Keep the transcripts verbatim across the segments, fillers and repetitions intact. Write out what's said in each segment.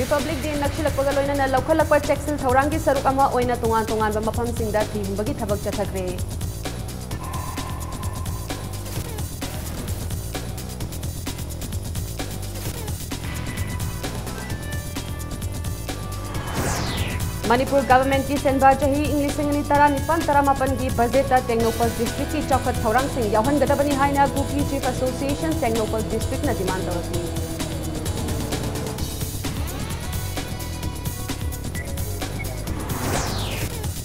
Republic Day ꯅꯛꯁꯤꯜꯂꯛꯄꯒ ꯂꯣꯏꯅꯅ ꯂꯧꯈꯠꯂꯛꯄ ꯆꯦꯛꯁꯤꯟ ꯊꯧꯔꯥꯡꯒꯤ ꯁꯔꯨꯛ ꯑꯃ ꯑꯣꯏꯅ ꯇꯣꯉꯥꯟ ꯇꯣꯉꯥꯟꯕ ꯃꯐꯝꯁꯤꯡꯗ ꯊꯤ ꯍꯨꯝꯕꯒꯤ ꯊꯕꯛ ꯆꯠꯊꯈ꯭ꯔꯦ꯫ ꯃꯅꯤꯄꯨꯔ ꯒꯚꯔꯟꯃꯦꯟꯠꯀꯤ ꯁꯤꯟꯕ ꯆꯍꯤ ꯏꯪ ꯂꯤꯁꯤꯡ ꯑꯅꯤ ꯇꯔꯥꯅꯤꯄꯥꯟ ꯇꯔꯥꯃꯥꯄꯟꯒꯤ ꯕꯖꯦꯠꯇ ꯇꯦꯡꯅꯧꯄꯜ ꯗꯤꯁꯇ꯭ꯔꯤꯛꯀꯤ ꯆꯥꯎꯈꯠ ꯊꯧꯔꯥꯡꯁꯤꯡ ꯌꯥꯎꯍꯟꯒꯗꯕꯅꯤ ꯍꯥꯏꯅ ꯀꯨꯀꯤ ꯆꯤꯐ ꯑꯦꯁꯣꯁꯤꯌꯦꯁꯟ ꯇꯦꯡꯅꯧꯄꯜ ꯗꯤꯁꯇ꯭ꯔꯤꯛꯅ ꯗꯤꯃꯥꯟ ꯇꯧꯔꯛꯂꯤ꯫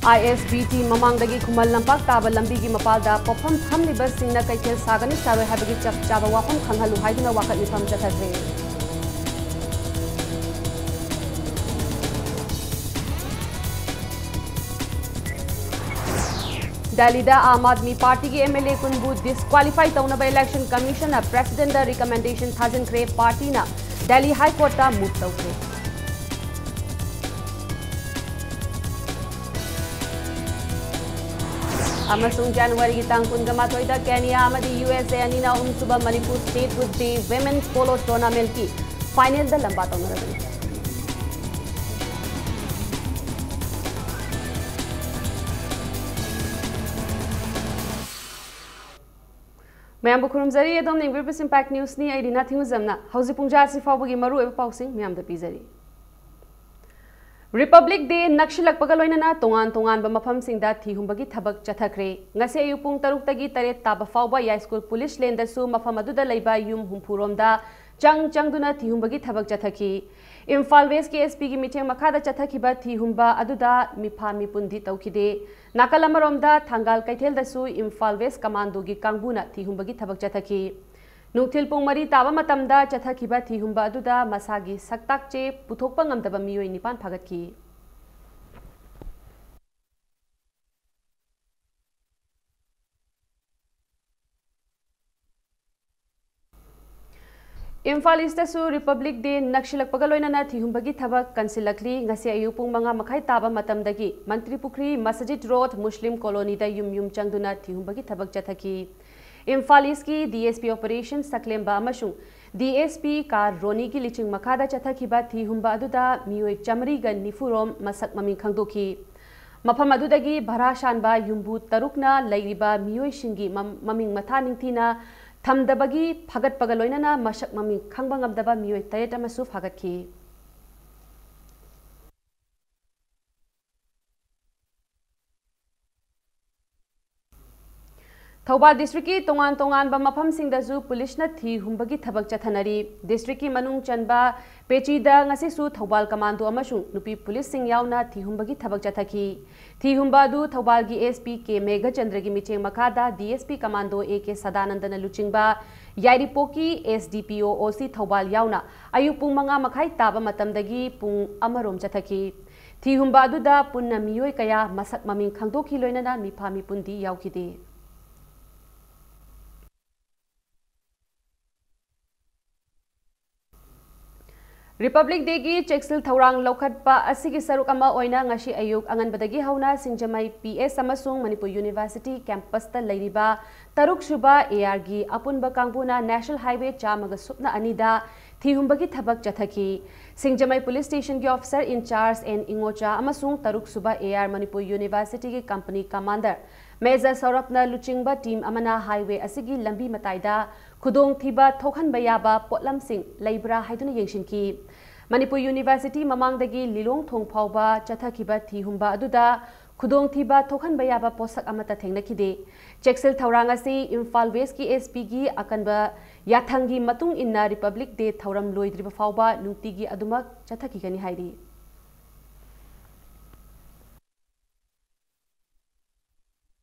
ꯑꯥꯏ ꯑꯦꯁ ꯕꯤ ꯇꯤ ꯃꯃꯥꯡꯗꯒꯤ ꯈꯨꯃꯟ ꯂꯝꯄꯥꯛ ꯇꯥꯕ ꯂꯝꯕꯤꯒꯤ ꯃꯄꯥꯜꯗ ꯄꯣꯠꯐꯝ ꯐꯝꯂꯤꯕꯁꯤꯡꯅ ꯀꯩꯊꯦꯜ ꯁꯥꯒꯅꯤ ꯁꯥꯔꯣꯏ ꯍꯥꯏꯕꯒꯤ ꯆꯞ ꯆꯥꯕ ꯋꯥꯐꯝ ꯈꯪꯍꯜꯂꯨ ꯍꯥꯏꯗꯨꯅ ꯋꯥꯀꯠ ꯃꯤꯐꯝ ꯆꯠꯊꯈ꯭ꯔꯦ꯫ ꯗꯦꯜꯂꯤꯗ ꯑꯥꯝ ꯑꯥꯗꯃꯤ ꯄꯥꯔꯇꯤꯒꯤ ꯑꯦꯝ ꯑꯦꯜ ꯑꯦ ꯀꯨꯟꯕꯨ ꯗꯤꯁꯀ꯭ꯋꯥꯂꯤꯐꯥꯏ ꯇꯧꯅꯕ ꯏꯂꯦꯛꯁꯟ ꯀꯃꯤꯁꯟꯅ ꯄ꯭ꯔꯦꯁꯤꯗꯦꯟꯠꯗ ꯔꯤꯀꯃꯦꯟꯗꯦꯁꯟ ꯊꯥꯖꯤꯟꯈ꯭ꯔꯦ꯫ ꯄꯥꯔꯇꯤꯅ ꯗꯦꯜꯂꯤ ꯍꯥꯏ ꯀꯣꯔꯠꯇ ꯃꯨꯚ ꯇꯧꯈ꯭ꯔꯦ꯫ ꯑꯃꯁꯨꯡ ꯖꯅꯋꯥꯔꯤꯒꯤ ꯇꯥꯡ ꯀꯨꯟꯒ ꯃꯥꯊꯣꯏꯗ ꯀꯦꯅꯤꯌꯥ ꯑꯃꯗꯤ ꯌꯨ ꯑꯦꯁ ꯑꯦ ꯑꯅꯤꯅ ꯑꯍꯨꯝꯁꯨꯕ ꯃꯅꯤꯄꯨꯔ ꯁ꯭ꯇꯦꯠꯍꯨꯗ ꯗꯦ ꯋꯤꯃꯦꯟ ꯄꯣꯂꯣ ꯇꯣꯔꯅꯥꯃꯦꯟꯠꯀꯤ ꯐꯥꯏꯅꯦꯜꯗ ꯂꯝꯕꯥ ꯇꯧꯅꯔꯒꯅꯤ꯫ ꯃꯌꯥꯝꯕꯨ ꯈꯨꯔꯨꯝꯖꯔꯤ꯫ ꯑꯗꯣꯝꯅ ꯌꯦꯡꯕꯤꯔꯤꯕꯁꯤ ꯏꯝꯄꯦꯛ ꯅ꯭ꯌꯨꯁꯅꯤ꯫ ꯑꯩ ꯔꯤꯅꯥ ꯊꯤꯡꯉꯨꯖꯝꯅ ꯍꯧꯖꯤꯛ ꯄꯨꯡꯖꯥ ꯑꯁꯤ ꯐꯥꯎꯕꯒꯤ ꯃꯔꯨꯑꯣꯏꯕ ꯄꯥꯎꯁꯤꯡ ꯃꯌꯥꯝꯗ ꯄꯤꯖꯔꯤ꯫ ꯔꯤꯄꯕ꯭ꯂꯤꯛ ꯗꯦ ꯅꯛꯁꯤꯜꯂꯛꯄꯒ ꯂꯣꯏꯅꯅ ꯇꯣꯉꯥꯟ ꯇꯣꯉꯥꯟꯕ ꯃꯐꯝꯁꯤꯡꯗ ꯊꯤ ꯍꯨꯝꯕꯒꯤ ꯊꯕꯛ ꯆꯠꯊꯈ꯭ꯔꯦ꯫ ꯉꯁꯤ ꯑꯌꯨꯛ ꯄꯨꯡ ꯇꯔꯨꯛꯇꯒꯤ ꯇꯔꯦꯠ ꯇꯥꯕ ꯐꯥꯎꯕ ꯌꯥꯏꯁ꯭ꯀꯨꯜ ꯄꯨꯂꯤꯁ ꯂꯦꯟꯗꯁꯨ ꯃꯐꯝ ꯑꯗꯨꯗ ꯂꯩꯕ ꯌꯨꯝ ꯍꯨꯝꯐꯨ ꯔꯣꯝꯗ ꯆꯪ ꯆꯪꯗꯨꯅ ꯊꯤ ꯍꯨꯝꯕꯒꯤ ꯊꯕꯛ ꯆꯠꯊꯈꯤ꯫ ꯏꯝꯐꯥꯜ ꯋꯦꯁ꯭ꯠꯀꯤ ꯑꯦꯁ ꯄꯤꯒꯤ ꯃꯤꯠꯌꯦꯡ ꯃꯈꯥꯗ ꯆꯠꯊꯈꯤꯕ ꯊꯤ ꯍꯨꯝꯕ ꯑꯗꯨꯗ ꯃꯤꯐꯥ ꯃꯤꯄꯨꯟꯗꯤ ꯇꯧꯈꯤꯗꯦ꯫ ꯅꯥꯀꯜ ꯑꯃꯔꯣꯝꯗ ꯊꯪꯒꯥꯜ ꯀꯩꯊꯦꯜꯗꯁꯨ ꯏꯝꯐꯥꯜ ꯋꯦꯁ꯭ꯠ ꯀꯃꯥꯟꯗꯣꯒꯤ ꯀꯥꯡꯕꯨꯅ ꯊꯤ ꯍꯨꯝꯕꯒꯤ ꯊꯕꯛ ꯆꯠꯊꯈꯤ꯫ ꯅꯨꯡꯊꯤꯜ ꯄꯨꯡ ꯃꯔꯤ ꯇꯥꯕ ꯃꯇꯝꯗ ꯆꯠꯊꯈꯤꯕ ꯊꯤ ꯍꯨꯝꯕ ꯑꯗꯨꯗ ꯃꯁꯥꯒꯤ ꯁꯛꯇꯥꯛ ꯆꯦ ꯄꯨꯊꯣꯛꯄ ꯉꯝꯗꯕ ꯃꯤꯑꯣꯏ ꯅꯤꯄꯥꯟ ꯐꯥꯒꯠꯈꯤ꯫ ꯏꯝꯐꯥꯜ ꯏꯁ꯭ꯠꯇꯁꯨ ꯔꯤꯄꯕ꯭ꯂꯤꯛ ꯗꯦ ꯅꯛꯁꯤꯜꯂꯛꯄꯒ ꯂꯣꯏꯅꯅ ꯊꯤꯍꯨꯝꯕꯒꯤ ꯊꯕꯛ ꯀꯟꯁꯤꯜꯂꯛꯂꯤ꯫ ꯉꯁꯤ ꯑꯌꯨꯛ ꯄꯨꯡ ꯃꯉꯥ ꯃꯈꯥꯏ ꯇꯥꯕ ꯃꯇꯝꯗꯒꯤ ꯃꯟꯇ꯭ꯔꯤ ꯄꯨꯈ꯭ꯔꯤ, ꯃꯁꯖꯤꯗ ꯔꯣꯗ, ꯃꯨꯁꯂꯤꯝ ꯀꯣꯂꯣꯅꯤꯗ ꯌꯨꯝ ꯌꯨꯝ ꯆꯪꯗꯨꯅ ꯊꯤꯍꯨꯝꯕꯒꯤ ꯊꯕꯛ ꯆꯠꯊꯈꯤ꯫ Imphal ꯏꯁ꯭ꯠꯀꯤ D S P operation ꯁꯛꯂꯦꯝꯕ ꯑꯃꯁꯨꯡ ꯗꯤ ꯑꯦꯁ ꯄꯤ ꯀꯥꯔ ꯔꯣꯅꯤꯒꯤ ꯂꯤꯆꯤꯡ ꯃꯈꯥꯗ ꯆꯠꯊꯈꯤꯕ ꯊꯤ ꯍꯨꯝꯕ ꯑꯗꯨꯗ ꯃꯤꯑꯣꯏ ꯆꯥꯃꯔꯤꯒ ꯅꯤꯐꯨ ꯔꯣꯝ ꯃꯁꯛ ꯃꯃꯤꯡ ꯈꯪꯗꯣꯛꯈꯤ꯫ ꯃꯐꯝ ꯑꯗꯨꯗꯒꯤ ꯚꯔꯥ ꯁꯥꯟꯕ ꯌꯨꯝꯕꯨ ꯇꯔꯨꯛꯅ ꯂꯩꯔꯤꯕ ꯃꯤꯑꯣꯏꯁꯤꯡꯒꯤ ꯃꯝ-, ꯃꯃꯤꯡ ꯃꯊꯥ ꯅꯤꯡꯊꯤꯅ ꯊꯝꯗꯕꯒꯤ ꯐꯥꯒꯠꯄꯒ ꯂꯣꯏꯅꯅ ꯃꯁꯛ ꯃꯃꯤꯡ ꯈꯪꯕ ꯉꯝꯗꯕ ꯃꯤꯑꯣꯏ ꯇꯔꯦꯠ ꯑꯃꯁꯨ ꯐꯥꯒꯠꯈꯤ꯫ ꯊꯧꯕꯥꯜ ꯗꯤꯁꯇ꯭ꯔꯤꯛꯀꯤ ꯇꯣꯉꯥꯟ ꯇꯣꯉꯥꯟꯕ ꯃꯐꯝꯁꯤꯡꯗꯁꯨ ꯄꯨꯂꯤꯁꯅ ꯊꯤ ꯍꯨꯝꯕꯒꯤ ꯊꯕꯛ ꯆꯠꯊꯅꯔꯤ꯫ ꯗꯤꯁꯇ꯭ꯔꯤꯛꯀꯤ ꯃꯅꯨꯡ ꯆꯟꯕ ꯄꯦꯆꯤꯗ ꯉꯁꯤꯁꯨ ꯊꯧꯕꯥꯜ ꯀꯃꯥꯟꯗꯣ ꯑꯃꯁꯨꯡ ꯅꯨꯄꯤ ꯄꯨꯂꯤꯁꯁꯤꯡ ꯌꯥꯎꯅ ꯊꯤ ꯍꯨꯝꯕꯒꯤ ꯊꯕꯛ ꯆꯠꯊꯈꯤ꯫ ꯊꯤ ꯍꯨꯝꯕ ꯑꯗꯨ ꯊꯧꯕꯥꯜꯒꯤ ꯑꯦꯁ ꯄꯤ ꯀꯦ ꯃꯦꯘꯆꯟꯗ꯭ꯔꯒꯤ ꯃꯤꯠꯌꯦꯡ ꯃꯈꯥꯗ D S P commando A K ꯁꯗꯥꯅꯟꯗꯅ ꯂꯨꯆꯤꯡꯕ ꯌꯥꯏꯔꯤꯄꯣꯛꯀꯤ ꯑꯦꯁ ꯗꯤ ꯄꯤ ꯑꯣ ꯑꯣ ꯁꯤ ꯊꯧꯕꯥꯜ ꯌꯥꯎꯅ ꯑꯌꯨꯛ ꯄꯨꯡ ꯃꯉꯥ ꯃꯈꯥꯏ ꯇꯥꯕ ꯃꯇꯝꯗꯒꯤ ꯄꯨꯡ ꯑꯃꯔꯣꯝ ꯆꯠꯊꯈꯤ꯫ ꯊꯤ ꯍꯨꯝꯕ ꯑꯗꯨꯗ ꯄꯨꯟꯅ ꯃꯤꯑꯣꯏ ꯀꯌꯥ ꯃꯁꯛ ꯃꯃꯤꯡ ꯈꯪꯗꯣꯛꯈꯤ, ꯂꯣꯏꯅꯅ ꯃꯤꯐꯥ ꯃꯤꯄꯨꯟꯗꯤ ꯌꯥꯎꯈꯤꯗꯦ꯫ ꯔꯤꯄꯕ꯭ꯂꯤꯛ ꯗꯦꯒꯤ ꯆꯦꯛꯁꯤꯜ ꯊꯧꯔꯥꯡ ꯂꯧꯈꯠꯄ ꯑꯁꯤꯒꯤ ꯁꯔꯨꯛ ꯑꯃ ꯑꯣꯏꯅ ꯉꯁꯤ ꯑꯌꯨꯛ ꯑꯉꯟꯕꯗꯒꯤ ꯍꯧꯅ ꯁꯤꯡꯖꯃꯩ ꯄꯤ ꯑꯦꯁ ꯑꯃꯁꯨꯡ ꯃꯅꯤꯄꯨꯔ ꯌꯨꯅꯤꯚꯔꯁꯤꯇꯤ ꯀꯦꯝꯄꯁꯇ ꯂꯩꯔꯤꯕ ꯇꯔꯨꯛ ꯁꯨꯕ ꯑꯦ ꯑꯥꯔꯒꯤ ꯑꯄꯨꯟꯕ ꯀꯥꯡꯕꯨꯅ ꯅꯦꯁꯅꯦꯜ ꯍꯥꯏꯋꯦ ꯆꯥꯝꯃꯒ ꯁꯨꯞꯅ ꯑꯅꯤꯗ ꯊꯤꯍꯨꯝꯕꯒꯤ ꯊꯕꯛ ꯆꯠꯊꯈꯤ꯫ ꯁꯤꯡꯖꯃꯩ ꯄꯨꯂꯤꯁ ꯁ꯭ꯇꯦꯁꯟꯒꯤ ꯑꯣꯐꯤꯁꯔ ꯏꯟꯆꯥꯔꯖ ꯑꯦꯟ ꯏꯉꯣꯆꯥ ꯑꯃꯁꯨꯡ ꯇꯔꯨꯛ ꯁꯨꯕ ꯑꯦ ꯑꯥꯔ ꯃꯅꯤꯄꯨꯔ ꯌꯨꯅꯤꯚꯔꯁꯤꯇꯤꯒꯤ ꯀꯝꯄꯅꯤ ꯀꯃꯥꯟꯗꯔ ꯃꯦꯖꯔ ꯁꯧꯔꯚꯅ ꯂꯨꯆꯤꯡꯕ ꯇꯤꯝ ꯑꯃꯅ ꯍꯥꯏꯋꯦ ꯑꯁꯤꯒꯤ ꯂꯝꯕꯤ ꯃꯇꯥꯏꯗ ꯈꯨꯗꯣꯡꯊꯤꯕ ꯊꯣꯛꯍꯟꯕ ꯌꯥꯕ ꯄꯣꯠꯂꯝꯁꯤꯡ ꯂꯩꯕ꯭ꯔꯥ ꯍꯥꯏꯗꯨꯅ ꯌꯦꯡꯁꯤꯟꯈꯤ꯫ ꯃꯅꯤꯄꯨꯔ ꯌꯨꯅꯤꯚꯔꯁꯤꯇꯤ ꯃꯃꯥꯡꯗꯒꯤ ꯂꯤꯂꯣꯡ ꯊꯣꯡ ꯐꯥꯎꯕ ꯆꯠꯊꯈꯤꯕ ꯊꯤꯍꯨꯝꯕ ꯑꯗꯨꯗ ꯈꯨꯗꯣꯡꯊꯤꯕ ꯊꯣꯛꯍꯟꯕ ꯌꯥꯕ ꯄꯣꯠꯁꯛ ꯑꯃꯠꯇ ꯊꯦꯡꯅꯈꯤꯗꯦ꯫ ꯆꯦꯛꯁꯤꯜ ꯊꯧꯔꯥꯡ ꯑꯁꯤ ꯏꯝꯐꯥꯜ ꯋꯦꯁꯀꯤ ꯑꯦꯁ ꯄꯤꯒꯤ ꯑꯀꯟꯕ ꯌꯥꯊꯪꯒꯤ ꯃꯇꯨꯡ ꯏꯟꯅ ꯔꯤꯄꯕ꯭ꯂꯤꯛ ꯗꯦ ꯊꯧꯔꯝ ꯂꯣꯏꯗ꯭ꯔꯤꯕ ꯐꯥꯎꯕ ꯅꯨꯡꯇꯤꯒꯤ ꯑꯗꯨꯃꯛ ꯆꯠꯊꯈꯤꯒꯅꯤ ꯍꯥꯏꯔꯤ꯫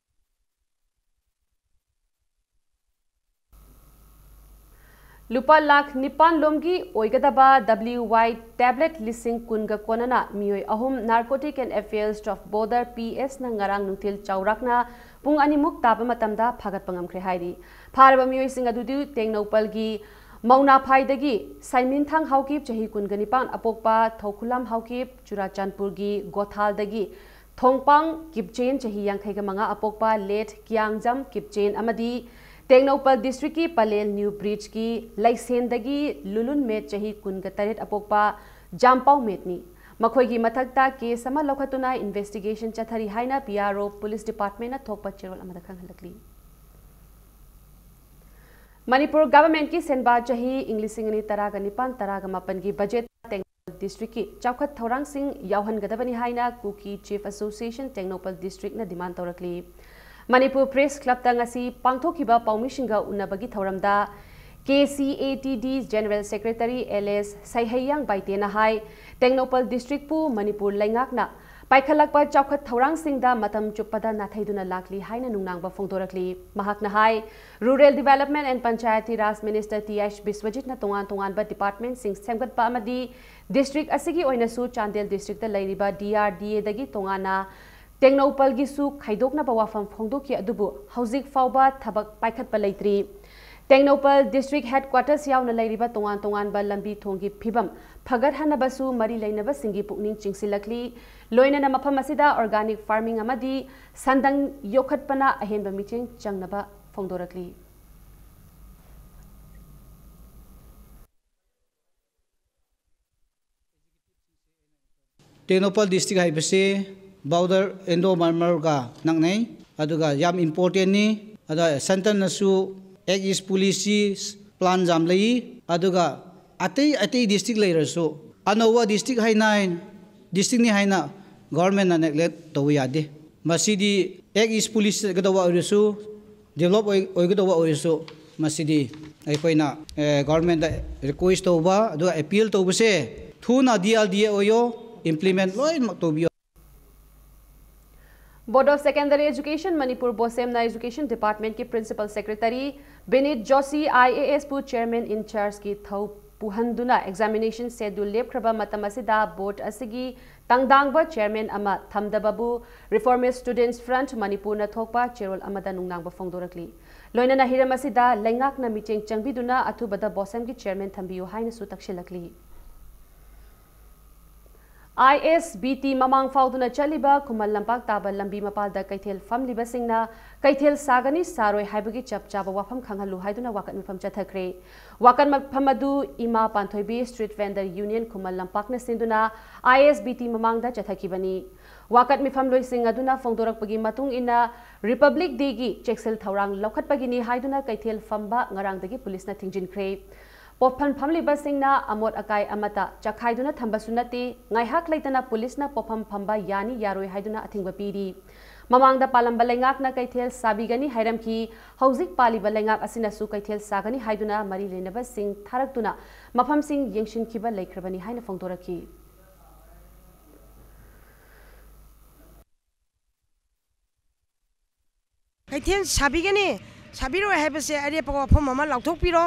ꯂꯨꯄꯥ ꯂꯥꯈ ꯅꯤꯄꯥꯟ ꯂꯣꯝꯒꯤ ꯑꯣꯏꯒꯗꯕ ꯗꯕ꯭ꯂꯤꯎ ꯋꯥꯏ ꯇꯦꯕ꯭ꯂꯦꯠ ꯂꯤꯁꯤꯡ ꯀꯨꯟꯒ ꯀꯣꯟꯅꯅ ꯃꯤꯑꯣꯏ ꯑꯍꯨꯝ Narcotic and Affairs of Border, ꯄꯤ ꯑꯦꯁꯅ ꯉꯔꯥꯡ ꯅꯨꯡꯊꯤꯜ ꯆꯥꯎꯔꯥꯛꯅ ꯄꯨꯡ ꯑꯅꯤꯃꯨꯛ ꯇꯥꯕ ꯃꯇꯝꯗ ꯐꯥꯒꯠꯄ ꯉꯝꯈ꯭ꯔꯦ ꯍꯥꯏꯔꯤ꯫ ꯐꯥꯔꯕ ꯃꯤꯑꯣꯏꯁꯤꯡ ꯑꯗꯨꯗꯤ ꯇꯦꯡꯅꯧꯄꯜꯒꯤ ꯃꯧꯅꯥꯐꯥꯏꯗꯒꯤ ꯁꯥꯏꯃꯤꯟꯊꯥꯡ ꯍꯥꯎꯀꯤꯞ, ꯆꯍꯤ ꯀꯨꯟꯒ ꯅꯤꯄꯥꯟ, ꯑꯄꯣꯛꯄ ꯊꯧꯈꯨꯂꯥꯝ ꯍꯥꯎꯀꯤꯞ, ꯆꯨꯔꯥꯆꯥꯟꯄꯨꯔꯒꯤ ꯒꯣꯊꯥꯜꯗꯒꯤ ꯊꯣꯡꯄꯥꯡ ꯀꯤꯞꯆꯦꯟ, ꯆꯍꯤ ꯌꯥꯡꯈꯩꯒ ꯃꯉꯥ, ꯑꯄꯣꯛꯄ ꯂꯦꯠ ꯀꯤꯌꯥꯡꯖꯝ ꯀꯤꯞꯆꯦꯟ ꯑꯃꯗꯤ ꯇꯦꯡꯅꯧꯄꯜ ꯗꯤꯁꯇ꯭ꯔꯤꯛꯀꯤ ꯄꯂꯦꯜ ꯅ꯭ꯌꯨ ꯕ꯭ꯔꯤꯖꯀꯤ ꯂꯩꯁꯦꯟꯗꯒꯤ ꯂꯨꯂꯨꯟ ꯃꯦꯠ ꯆꯍꯤ ꯀꯨꯟꯒ ꯇꯔꯦꯠ ꯑꯄꯣꯛꯄ ꯖꯥꯝꯄꯥꯎ ꯃꯦꯠꯅꯤ꯫ ꯃꯈꯣꯏꯒꯤ ꯃꯊꯛꯇ ꯀꯦꯁ ꯑꯃ ꯂꯧꯈꯠꯇꯨꯅ ꯏꯟꯚꯦꯁꯇꯤꯒꯦꯁꯟ ꯆꯠꯊꯔꯤ ꯍꯥꯏꯅ ꯄꯤ ꯑꯥꯔ ꯑꯣ ꯄꯨꯂꯤꯁ ꯗꯤꯄꯥꯔꯠꯃꯦꯟꯅ ꯊꯣꯛꯄ ꯆꯦꯔꯣꯜ ꯑꯃꯗ ꯈꯪꯍꯜꯂꯛꯂꯤ꯫ ꯃꯅꯤꯄꯨꯔ ꯒꯚꯔꯟꯃꯦꯟꯠꯀꯤ ꯁꯦꯟꯕꯥ ꯆꯍꯤ ꯏꯪ ꯂꯤꯁꯤꯡ ꯑꯅꯤ ꯇꯔꯥꯒ ꯅꯤꯄꯥꯟ ꯇꯔꯥꯒ ꯃꯥꯄꯟꯒꯤ ꯕꯖꯦꯠ ꯇꯦꯡꯅꯧꯄꯜ ꯗꯤꯁꯇ꯭ꯔꯤꯛꯀꯤ ꯆꯥꯎꯈꯠ ꯊꯧꯔꯥꯡꯁꯤꯡ ꯌꯥꯎꯍꯟꯒꯗꯕꯅꯤ ꯍꯥꯏꯅ ꯀꯨꯀꯤ ꯆꯤꯐ ꯑꯦꯁꯣꯁꯤꯌꯦꯁꯟ ꯇꯦꯡꯅꯧꯄꯜ ꯗꯤꯁꯇ꯭ꯔꯤꯛꯅ ꯗꯤꯃꯥꯟ ꯇꯧꯔꯛꯂꯤ꯫ ꯃꯅꯤꯄꯨꯔ ꯄ꯭ꯔꯦꯁ ꯀ꯭ꯂꯕꯇ ꯉꯁꯤ ꯄꯥꯡꯊꯣꯛꯈꯤꯕ ꯄꯥꯎꯃꯤꯁꯤꯡꯒ ꯎꯅꯕꯒꯤ ꯊꯧꯔꯝꯗ K C A T D general secretary L S Seiheiyang ꯕꯥꯏꯇꯦꯅ ꯍꯥꯏ, ꯇꯦꯡꯅꯧꯄꯜ ꯗꯤꯁꯇ꯭ꯔꯤꯛꯄꯨ ꯃꯅꯤꯄꯨꯔ ꯂꯩꯉꯥꯛꯅ ꯄꯥꯏꯈꯠꯂꯛꯄ ꯆꯥꯎꯈꯠ ꯊꯧꯔꯥꯡꯁꯤꯡꯗ ꯃꯇꯝ ꯆꯨꯞꯄꯗ ꯅꯥꯊꯩꯗꯨꯅ ꯂꯥꯛꯂꯤ ꯍꯥꯏꯅ ꯅꯨꯡꯅꯥꯡꯕ ꯐꯣꯡꯗꯣꯔꯛꯂꯤ꯫ ꯃꯍꯥꯛꯅ ꯍꯥꯏ, rural development and panchayati raj minister T H ꯕꯤꯁ꯭ꯋꯖꯤꯠꯅ ꯇꯣꯉꯥꯟ ꯇꯣꯉꯥꯟꯕ ꯗꯤꯄꯥꯔꯠꯃꯦꯟꯠꯁꯤꯡ ꯁꯦꯝꯒꯠꯄ ꯑꯃꯗꯤ ꯗꯤꯁꯇ꯭ꯔꯤꯛ ꯑꯁꯤꯒꯤ ꯑꯣꯏꯅꯁꯨ ꯆꯥꯟꯗꯦꯜ ꯗꯤꯁꯇ꯭ꯔꯤꯛꯇ ꯂꯩꯔꯤꯕ ꯗꯤ ꯑꯥꯔ ꯗꯤ ꯑꯦꯗꯒꯤ ꯇꯣꯉꯥꯟꯅ ꯇꯦꯡꯅꯧꯄꯜꯒꯤꯁꯨ ꯈꯥꯏꯗꯣꯛꯅꯕ ꯋꯥꯐꯝ ꯐꯣꯡꯗꯣꯛꯈꯤ, ꯑꯗꯨꯕꯨ ꯍꯧꯖꯤꯛ ꯐꯥꯎꯕ ꯊꯕꯛ ꯄꯥꯏꯈꯠꯄ ꯂꯩꯇ꯭ꯔꯤ꯫ ꯇꯦꯡꯅꯧꯄꯜ ꯗꯤꯁꯇ꯭ꯔꯤꯛ ꯍꯦꯗꯀ꯭ꯋꯥꯇꯔꯁ ꯌꯥꯎꯅ ꯂꯩꯔꯤꯕ ꯇꯣꯉꯥꯟ ꯇꯣꯉꯥꯟꯕ ꯂꯝꯕꯤ ꯊꯣꯡꯒꯤ ꯐꯤꯕꯝ ꯐꯒꯠꯍꯟꯅꯕꯁꯨ ꯃꯔꯤ ꯂꯩꯅꯕꯁꯤꯡꯒꯤ ꯄꯨꯛꯅꯤꯡ ꯆꯤꯡꯁꯤꯜꯂꯛꯂꯤ꯫ ꯂꯣꯏꯅꯅ ꯃꯐꯝ ꯑꯁꯤꯗ ꯑꯣꯔꯒꯥꯅꯤꯛ ꯐꯥꯔꯃꯤꯡ ꯑꯃꯗꯤ ꯁꯟꯗꯪ ꯌꯣꯛꯈꯠꯄꯅ ꯑꯍꯦꯟꯕ ꯃꯤꯠꯌꯦꯡ ꯆꯪꯅꯕ ꯐꯣꯡꯗꯣꯔꯛꯂꯤ꯫ ꯇꯦꯡꯅꯧꯄꯜ ꯗꯤꯁꯇ꯭ꯔꯤꯛ ꯍꯥꯏꯕꯁꯤ ꯕꯣꯔꯗꯔ ꯏꯟꯗꯣ ꯃꯌꯥꯟꯃꯥꯔꯒ ꯅꯛꯅꯩ, ꯑꯗꯨꯒ ꯌꯥꯝ ꯏꯝꯄꯣꯔꯇꯦꯟꯅꯤ꯫ ꯑꯗ ꯁꯦꯟꯇꯔꯅꯁꯨ ꯑꯦꯛ ꯏꯁ ꯄꯣꯂꯤꯁꯤ ꯄ꯭ꯂꯥꯟ ꯌꯥꯝ ꯂꯩ, ꯑꯗꯨꯒ ꯑꯇꯩ ꯑꯇꯩ ꯗꯤꯁꯇ꯭ꯔꯤꯛ ꯂꯩꯔꯁꯨ ꯑꯅꯧꯕ ꯗꯤꯁꯇ꯭ꯔꯤꯛ ꯍꯥꯏꯅ, ꯗꯤꯁꯇ꯭ꯔꯤꯛꯅꯤ ꯍꯥꯏꯅ ꯒꯣꯚꯔꯟꯃꯦꯟꯠꯅ ꯅꯦꯒ꯭ꯂꯦꯛ ꯇꯧꯕ ꯌꯥꯗꯦ꯫ ꯃꯁꯤꯗꯤ ꯑꯦꯛ ꯏꯁ ꯄꯣꯂꯤꯁꯤ ꯆꯠꯀꯗꯧꯕ ꯑꯣꯏꯔꯁꯨ, ꯗꯤꯕꯦꯂꯞ ꯑꯣꯏ-, ꯑꯣꯏꯒꯗꯧꯕ ꯑꯣꯏꯔꯁꯨ, ꯃꯁꯤꯗꯤ ꯑꯩꯈꯣꯏꯅ, ꯑꯦ, ꯒꯣꯚꯔꯟꯃꯦꯟꯠꯇ ꯔꯤꯀ꯭ꯋꯦꯁ ꯇꯧꯕ, ꯑꯗꯨꯒ ꯑꯦꯄꯤꯜ ꯇꯧꯕꯁꯦ, ꯊꯨꯅ ꯗꯤ ꯑꯥꯔ ꯗꯤ ꯑꯦ ꯑꯣꯏꯌꯣ, ꯏꯝꯄ꯭ꯂꯤꯃꯦꯟꯠ ꯂꯣꯏꯅꯃꯛ ꯇꯧꯕꯤꯌꯣ꯫ Board of Secondary Education Manipur, ꯕꯣꯁꯦꯝꯅ ꯏꯖꯨꯀꯦꯁꯟ ꯗꯤꯄꯥꯔꯠꯃꯦꯟꯠꯀꯤ principal secretary Vineet Joshi I A ꯑꯦꯁꯄꯨ ꯆꯦꯌꯔꯃꯦꯟ ꯏꯟ ꯆꯥꯔꯖꯀꯤ ꯊꯧ ꯄꯨꯍꯟꯗꯨꯅ ꯑꯦꯛꯖꯥꯃꯤꯅꯦꯁꯟ ꯁꯦꯗ꯭ꯌꯨꯜ ꯂꯦꯞꯈ꯭ꯔꯕ ꯃꯇꯝ ꯑꯁꯤꯗ ꯕꯣꯔꯗ ꯑꯁꯤꯒꯤ ꯇꯪꯗꯥꯡꯕ ꯆꯦꯌꯔꯃꯦꯟ ꯑꯃ ꯊꯝꯗꯕꯕꯨ ꯔꯤꯐꯣꯔꯃꯤꯁ ꯁ꯭ꯇꯨꯗꯦꯟꯠꯁ ꯐ꯭ꯔꯟꯠ ꯃꯅꯤꯄꯨꯔꯅ ꯊꯣꯛꯄ ꯆꯦꯔꯣꯜ ꯑꯃꯗ ꯅꯨꯡꯅꯥꯡꯕ ꯐꯣꯡꯗꯣꯔꯛꯂꯤ꯫ ꯂꯣꯏꯅꯅ ꯍꯤꯔꯝ ꯑꯁꯤꯗ ꯂꯩꯉꯥꯛꯅ ꯃꯤꯠꯌꯦꯡ ꯆꯪꯕꯤꯗꯨꯅ ꯑꯊꯨꯕꯗ ꯕꯣꯁꯦꯝꯒꯤ ꯆꯦꯌꯔꯃꯦꯟ ꯊꯝꯕꯤꯌꯨ ꯍꯥꯏꯅꯁꯨ ꯇꯛꯁꯤꯜꯂꯛꯂꯤ꯫ ꯑꯥꯏ ꯑꯦꯁ ꯕꯤ ꯇꯤ ꯃꯃꯥꯡ ꯐꯥꯎꯗꯨꯅ ꯆꯠꯂꯤꯕ ꯈꯨꯃꯟ ꯂꯝꯄꯥꯛ ꯇꯥꯕ ꯂꯝꯕꯤ ꯃꯄꯥꯜꯗ ꯀꯩꯊꯦꯜ ꯐꯝꯂꯤꯕꯁꯤꯡꯅ ꯀꯩꯊꯦꯜ ꯁꯥꯒꯅꯤ ꯁꯥꯔꯣꯏ ꯍꯥꯏꯕꯒꯤ ꯆꯞ ꯆꯥꯕ ꯋꯥꯐꯝ ꯈꯪꯍꯜꯂꯨ ꯍꯥꯏꯗꯨꯅ ꯋꯥꯀꯠ ꯃꯤꯐꯝ ꯆꯠꯊꯈ꯭ꯔꯦ꯫ ꯋꯥꯀꯠ ꯃꯐꯝ ꯑꯗꯨ ꯏꯃꯥ ꯄꯥꯟꯊꯣꯏꯕꯤ ꯁ꯭ꯇ꯭ꯔꯤꯠ ꯚꯦꯟꯗꯔ ꯌꯨꯅꯤꯌꯟ ꯈꯨꯃꯟ ꯂꯝꯄꯥꯛꯅ ꯁꯤꯟꯗꯨꯅ ꯑꯥꯏ ꯑꯦꯁ ꯕꯤ ꯇꯤ ꯃꯃꯥꯡꯗ ꯆꯠꯊꯈꯤꯕꯅꯤ꯫ ꯋꯥꯀꯠ ꯃꯤꯐꯝꯂꯣꯏꯁꯤꯡ ꯑꯗꯨꯅ ꯐꯣꯡꯗꯣꯔꯛꯄꯒꯤ ꯃꯇꯨꯡ ꯏꯟꯅ, ꯔꯤꯄꯕ꯭ꯂꯤꯛ ꯗꯦꯒꯤ ꯆꯦꯛꯁꯤꯜ ꯊꯧꯔꯥꯡ ꯂꯧꯈꯠꯄꯒꯤꯅꯤ ꯍꯥꯏꯗꯨꯅ ꯀꯩꯊꯦꯜ ꯐꯝꯕ ꯉꯔꯥꯡꯗꯒꯤ ꯄꯨꯂꯤꯁꯅ ꯊꯤꯡꯖꯤꯟꯈ꯭ꯔꯦ꯫ ꯄꯣꯠꯐꯝ ꯐꯝꯂꯤꯕꯁꯤꯡꯅ ꯑꯃꯣꯠ ꯑꯀꯥꯏ ꯑꯃꯠꯇ ꯆꯈꯥꯏꯗꯨꯅ ꯊꯝꯕꯁꯨ ꯅꯠꯇꯦ, ꯉꯥꯏꯍꯥꯛ ꯂꯩꯇꯅ ꯄꯨꯂꯤꯁꯅ ꯄꯣꯠꯐꯝ ꯐꯝꯕ ꯌꯥꯅꯤ ꯌꯥꯔꯣꯏ ꯍꯥꯏꯗꯨꯅ ꯑꯊꯤꯡꯕ ꯄꯤꯔꯤ꯫ ꯃꯃꯥꯡꯗ ꯄꯥꯜꯂꯝꯕ ꯂꯩꯉꯥꯛꯅ ꯀꯩꯊꯦꯜ ꯁꯥꯕꯤꯒꯅꯤ ꯍꯥꯏꯔꯝꯈꯤ, ꯍꯧꯖꯤꯛ ꯄꯥꯜꯂꯤꯕ ꯂꯩꯉꯥꯛ ꯑꯁꯤꯅꯁꯨ ꯀꯩꯊꯦꯜ ꯁꯥꯒꯅꯤ ꯍꯥꯏꯗꯨꯅ ꯃꯔꯤ ꯂꯩꯅꯕꯁꯤꯡ ꯊꯥꯔꯛꯇꯨꯅ ꯃꯐꯝꯁꯤꯡ ꯌꯦꯡꯁꯤꯟꯈꯤꯕ ꯂꯩꯈ꯭ꯔꯕꯅꯤ ꯍꯥꯏꯅ ꯐꯣꯡꯗꯣꯔꯛꯈꯤ꯫ ꯀꯩꯊꯦꯜ ꯁꯥꯕꯤꯒꯅꯤ, ꯁꯥꯕꯤꯔꯣꯏ ꯍꯥꯏꯕꯁꯦ ꯑꯔꯦꯞꯄ ꯋꯥꯐꯝ ꯑꯃ ꯂꯥꯎꯊꯣꯛꯄꯤꯔꯣ꯫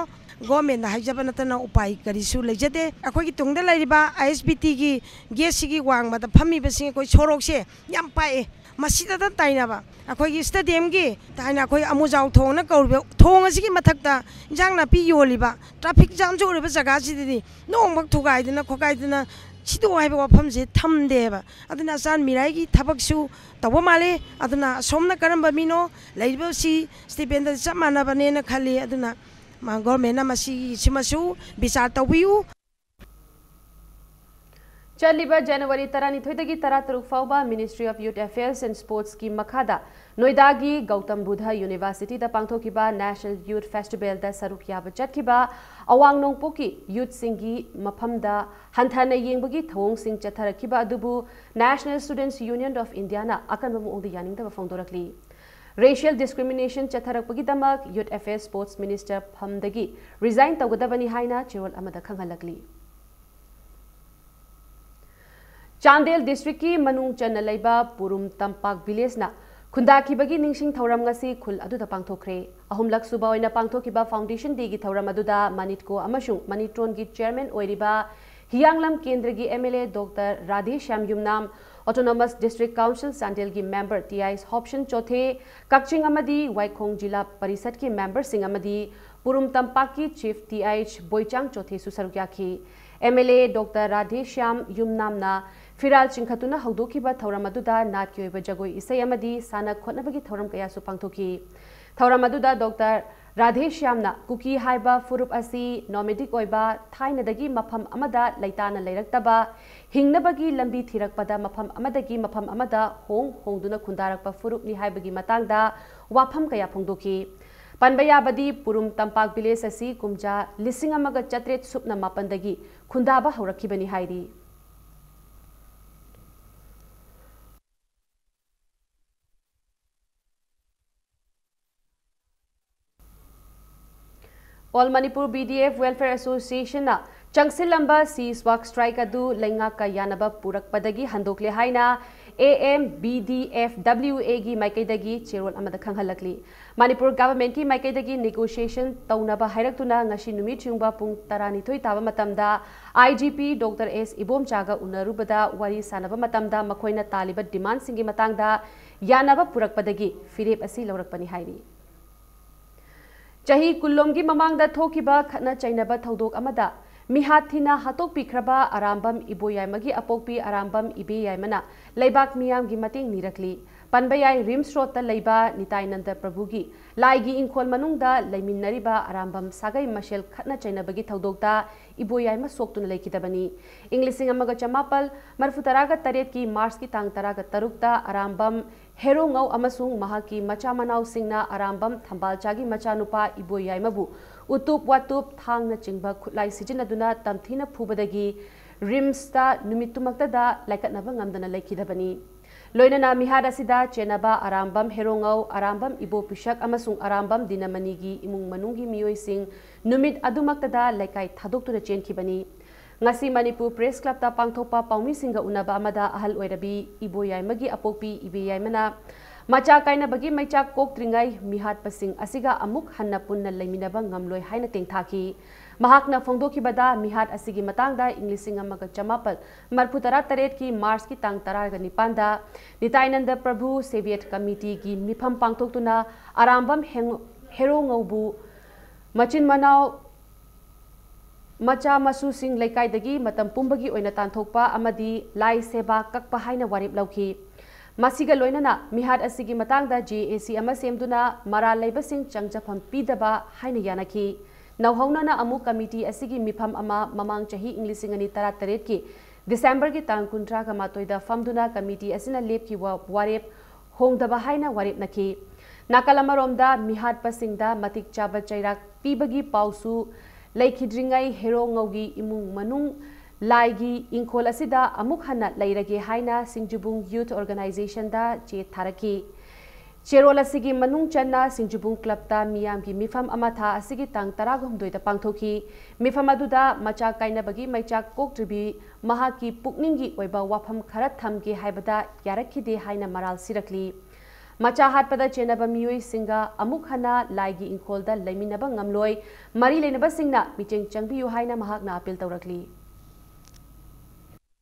ꯒꯣꯔꯃꯦꯟꯗ ꯍꯥꯏꯖꯕ ꯅꯠꯇꯅ ꯎꯄꯥꯏ ꯀꯔꯤꯁꯨ ꯂꯩꯖꯗꯦ꯫ ꯑꯩꯈꯣꯏꯒꯤ ꯇꯨꯡꯗ ꯂꯩꯔꯤꯕ ꯑꯥꯏ ꯑꯦꯁ ꯕꯤ ꯇꯤꯒꯤ ꯒꯦꯠꯁꯤꯒꯤ ꯋꯥꯡꯃꯗ ꯐꯝꯃꯤꯕꯁꯤꯡ ꯑꯩꯈꯣꯏ ꯁꯣꯔꯣꯛꯁꯦ ꯌꯥꯝ ꯄꯥꯛꯑꯦ꯫ ꯃꯁꯤꯗꯇ ꯇꯥꯏꯅꯕ ꯑꯩꯈꯣꯏꯒꯤ ꯁ꯭ꯇꯦꯗꯤꯌꯝꯒꯤ ꯍꯥꯏꯅ ꯑꯩꯈꯣꯏ ꯑꯃꯨꯖꯥꯎ ꯊꯣꯡꯅ ꯀꯧꯔꯤꯕ ꯊꯣꯡ ꯑꯁꯤꯒꯤ ꯃꯊꯛꯇ ꯏꯟꯖꯥꯡ ꯅꯥꯄꯤ ꯌꯣꯜꯂꯤꯕ ꯇ꯭ꯔꯥꯐꯤꯛ ꯖꯥꯝꯁꯨ ꯑꯣꯏꯔꯤꯕ ꯖꯒꯥꯁꯤꯗꯗꯤ ꯅꯣꯡꯃꯈꯛ ꯊꯨꯒꯥꯏꯗꯅ ꯈꯣꯠꯀꯥꯏꯗꯅ ꯁꯤꯗꯣꯛꯑꯣ ꯍꯥꯏꯕ ꯋꯥꯐꯝꯁꯦ ꯊꯝꯗꯦꯕ꯫ ꯑꯗꯨꯅ ꯑꯆꯥꯟ ꯃꯤꯔꯥꯏꯒꯤ ꯊꯕꯛꯁꯨ ꯇꯧꯕ ꯃꯥꯜꯂꯤ꯫ ꯑꯗꯨꯅ ꯑꯁꯣꯝꯅ ꯀꯔꯝꯕ ꯃꯤꯅꯣ, ꯂꯩꯔꯤꯕꯁꯤ ꯁ꯭ꯇꯤꯄꯦꯟꯗ ꯆꯞ ꯃꯥꯟꯅꯕꯅꯦꯅ ꯈꯜꯂꯤ꯫ ꯑꯗꯨꯅ ꯃꯥ, ꯒꯣꯔꯃꯦꯟꯅ ꯃꯁꯤꯒꯤꯁꯤꯃꯁꯨ ꯕꯤꯆꯥꯔ ꯇꯧꯕꯤꯌꯨ꯫ ꯆꯠꯂꯤꯕ ꯖꯅꯋꯥꯔꯤ ꯇꯔꯥꯅꯤꯊꯣꯏꯗꯒꯤ ꯇꯔꯥꯇꯔꯨꯛ ꯐꯥꯎꯕ Ministry of Youth Affairs and Sportsꯀꯤ ꯃꯈꯥꯗ ꯅꯣꯏꯗꯥꯒꯤ ꯒꯧꯇꯝ ꯕꯨꯙ ꯌꯨꯅꯤꯚꯔꯁꯤꯇꯤꯗ ꯄꯥꯡꯊꯣꯛꯈꯤꯕ National Youth Festivalꯗ ꯁꯔꯨꯛ ꯌꯥꯕ ꯆꯠꯈꯤꯕ ꯑꯋꯥꯡ ꯅꯣꯡꯄꯣꯛꯀꯤ ꯌꯨꯠꯁꯤꯡꯒꯤ ꯃꯐꯝꯗ ꯍꯟꯊꯅ ꯌꯦꯡꯕꯒꯤ ꯊꯧꯑꯣꯡꯁꯤꯡ ꯆꯠꯊꯔꯛꯈꯤꯕ ꯑꯗꯨꯕꯨ National Students Union of Indiaꯅ ꯑꯀꯟꯕ ꯃꯑꯣꯡꯗ ꯌꯥꯅꯤꯡꯗꯕ ꯐꯣꯡꯗꯣꯔꯛꯂꯤ꯫ Racial discrimination ꯆꯠꯊꯔꯛꯄꯒꯤꯗꯃꯛ Youth Affairs Sports Minister ꯐꯝꯗꯒꯤ resign ꯇꯧꯒꯗꯕꯅꯤ ꯍꯥꯏꯅ ꯆꯦꯔꯣꯜ ꯑꯃꯗ ꯈꯪꯍꯜꯂꯛꯂꯤ꯫ ꯆꯥꯟꯗꯦꯜ districtꯀꯤ ꯃꯅꯨꯡ ꯆꯟꯅ ꯂꯩꯕ ꯄꯨꯔꯨꯝ ꯇꯝꯄꯥꯛ villageꯅ ꯈꯨꯟꯗꯥꯈꯤꯕꯒꯤ ꯅꯤꯡꯁꯤꯡ ꯊꯧꯔꯝ ꯉꯁꯤ ꯈꯨꯜ ꯑꯗꯨꯗ ꯄꯥꯡꯊꯣꯛꯈ꯭ꯔꯦ꯫ ꯑꯍꯨꯝꯂꯛ ꯁꯨꯕ ꯑꯣꯏꯅ ꯄꯥꯡꯊꯣꯛꯈꯤꯕ Foundation Dayꯒꯤ ꯊꯧꯔꯝ ꯑꯗꯨꯗ ꯃꯅꯤꯠꯀꯣ ꯑꯃꯁꯨꯡ ꯃꯅꯤꯇ꯭ꯔꯣꯟꯒꯤ chairman ꯑꯣꯏꯔꯤꯕ ꯍꯤꯌꯥꯡꯂꯝ ꯀꯦꯟꯗ꯭ꯔꯒꯤ M L A Doctor Radhe Shyam Yumnam, Autonomous District Council ꯆꯥꯟꯗꯦꯜꯒꯤ member T I ꯍꯣꯞꯁꯟ ꯆꯣꯊꯦ, ꯀꯛꯆꯤꯡ ꯑꯃꯗꯤ ꯋꯥꯏꯈꯣꯡ ꯖꯤꯂꯥ ꯄꯔꯤꯁꯠꯀꯤ memberꯁꯤꯡ ꯑꯃꯗꯤ ꯄꯨꯔꯨꯝ ꯇꯝꯄꯥꯛꯀꯤ Chief ꯇꯤ ꯑꯩꯆ ꯕꯣꯏꯆꯥꯡ ꯆꯣꯊꯦꯁꯨ ꯁꯔꯨꯛ ꯌꯥꯈꯤ꯫ M L A doctor Radheshyam ꯌꯨꯝꯅꯥꯝꯅ ꯐꯤꯔꯥꯜ ꯆꯤꯡꯈꯠꯇꯨꯅ ꯍꯧꯗꯣꯛꯈꯤꯕ ꯊꯧꯔꯝ ꯑꯗꯨꯗ ꯅꯥꯠꯀꯤ ꯑꯣꯏꯕ ꯖꯒꯣꯏ ꯏꯁꯩ ꯑꯃꯗꯤ ꯁꯥꯟꯅ ꯈꯣꯠꯅꯕꯒꯤ ꯊꯧꯔꯝ ꯀꯌꯥꯁꯨ ꯄꯥꯡꯊꯣꯛꯈꯤ꯫ ꯊꯧꯔꯝ ꯑꯗꯨꯗ ꯗꯣꯛꯇꯔ ꯔꯥꯙꯦꯁ꯭ꯌꯥꯝꯅ ꯀꯨꯀꯤ ꯍꯥꯏꯕ ꯐꯨꯔꯨꯞ ꯑꯁꯤ nomadic ꯑꯣꯏꯕ, ꯊꯥꯏꯅꯗꯒꯤ ꯃꯐꯝ ꯑꯃꯗ ꯂꯩꯇꯥꯅ ꯂꯩꯔꯛꯇꯕ, ꯍꯤꯡꯅꯕꯒꯤ ꯂꯝꯕꯤ ꯊꯤꯔꯛꯄꯗ ꯃꯐꯝ ꯑꯃꯗꯒꯤ ꯃꯐꯝ ꯑꯃꯗ ꯍꯣꯡ ꯍꯣꯡꯗꯨꯅ ꯈꯨꯟꯗꯥꯔꯛꯄ ꯐꯨꯔꯨꯞꯅꯤ ꯍꯥꯏꯕꯒꯤ ꯃꯇꯥꯡꯗ ꯋꯥꯐꯝ ꯀꯌꯥ ꯐꯣꯡꯗꯣꯛꯈꯤ꯫ ꯄꯟꯕ ꯌꯥꯕꯗꯤ, ꯄꯨꯔꯨꯝ ꯇꯝꯄꯥꯛ village ꯑꯁꯤ ꯀꯨꯝꯖꯥ ꯂꯤꯁꯤꯡ ꯑꯃꯒ ꯆꯥꯇ꯭ꯔꯦꯠ ꯁꯨꯞꯅ ꯃꯥꯄꯟꯗꯒꯤ ꯈꯨꯟꯗꯥꯕ ꯍꯧꯔꯛꯈꯤꯕꯅꯤ ꯍꯥꯏꯔꯤ꯫ All Manipur B D F Welfare Association ꯅ ꯆꯪꯁꯤꯜꯂꯝꯕ ceasefire strike ꯑꯗꯨ ꯂꯩꯉꯥꯛꯀ ꯌꯥꯅꯕ ꯄꯨꯔꯛꯄꯗꯒꯤ ꯍꯟꯗꯣꯛꯂꯦ ꯍꯥꯏꯅ A M B D F W A ꯒꯤ ꯃꯥꯏꯀꯩꯗꯒꯤ ꯆꯦꯔꯣꯜ ꯑꯃꯗ ꯈꯪꯍꯜꯂꯛꯂꯤ꯫ ꯃꯅꯤꯄꯨꯔ government ꯀꯤ ꯃꯥꯏꯀꯩꯗꯒꯤ negotiation ꯇꯧꯅꯕ ꯍꯥꯏꯔꯛꯇꯨꯅ ꯉꯁꯤ ꯅꯨꯃꯤꯠ ꯌꯨꯡꯕ ꯄꯨꯡ ꯇꯔꯥꯅꯤꯊꯣꯏ ꯇꯥꯕ ꯃꯇꯝꯗ I G P Doctor S ꯏꯕꯣꯝꯆꯥꯒ ꯎꯅꯔꯨꯕꯗ ꯋꯥꯔꯤ ꯁꯥꯟꯅꯕ ꯃꯇꯝꯗ ꯃꯈꯣꯏꯅ ꯇꯥꯜꯂꯤꯕ demand ꯁꯤꯡꯒꯤ ꯃꯇꯥꯡꯗ ꯌꯥꯅꯕ ꯄꯨꯔꯛꯄꯗꯒꯤ ꯐꯤꯔꯦꯞ ꯑꯁꯤ ꯂꯧꯔꯛꯄꯅꯤ ꯍꯥꯏꯔꯤ꯫ ꯆꯍꯤ ꯀꯨꯟꯂꯣꯝꯒꯤ ꯃꯃꯥꯡꯗ ꯊꯣꯛꯈꯤꯕ ꯈꯠꯅ ꯆꯩꯅꯕ ꯊꯧꯗꯣꯛ ꯑꯃꯗ ꯃꯤꯍꯥꯠ ꯊꯤꯅ ꯍꯥꯠꯇꯣꯛꯄꯤꯈ꯭ꯔꯕ ꯑꯔꯥꯝꯕꯝ ꯏꯕꯣꯌꯥꯏꯃꯒꯤ ꯑꯄꯣꯛꯄꯤ ꯑꯔꯥꯝꯕꯝ ꯏꯕꯦꯌꯥꯏꯃꯅ ꯂꯩꯕꯥꯛ ꯃꯤꯌꯥꯝꯒꯤ ꯃꯇꯦꯡ ꯅꯤꯔꯛꯂꯤ꯫ ꯄꯟꯕ ꯌꯥꯏ, ꯔꯤꯝꯁ ꯔꯣꯗꯇ ꯂꯩꯕ ꯅꯤꯇꯥꯏꯅꯟꯗ ꯄ꯭ꯔꯚꯨꯒꯤ ꯂꯥꯏꯒꯤ ꯏꯪꯈꯣꯜ ꯃꯅꯨꯡꯗ ꯂꯩꯃꯤꯟꯅꯔꯤꯕ ꯑꯔꯥꯝꯕꯝ ꯁꯥꯒꯩ ꯃꯁꯦꯜ ꯈꯠꯅ ꯆꯩꯅꯕꯒꯤ ꯊꯧꯗꯣꯛꯇ ꯏꯕꯣꯌꯥꯏꯃ ꯁꯣꯛꯇꯨꯅ ꯂꯩꯈꯤꯗꯕꯅꯤ꯫ ꯏꯪ ꯂꯤꯁꯤꯡ ꯑꯃꯒ ꯆꯃꯥꯄꯜ ꯃꯔꯤꯐꯨ ꯇꯔꯥꯒ ꯇꯔꯦꯠꯀꯤ ꯃꯥꯔꯆꯀꯤ ꯇꯥꯡ ꯇꯔꯥꯒ ꯇꯔꯨꯛꯇ ꯑꯔꯥꯝꯕꯝ ꯍꯦꯔꯣꯉꯧ ꯑꯃꯁꯨꯡ ꯃꯍꯥꯛꯀꯤ ꯃꯆꯥ ꯃꯅꯥꯎꯁꯤꯡꯅ ꯑꯔꯥꯝꯕꯝ ꯊꯝꯕꯥꯜꯆꯥꯒꯤ ꯃꯆꯥꯅꯨꯄꯥ ꯏꯕꯣꯌꯥꯏꯃꯕꯨ ꯎꯇꯨꯞ ꯋꯥꯇꯨꯞ, ꯊꯥꯡꯅꯆꯤꯡꯕ ꯈꯨꯠꯂꯥꯏ ꯁꯤꯖꯤꯟꯅꯗꯨꯅ ꯇꯝꯊꯤꯅ ꯐꯨꯕꯗꯒꯤ ꯔꯤꯝꯁꯇ ꯅꯨꯃꯤꯠꯇꯨꯃꯛꯇꯗ ꯂꯥꯏꯀꯠꯅꯕ ꯉꯝꯗꯅ ꯂꯩꯈꯤꯗꯕꯅꯤ꯫ ꯂꯣꯏꯅꯅ ꯃꯤꯍꯥꯠ ꯑꯁꯤꯗ ꯆꯦꯟꯅꯕ ꯑꯔꯥꯝꯕꯝ ꯍꯦꯔꯣꯉꯧ, ꯑꯔꯥꯝꯕꯝ ꯏꯕꯣ ꯄꯤꯁꯛ ꯑꯃꯁꯨꯡ ꯑꯔꯥꯝꯕꯝ ꯗꯤꯅꯃꯅꯤꯒꯤ ꯏꯃꯨꯡ ꯃꯅꯨꯡꯒꯤ ꯃꯤꯑꯣꯏꯁꯤꯡ ꯅꯨꯃꯤꯠ ꯑꯗꯨꯃꯛꯇꯗ ꯂꯩꯀꯥꯏ ꯊꯥꯗꯣꯛꯇꯨꯅ ꯆꯦꯟꯈꯤꯕꯅꯤ꯫ ꯉꯁꯤ ꯃꯅꯤꯄꯨꯔ Press Clubꯇ ꯄꯥꯡꯊꯣꯛꯄ ꯄꯥꯎꯃꯤꯁꯤꯡꯒ ꯎꯅꯕ ꯑꯃꯗ ꯑꯍꯜ ꯑꯣꯏꯔꯕꯤ ꯏꯕꯣꯌꯥꯏꯃꯒꯤ ꯑꯄꯣꯛꯄꯤ ꯏꯕꯦꯌꯥꯏꯃꯅ ꯃꯆꯥ ꯀꯥꯏꯅꯕꯒꯤ ꯃꯩꯆꯥꯛ ꯀꯣꯛꯇ꯭ꯔꯤꯉꯩ ꯃꯤꯍꯥꯠꯄꯁꯤꯡ ꯑꯁꯤꯒ ꯑꯃꯨꯛ ꯍꯟꯅ ꯄꯨꯟꯅ ꯂꯩꯃꯤꯟꯅꯕ ꯉꯝꯂꯣꯏ ꯍꯥꯏꯅ ꯇꯦꯡꯊꯥꯈꯤ꯫ ꯃꯍꯥꯛꯅ ꯐꯣꯡꯗꯣꯛꯈꯤꯕꯗ, ꯃꯤꯍꯥꯠ ꯑꯁꯤꯒꯤ ꯃꯇꯥꯡꯗ ꯏꯪ ꯂꯤꯁꯤꯡ ꯑꯃꯒ ꯆꯃꯥꯄꯜ ꯃꯔꯤꯐꯨ ꯇꯔꯥ ꯇꯔꯦꯠꯀꯤ ꯃꯥꯔꯆꯀꯤ ꯇꯥꯡ ꯇꯔꯥꯒ ꯅꯤꯄꯥꯟꯗ ꯅꯤꯇꯥꯏꯅꯟꯗ ꯄ꯭ꯔꯚꯨ ꯁꯦꯚꯤꯌꯦꯠ ꯀꯃꯤꯇꯤꯒꯤ ꯃꯤꯐꯝ ꯄꯥꯡꯊꯣꯛꯇꯨꯅ ꯑꯔꯥꯝꯕꯝ ꯍꯦꯡ-, ꯍꯦꯔꯣꯉꯧꯕꯨ ꯃꯆꯤꯟ ꯃꯅꯥꯎ ꯃꯆꯥ ꯃꯁꯨꯁꯤꯡ ꯂꯩꯀꯥꯏꯗꯒꯤ ꯃꯇꯝ ꯄꯨꯝꯕꯒꯤ ꯑꯣꯏꯅ ꯇꯥꯟꯊꯣꯛꯄ ꯑꯃꯗꯤ ꯂꯥꯏ ꯁꯦꯕꯥ ꯀꯛꯄ ꯍꯥꯏꯅ ꯋꯥꯔꯦꯞ ꯂꯧꯈꯤ꯫ ꯃꯁꯤꯒ ꯂꯣꯏꯅꯅ ꯃꯤꯍꯥꯠ ꯑꯁꯤꯒꯤ ꯃꯇꯥꯡꯗ ꯖꯦ ꯑꯦ ꯁꯤ ꯑꯃ ꯁꯦꯝꯗꯨꯅ ꯃꯔꯥꯜ ꯂꯩꯕꯁꯤꯡ ꯆꯪꯖꯐꯝ ꯄꯤꯗꯕ ꯍꯥꯏꯅ ꯌꯥꯅꯈꯤ꯫ ꯅꯧꯍꯧꯅꯅ ꯑꯃꯨꯛ ꯀꯃꯤꯇꯤ ꯑꯁꯤꯒꯤ ꯃꯤꯐꯝ ꯑꯃ ꯃꯃꯥꯡ ꯆꯍꯤ ꯏꯪ ꯂꯤꯁꯤꯡ ꯑꯅꯤ ꯇꯔꯥꯇꯔꯦꯠꯀꯤ ꯗꯤꯁꯦꯝꯕꯔꯒꯤ ꯇꯥꯡ ꯀꯨꯟꯊ꯭ꯔꯥꯒ ꯃꯥꯊꯣꯏꯗ ꯐꯝꯗꯨꯅ ꯀꯃꯤꯇꯤ ꯑꯁꯤꯅ ꯂꯦꯞꯈꯤꯕ ꯋꯥꯔꯦꯞ ꯍꯣꯡꯗꯕ ꯍꯥꯏꯅ ꯋꯥꯔꯦꯞꯅꯈꯤ꯫ ꯅꯥꯀꯜ ꯑꯃꯔꯣꯝꯗ ꯃꯤꯍꯥꯠꯄꯁꯤꯡꯗ ꯃꯇꯤꯛ ꯆꯥꯕ ꯆꯩꯔꯥꯛ ꯄꯤꯕꯒꯤ ꯄꯥꯎꯁꯨ ꯂꯩꯈꯤꯗ꯭ꯔꯤꯉꯩ ꯍꯦꯔꯣ ꯉꯧꯒꯤ ꯏꯃꯨꯡ ꯃꯅꯨꯡ ꯂꯥꯏꯒꯤ ꯏꯪꯈꯣꯜ ꯑꯁꯤꯗ ꯑꯃꯨꯛ ꯍꯟꯅ ꯂꯩꯔꯒꯦ ꯍꯥꯏꯅ ꯁꯤꯡꯖꯨꯕꯨꯡ ꯌꯨꯊ ꯑꯣꯔꯒꯅꯥꯏꯖꯦꯁꯟꯗ ꯆꯦ ꯊꯥꯔꯛꯈꯤ꯫ ꯆꯦꯔꯣꯜ ꯑꯁꯤꯒꯤ ꯃꯅꯨꯡ ꯆꯟꯅ ꯁꯤꯡꯖꯨꯕꯨꯡ ꯀ꯭ꯂꯕꯇ ꯃꯤꯌꯥꯝꯒꯤ ꯃꯤꯐꯝ ꯑꯃ ꯊꯥ ꯑꯁꯤꯒꯤ ꯇꯥꯡ ꯇꯔꯥꯍꯨꯝꯗꯣꯏꯗ ꯄꯥꯡꯊꯣꯛꯈꯤ꯫ ꯃꯤꯐꯝ ꯑꯗꯨꯗ ꯃꯆꯥ ꯀꯥꯏꯅꯕꯒꯤ ꯃꯩꯆꯥꯛ ꯀꯣꯛꯇ꯭ꯔꯤꯕꯤ ꯃꯍꯥꯛꯀꯤ ꯄꯨꯛꯅꯤꯡꯒꯤ ꯑꯣꯏꯕ ꯋꯥꯐꯝ ꯈꯔ ꯊꯝꯒꯦ ꯍꯥꯏꯕꯗ ꯌꯥꯔꯛꯈꯤꯗꯦ ꯍꯥꯏꯅ ꯃꯔꯥꯜ ꯁꯤꯔꯛꯂꯤ꯫ ꯃꯆꯥ ꯍꯥꯠꯄꯗ ꯆꯦꯟꯅꯕ ꯃꯤꯑꯣꯏꯁꯤꯡꯒ ꯑꯃꯨꯛ ꯍꯟꯅ ꯂꯥꯏꯒꯤ ꯏꯪꯈꯣꯜꯗ ꯂꯩꯃꯤꯟꯅꯕ ꯉꯝꯂꯣꯏ꯫ ꯃꯔꯤ ꯂꯩꯅꯕꯁꯤꯡꯅ ꯃꯤꯠꯌꯦꯡ ꯆꯪꯕꯤꯌꯨ ꯍꯥꯏꯅ ꯃꯍꯥꯛꯅ ꯑꯄꯤꯜ ꯇꯧꯔꯛꯂꯤ꯫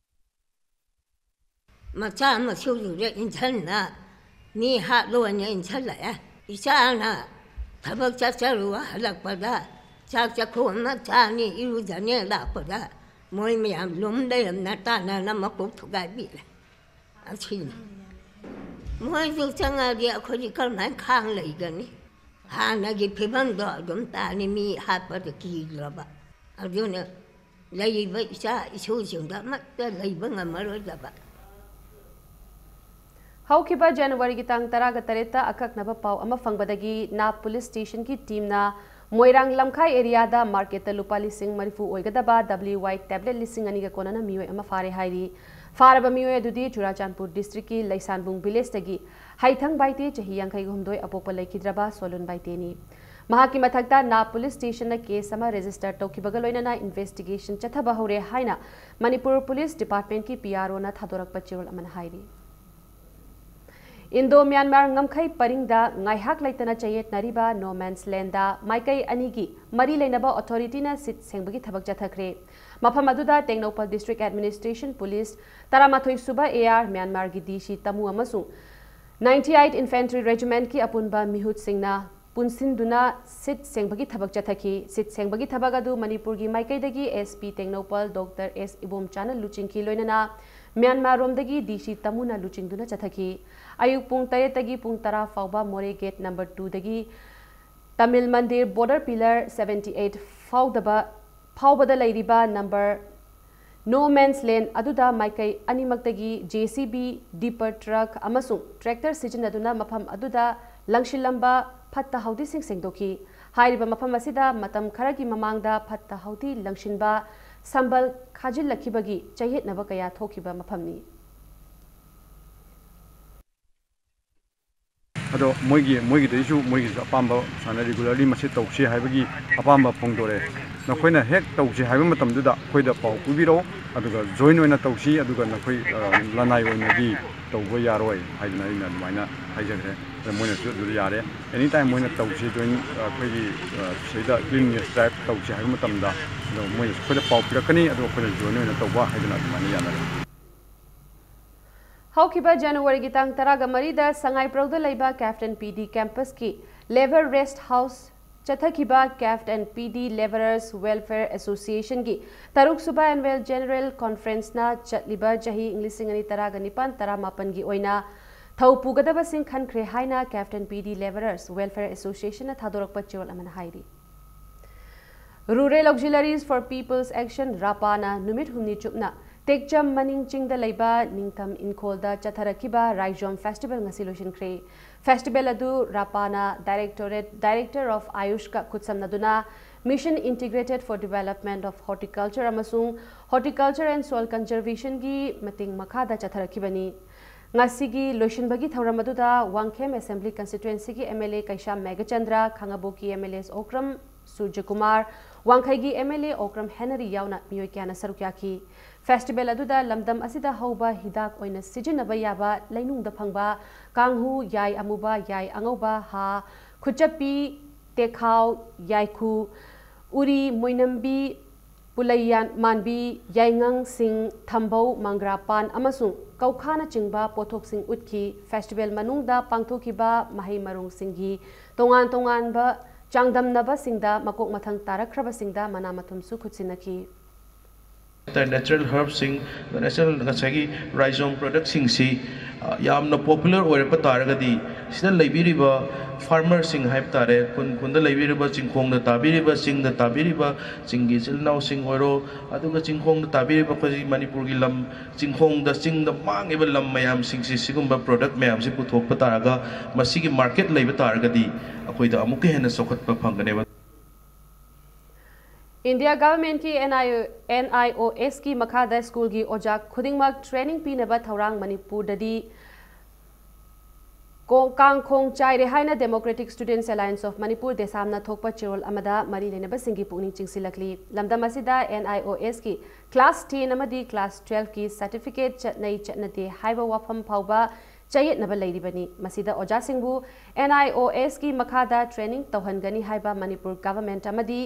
ꯃꯆꯥ ꯃꯁꯨꯗꯨꯗ ꯏꯟꯁꯤꯟꯅ ꯃꯤ ꯍꯥꯠꯂꯣꯅ ꯏꯟꯁꯤꯜꯂꯛꯑꯦ꯫ ꯏꯆꯥꯅ ꯊꯕꯛ ꯆꯠꯆꯔꯨ ꯍꯜꯂꯛꯄꯗ ꯆꯥꯛ ꯆꯥꯛꯈꯨꯝ ꯑꯃ ꯆꯥꯅꯤ ꯏꯔꯨꯖꯅꯤ ꯂꯥꯛꯄꯗ ꯃꯣꯏ ꯃꯌꯥꯝ ꯂꯨꯝ ꯂꯩꯔꯝꯅ ꯇꯥꯟꯅꯅ ꯃꯀꯣꯛ ꯊꯨꯒꯥꯏꯕꯤꯔꯦ꯫ ꯑꯁꯤꯅꯤ꯫ ꯃꯣꯏꯁꯨ ꯆꯪꯉꯗꯤ ꯑꯩꯈꯣꯏꯗꯤ ꯀꯔꯝꯍꯥꯏꯅ ꯈꯥꯡ ꯂꯩꯒꯅꯤ? ꯍꯥꯟꯅꯒꯤ ꯐꯤꯕꯝꯗꯣ ꯑꯗꯨꯝ ꯇꯥꯅꯤ, ꯃꯤ ꯍꯥꯠꯄꯗ ꯀꯤꯗ꯭ꯔꯕ꯫ ꯑꯗꯨꯅ ꯂꯩꯔꯤꯕ ꯏꯆꯥ ꯏꯁꯨꯁꯤꯡꯗꯣ ꯑꯃꯠꯇ ꯂꯩꯕ ꯉꯝꯃꯔꯣꯏꯗꯕ꯫ ꯍꯧꯈꯤꯕ ꯖꯅꯋꯥꯔꯤꯒꯤ ꯇꯥꯡ ꯇꯔꯥꯒ ꯇꯔꯦꯠꯇ ꯑꯀꯛꯅꯕ ꯄꯥꯎ ꯑꯃ ꯐꯪꯕꯗꯒꯤ ꯅꯥꯞ ꯄꯨꯂꯤꯁ ꯁ꯭ꯇꯦꯁꯟꯒꯤ ꯇꯤꯝꯅ ꯃꯣꯏꯔꯥꯡ ꯂꯝꯈꯥꯏ ꯑꯦꯔꯤꯌꯥꯗ ꯃꯥꯔꯀꯦꯠꯇ ꯂꯨꯄꯥ ꯂꯤꯁꯤꯡ ꯃꯔꯤꯐꯨ ꯑꯣꯏꯒꯗꯕ ꯗꯕ꯭ꯂꯤꯌꯨ ꯋꯥꯏ ꯇꯦꯕ꯭ꯂꯦꯠ ꯂꯤꯁꯤꯡ ꯑꯅꯤꯒ ꯀꯣꯟꯅꯅ ꯃꯤꯑꯣꯏ ꯑꯃ ꯐꯥꯔꯦ ꯍꯥꯏꯔꯤ꯫ ꯐꯥꯔꯕ ꯃꯤꯑꯣꯏ ꯑꯗꯨꯗꯤ ꯆꯨꯔꯥꯆꯥꯟꯄꯨꯔ ꯗꯤꯁꯇ꯭ꯔꯤꯛꯀꯤ ꯂꯩꯁꯥꯟꯕꯨꯡ ꯚꯤꯂꯦꯖꯇꯒꯤ ꯍꯩꯊꯪ ꯕꯥꯏꯇꯦ, ꯆꯍꯤ ꯌꯥꯡꯈꯩꯒ ꯍꯨꯝꯗꯣꯏ, ꯑꯄꯣꯛꯄ ꯂꯩꯈꯤꯗ꯭ꯔꯕ ꯁꯣꯂꯨꯟ ꯕꯥꯏꯇꯦꯅꯤ꯫ ꯃꯍꯥꯛꯀꯤ ꯃꯊꯛꯇ ꯅꯥꯞ ꯄꯨꯂꯤꯁ ꯁ꯭ꯇꯦꯁꯟꯅ ꯀꯦꯁ ꯑꯃ ꯔꯦꯖꯤꯁꯇꯔ ꯇꯧꯈꯤꯕꯒ ꯂꯣꯏꯅꯅ ꯏꯟꯚꯦꯁꯇꯤꯒꯦꯁꯟ ꯆꯠꯊꯕ ꯍꯧꯔꯦ ꯍꯥꯏꯅ ꯃꯅꯤꯄꯨꯔ ꯄꯨꯂꯤꯁ ꯗꯤꯄꯥꯔꯠꯃꯦꯟꯠꯀꯤ ꯄꯤ ꯑꯥꯔ ꯑꯣꯅ ꯊꯥꯗꯣꯔꯛꯄ ꯆꯦꯔꯣꯜ ꯑꯃꯅ ꯍꯥꯏꯔꯤ꯫ ꯏꯟꯗꯣ ꯃ꯭ꯌꯥꯟꯃꯥꯔ ꯉꯝꯈꯩ ꯄꯔꯤꯡꯗ ꯉꯥꯏꯍꯥꯛ ꯂꯩꯇꯅ ꯆꯌꯦꯠꯅꯔꯤꯕ ꯅꯣ ꯃꯦꯟꯁ ꯂꯦꯟꯗ ꯃꯥꯏꯀꯩ ꯑꯅꯤꯒꯤ ꯃꯔꯤ ꯂꯩꯅꯕ ꯑꯣꯊꯣꯔꯤꯇꯤꯅ ꯁꯤꯠ ꯁꯦꯡꯕꯒꯤ ꯊꯕꯛ ꯆꯠꯊꯈ꯭ꯔꯦ꯫ ꯃꯐꯝ ꯑꯗꯨꯗ ꯇꯦꯡꯅꯧꯄꯜ ꯗꯤꯁꯇ꯭ꯔꯤꯛ ꯑꯦꯗꯃꯤꯅꯤꯁꯇ꯭ꯔꯦꯁꯟ ꯄꯨꯂꯤꯁ ꯇꯔꯥꯃꯥꯊꯣꯏ ꯁꯨꯕ ꯑꯦ ꯑꯥꯔ, ꯃ꯭ꯌꯥꯟꯃꯥꯔꯒꯤ ꯗꯤ ꯁꯤ ꯇꯃꯨ ꯑꯃꯁꯨꯡ ꯅꯥꯏꯟꯇꯤ ꯑꯩꯠ ꯏꯟꯐꯦꯟꯇ꯭ꯔꯤ ꯔꯦꯖꯤꯃꯦꯟꯠꯀꯤ ꯑꯄꯨꯟꯕ ꯃꯤꯍꯨꯠꯁꯤꯡꯅ ꯄꯨꯟꯁꯤꯟꯗꯨꯅ ꯁꯤꯠ ꯁꯦꯡꯕꯒꯤ ꯊꯕꯛ ꯆꯠꯊꯈꯤ꯫ ꯁꯤꯠ ꯁꯦꯡꯕꯒꯤ ꯊꯕꯛ ꯑꯗꯨ ꯃꯅꯤꯄꯨꯔꯒꯤ ꯃꯥꯏꯀꯩꯗꯒꯤ SP ꯇꯦꯡꯅꯧꯄꯜ ꯗꯣꯛꯇꯔ ꯑꯦꯁ ꯏꯕꯣꯝꯆꯥꯅ ꯂꯨꯆꯤꯡꯈꯤ꯫ ꯂꯣꯏꯅꯅ ꯃ꯭ꯌꯥꯟꯃꯥꯔꯔꯣꯝꯗꯒꯤ DC ꯇꯃꯨꯅ ꯂꯨꯆꯤꯡꯗꯨꯅ ꯆꯠꯊꯈꯤ꯫ ꯑꯌꯨꯛ ꯄꯨꯡ ꯇꯔꯦꯠꯇꯒꯤ ꯄꯨꯡ ꯇꯔꯥ ꯐꯥꯎꯕ ꯃꯣꯔꯦ ꯒꯦꯠ ꯅꯝꯕꯔ ꯇꯨꯗꯒꯤ ꯇꯥꯃꯤꯜ ꯃꯟꯗꯤꯔ ꯕꯣꯔꯗꯔ ꯄꯤꯂꯔ seventy eight ꯐꯥꯎꯗꯕ ꯐꯥꯎꯕꯗ ꯂꯩꯔꯤꯕ ꯅꯝꯕꯔ No Man's Land ꯑꯗꯨꯗ ꯃꯥꯏꯀꯩ ꯑꯅꯤꯃꯛꯇꯒꯤ JCB, ꯗꯤꯄꯔ ꯇ꯭ꯔꯛ ꯑꯃꯁꯨꯡ ꯇ꯭ꯔꯦꯛꯇꯔ ꯁꯤꯖꯤꯟꯅꯗꯨꯅ ꯃꯐꯝ ꯑꯗꯨꯗ ꯂꯪꯁꯤꯜꯂꯝꯕ ꯐꯠꯇ ꯍꯥꯎꯗꯤꯁꯤꯡ ꯁꯦꯡꯗꯣꯛꯈꯤ꯫ ꯍꯥꯏꯔꯤꯕ ꯃꯐꯝ ꯑꯁꯤꯗ ꯃꯇꯝ ꯈꯔꯒꯤ ꯃꯃꯥꯡꯗ ꯐꯠꯇ ꯍꯥꯎꯗꯤ ꯂꯪꯁꯤꯟꯕ ꯁꯝꯕꯜ ꯈꯥꯖꯤꯜꯂꯛꯈꯤꯕꯒꯤ ꯆꯌꯦꯠꯅꯕ ꯀꯌꯥ ꯊꯣꯛꯈꯤꯕ ꯃꯐꯝꯅꯤ꯫ ꯑꯗꯣ ꯃꯣꯏꯒꯤ, ꯃꯣꯏꯒꯤꯗꯩꯁꯨ, ꯃꯣꯏꯒꯤꯁꯨ ꯑꯄꯥꯝꯕ ꯁꯨꯃꯥꯏꯅ regularly ꯃꯁꯤ ꯇꯧꯁꯤ ꯍꯥꯏꯕꯒꯤ ꯑꯄꯥꯝꯕ ꯐꯣꯡꯗꯣꯔꯛꯑꯦ꯫ ꯅꯈꯣꯏꯅ ꯍꯦꯛ ꯇꯧꯁꯤ ꯍꯥꯏꯕ ꯃꯇꯝꯗꯨꯗ ꯑꯩꯈꯣꯏꯗ ꯄꯥꯎ ꯄꯤꯕꯤꯔꯛꯑꯣ, ꯑꯗꯨꯒ join ꯑꯣꯏꯅ ꯇꯧꯁꯤ, ꯑꯗꯨꯒ ꯅꯈꯣꯏ, ꯑ, ꯂꯅꯥꯏ ꯑꯣꯏꯅꯗꯤ ꯇꯧꯕ ꯌꯥꯔꯣꯏ ꯍꯥꯏꯗꯅ ꯑꯩꯅ ꯑꯗꯨꯃꯥꯏꯅ ꯍꯥꯏꯖꯈ꯭ꯔꯦ꯫ ꯑꯗ ꯃꯣꯏꯅꯁꯨ ꯑꯗꯨꯗ ꯌꯥꯔꯦ, anytime ꯃꯣꯏꯅ ꯇꯧꯁꯤ, join, ꯑ, ꯑꯩꯈꯣꯏꯒꯤ, ꯑ, ꯁꯤꯗ cleanliness drive ꯇꯧꯁꯤ ꯍꯥꯏꯕ ꯃꯇꯝꯗ, ꯑꯗꯣ ꯃꯣꯏꯅꯁꯨ ꯑꯩꯈꯣꯏꯗ ꯄꯥꯎ ꯄꯤꯔꯛꯀꯅꯤ, ꯑꯗꯣ ꯑꯩꯈꯣꯏꯅ join ꯑꯣꯏꯅ ꯇꯧꯕ ꯍꯥꯏꯗꯅ ꯑꯗꯨꯃꯥꯏꯅ ꯌꯥꯅꯔꯦ꯫ ꯍꯧꯈꯤꯕ ꯖꯅꯋꯥꯔꯤꯒꯤ ꯇꯥꯡ ꯇꯔꯥꯒ ꯃꯔꯤꯗ ꯁꯉꯥꯏꯄ꯭ꯔꯧꯗ ꯂꯩꯕ CAFT and PD campus ꯀꯤ Labour Rest House ꯆꯠꯊꯈꯤꯕ CAFT and PD Labourers Welfare Association ꯒꯤ ꯇꯔꯨꯛ ꯁꯨꯕ Annual General Conference ꯅ ꯆꯠꯂꯤꯕ ꯆꯍꯤ ꯂꯤꯁꯤꯡ ꯑꯅꯤ ꯇꯔꯥꯒ ꯅꯤꯄꯥꯟ ꯇꯔꯥꯃꯥꯄꯟꯒꯤ ꯑꯣꯏꯅ ꯊꯧ ꯄꯨꯒꯗꯕꯁꯤꯡ ꯈꯟꯈ꯭ꯔꯦ ꯍꯥꯏꯅ CAFT and PD Labourers Welfare Association ꯅ ꯊꯥꯗꯣꯔꯛꯄ ꯆꯦꯔꯣꯜ ꯑꯃꯅ ꯍꯥꯏꯔꯤ꯫ Rural Auxiliaries for People's Action, ꯔꯥꯄꯥꯅ ꯅꯨꯃꯤꯠ ꯍꯨꯝꯅꯤ ꯆꯨꯞꯅ ꯇꯦꯛꯆꯝ ꯃꯅꯤꯡ ꯆꯤꯡꯗ ꯂꯩꯕ ꯅꯤꯡꯊꯝ ꯏꯪꯈꯣꯜꯗ ꯆꯠꯊꯔꯛꯈꯤꯕ ꯔꯥꯏꯖꯣꯝ festival ꯉꯁꯤ ꯂꯣꯏꯁꯤꯟꯈ꯭ꯔꯦ꯫ Festival ꯑꯗꯨ ꯔꯥꯄꯥꯅ Directorate, Director of AYUSH ꯀ ꯈꯨꯠꯁꯝꯅꯗꯨꯅ Mission Integrated for Development of Horticulture ꯑꯃꯁꯨꯡ Horticulture and Soil Conservation ꯒꯤ ꯃꯇꯦꯡ ꯃꯈꯥꯗ ꯆꯠꯊꯔꯛꯈꯤꯕꯅꯤ꯫ ꯉꯁꯤꯒꯤ ꯂꯣꯏꯁꯤꯟꯕꯒꯤ ꯊꯧꯔꯝ ꯑꯗꯨꯗ ꯋꯥꯡꯈꯦꯝ Assembly Constituency ꯒꯤ MLA ꯀꯩꯁꯥꯝ ꯃꯦꯘꯆꯟꯗ꯭ꯔ, ꯈꯥꯉꯕꯣꯛꯀꯤ MLAs ꯑꯣꯀ꯭ꯔꯝ ꯁꯨꯔꯖꯀꯨꯃꯥꯔ, ꯋꯥꯡꯈꯩꯒꯤ MLA ꯑꯣꯀ꯭ꯔꯝ ꯍꯦꯅꯔꯤ ꯌꯥꯎꯅ ꯃꯤꯑꯣꯏ ꯀꯌꯥꯅ ꯁꯔꯨꯛ ꯌꯥꯈꯤ꯫ Festival ꯑꯗꯨꯗ ꯂꯝꯗꯝ ꯑꯁꯤꯗ ꯍꯧꯕ ꯍꯤꯗꯥꯛ ꯑꯣꯏꯅ ꯁꯤꯖꯤꯟꯅꯕ ꯌꯥꯕ ꯂꯩꯅꯨꯡꯗ ꯐꯪꯕ ꯀꯥꯡꯍꯨ, ꯌꯥꯏ ꯑꯃꯨꯕ, ꯌꯥꯏ ꯑꯉꯧꯕ, ꯍꯥ, ꯈꯨꯆꯞꯄꯤ, ꯇꯦꯈꯥꯎ, ꯌꯥꯏꯈꯨ, ꯎꯔꯤ, ꯃꯣꯏꯅꯝꯕꯤ, ꯄꯨꯂꯩ ꯃꯥꯟꯕꯤ, ꯌꯥꯏꯉꯪꯁꯤꯡ, ꯊꯝꯕꯧ, ꯃꯪꯒ꯭ꯔꯥ ꯄꯥꯟ ꯑꯃꯁꯨꯡ ꯀꯧꯈꯥꯅꯆꯤꯡꯕ ꯄꯣꯠꯊꯣꯛꯁꯤꯡ ꯎꯠꯈꯤ꯫ ꯐꯦꯁꯇꯤꯚꯦꯜ ꯃꯅꯨꯡꯗ ꯄꯥꯡꯊꯣꯛꯈꯤꯕ ꯃꯍꯩ ꯃꯔꯣꯡꯁꯤꯡꯒꯤ ꯇꯣꯉꯥꯟ ꯇꯣꯉꯥꯟꯕ ꯆꯥꯡꯗꯝꯅꯕꯁꯤꯡꯗ ꯃꯀꯣꯛ ꯃꯊꯪ ꯇꯥꯔꯛꯈ꯭ꯔꯕꯁꯤꯡꯗ ꯃꯅꯥ ꯃꯊꯨꯝꯁꯨ ꯈꯨꯠꯁꯤꯟꯅꯈꯤ꯫ ꯅꯦꯆꯔꯦꯜ ꯍꯔꯕꯁꯤꯡ, ꯅꯦꯆꯔꯦꯜ ꯉꯁꯥꯏꯒꯤ ꯔꯥꯏꯖꯣꯝ ꯄ꯭ꯔꯗꯛꯁꯤꯡꯁꯤ ꯌꯥꯝꯅ ꯄꯣꯄꯨꯂꯔ ꯑꯣꯏꯔꯛꯄ ꯇꯥꯔꯒꯗꯤ, ꯁꯤꯗ ꯂꯩꯕꯤꯔꯤꯕ ꯐꯥꯔꯃꯔꯁꯤꯡ ꯍꯥꯏꯕ ꯇꯥꯔꯦ, ꯈꯨꯟ ꯈꯨꯟꯗ ꯂꯩꯕꯤꯔꯤꯕ, ꯆꯤꯡꯈꯣꯡꯗ ꯇꯥꯕꯤꯔꯤꯕ, ꯆꯤꯡꯗ ꯇꯥꯕꯤꯔꯤꯕ, ꯆꯤꯡꯒꯤ ꯏꯆꯤꯜ ꯏꯅꯥꯎꯁꯤꯡ ꯑꯣꯏꯔꯣ, ꯑꯗꯨꯒ ꯆꯤꯡꯈꯣꯡꯗ ꯇꯥꯕꯤꯔꯤꯕ ꯑꯩꯈꯣꯏꯒꯤ ꯃꯅꯤꯄꯨꯔꯒꯤ ꯂꯝ, ꯆꯤꯡꯈꯣꯡꯗ, ꯆꯤꯡꯗ ꯃꯥꯡꯉꯤꯕ ꯂꯝ ꯃꯌꯥꯝꯁꯤꯡꯁꯤ, ꯁꯤꯒꯨꯝꯕ ꯄ꯭ꯔꯗꯛ ꯃꯌꯥꯝꯁꯤ ꯄꯨꯊꯣꯛꯄ ꯇꯥꯔꯒ, ꯃꯁꯤꯒꯤ ꯃꯥꯔꯀꯦꯠ ꯂꯩꯕ ꯇꯥꯔꯒꯗꯤ, ꯑꯩꯈꯣꯏꯗ ꯑꯃꯨꯛꯀ ꯍꯦꯟꯅ ꯆꯥꯎꯈꯠꯄ ꯐꯪꯒꯅꯦꯕ꯫ ꯏꯟꯗꯤꯌꯥ ꯒꯚꯔꯟꯃꯦꯟꯠꯀꯤ ꯑꯦꯟ ꯑꯥꯏ ꯑꯣ ꯑꯦꯁꯀꯤ ꯃꯈꯥꯗ ꯁ꯭ꯀꯨꯜꯒꯤ ꯑꯣꯖꯥ ꯈꯨꯗꯤꯡꯃꯛ ꯇ꯭ꯔꯦꯅꯤꯡ ꯄꯤꯅꯕ ꯊꯧꯔꯥꯡ ꯃꯅꯤꯄꯨꯔꯗꯗꯤ ꯀꯣ-, ꯀꯥꯡꯈꯣꯡ ꯆꯥꯏꯔꯦ ꯍꯥꯏꯅ Democratic Students Alliance of Manipur, ꯗꯦꯁꯥꯝꯅ ꯊꯣꯛꯄ ꯆꯦꯔꯣꯜ ꯑꯃꯗ ꯃꯔꯤ ꯂꯩꯅꯕꯁꯤꯡꯒꯤ ꯄꯨꯛꯅꯤꯡ ꯆꯤꯡꯁꯤꯜꯂꯛꯂꯤ꯫ ꯂꯝꯗꯝ ꯑꯁꯤꯗ ꯑꯦꯟ ꯑꯥꯏ ꯑꯣ ꯑꯦꯁꯀꯤ ꯀ꯭ꯂꯥꯁ ꯇꯦꯟ ꯑꯃꯗꯤ ꯀ꯭ꯂꯥꯁ ꯇꯨꯋꯦꯜꯐꯀꯤ ꯁꯥꯔꯇꯤꯐꯤꯀꯦꯠ ꯆꯠꯅꯩ ꯆꯠꯅꯗꯦ ꯍꯥꯏꯕ ꯋꯥꯐꯝ ꯐꯥꯎꯕ ꯆꯌꯦꯠꯅꯕ ꯂꯩꯔꯤꯕꯅꯤ꯫ ꯃꯁꯤꯗ ꯑꯣꯖꯥꯁꯤꯡꯕꯨ ꯑꯦꯟ ꯑꯥꯏ ꯑꯣ ꯑꯦꯁꯀꯤ ꯃꯈꯥꯗ ꯇ꯭ꯔꯦꯅꯤꯡ ꯇꯧꯍꯟꯒꯅꯤ ꯍꯥꯏꯕ ꯃꯅꯤꯄꯨꯔ ꯒꯚꯔꯟꯃꯦꯟꯠ ꯑꯃꯗꯤ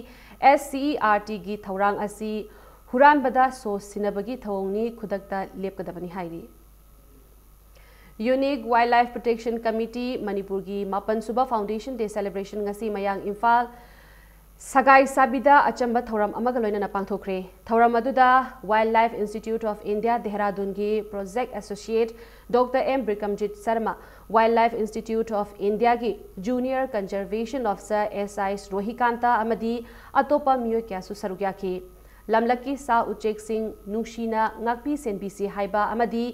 ꯑꯦꯁ ꯁꯤ ꯏ ꯑꯥꯔ ꯇꯤꯒꯤ ꯊꯧꯔꯥꯡ ꯑꯁꯤ ꯍꯨꯔꯥꯟꯕꯗ ꯁꯣ ꯁꯤꯟꯅꯕꯒꯤ ꯊꯧꯑꯣꯡꯅꯤ, ꯈꯨꯗꯛꯇ ꯂꯦꯞꯀꯗꯕꯅꯤ ꯍꯥꯏꯔꯤ꯫ Unique Wildlife Protection Committee ꯃꯅꯤꯄꯨꯔꯒꯤ ꯃꯥꯄꯟ ꯁꯨꯕ Foundation Day celebration ꯉꯁꯤ ꯃꯌꯥꯡ ꯏꯝꯐꯥꯜ ꯁꯒꯥꯏ ꯁꯥꯕꯤꯗ ꯑꯆꯝꯕ ꯊꯧꯔꯝ ꯑꯃꯒ ꯂꯣꯏꯅꯅ ꯄꯥꯡꯊꯣꯛꯈ꯭ꯔꯦ꯫ ꯊꯧꯔꯝ ꯑꯗꯨꯗ Wildlife Institute of India ꯗꯦꯍꯔꯥꯗꯨꯟꯒꯤ project associate doctor M Brikamjit Sharma, Wildlife Institute of Indiaꯒꯤ junior conservation officer S I Rohikanta ꯑꯃꯗꯤ ꯑꯇꯣꯞꯄ ꯃꯤꯑꯣꯏ ꯀꯌꯥꯁꯨ ꯁꯔꯨꯛ ꯌꯥꯈꯤ꯫ ꯂꯝꯂꯛꯀꯤ ꯁꯥ ꯎꯆꯦꯛꯁꯤꯡ ꯅꯨꯡꯁꯤꯅ ꯉꯥꯛꯄꯤ ꯁꯦꯟꯕꯤꯁꯤ ꯍꯥꯏꯕ ꯑꯃꯗꯤ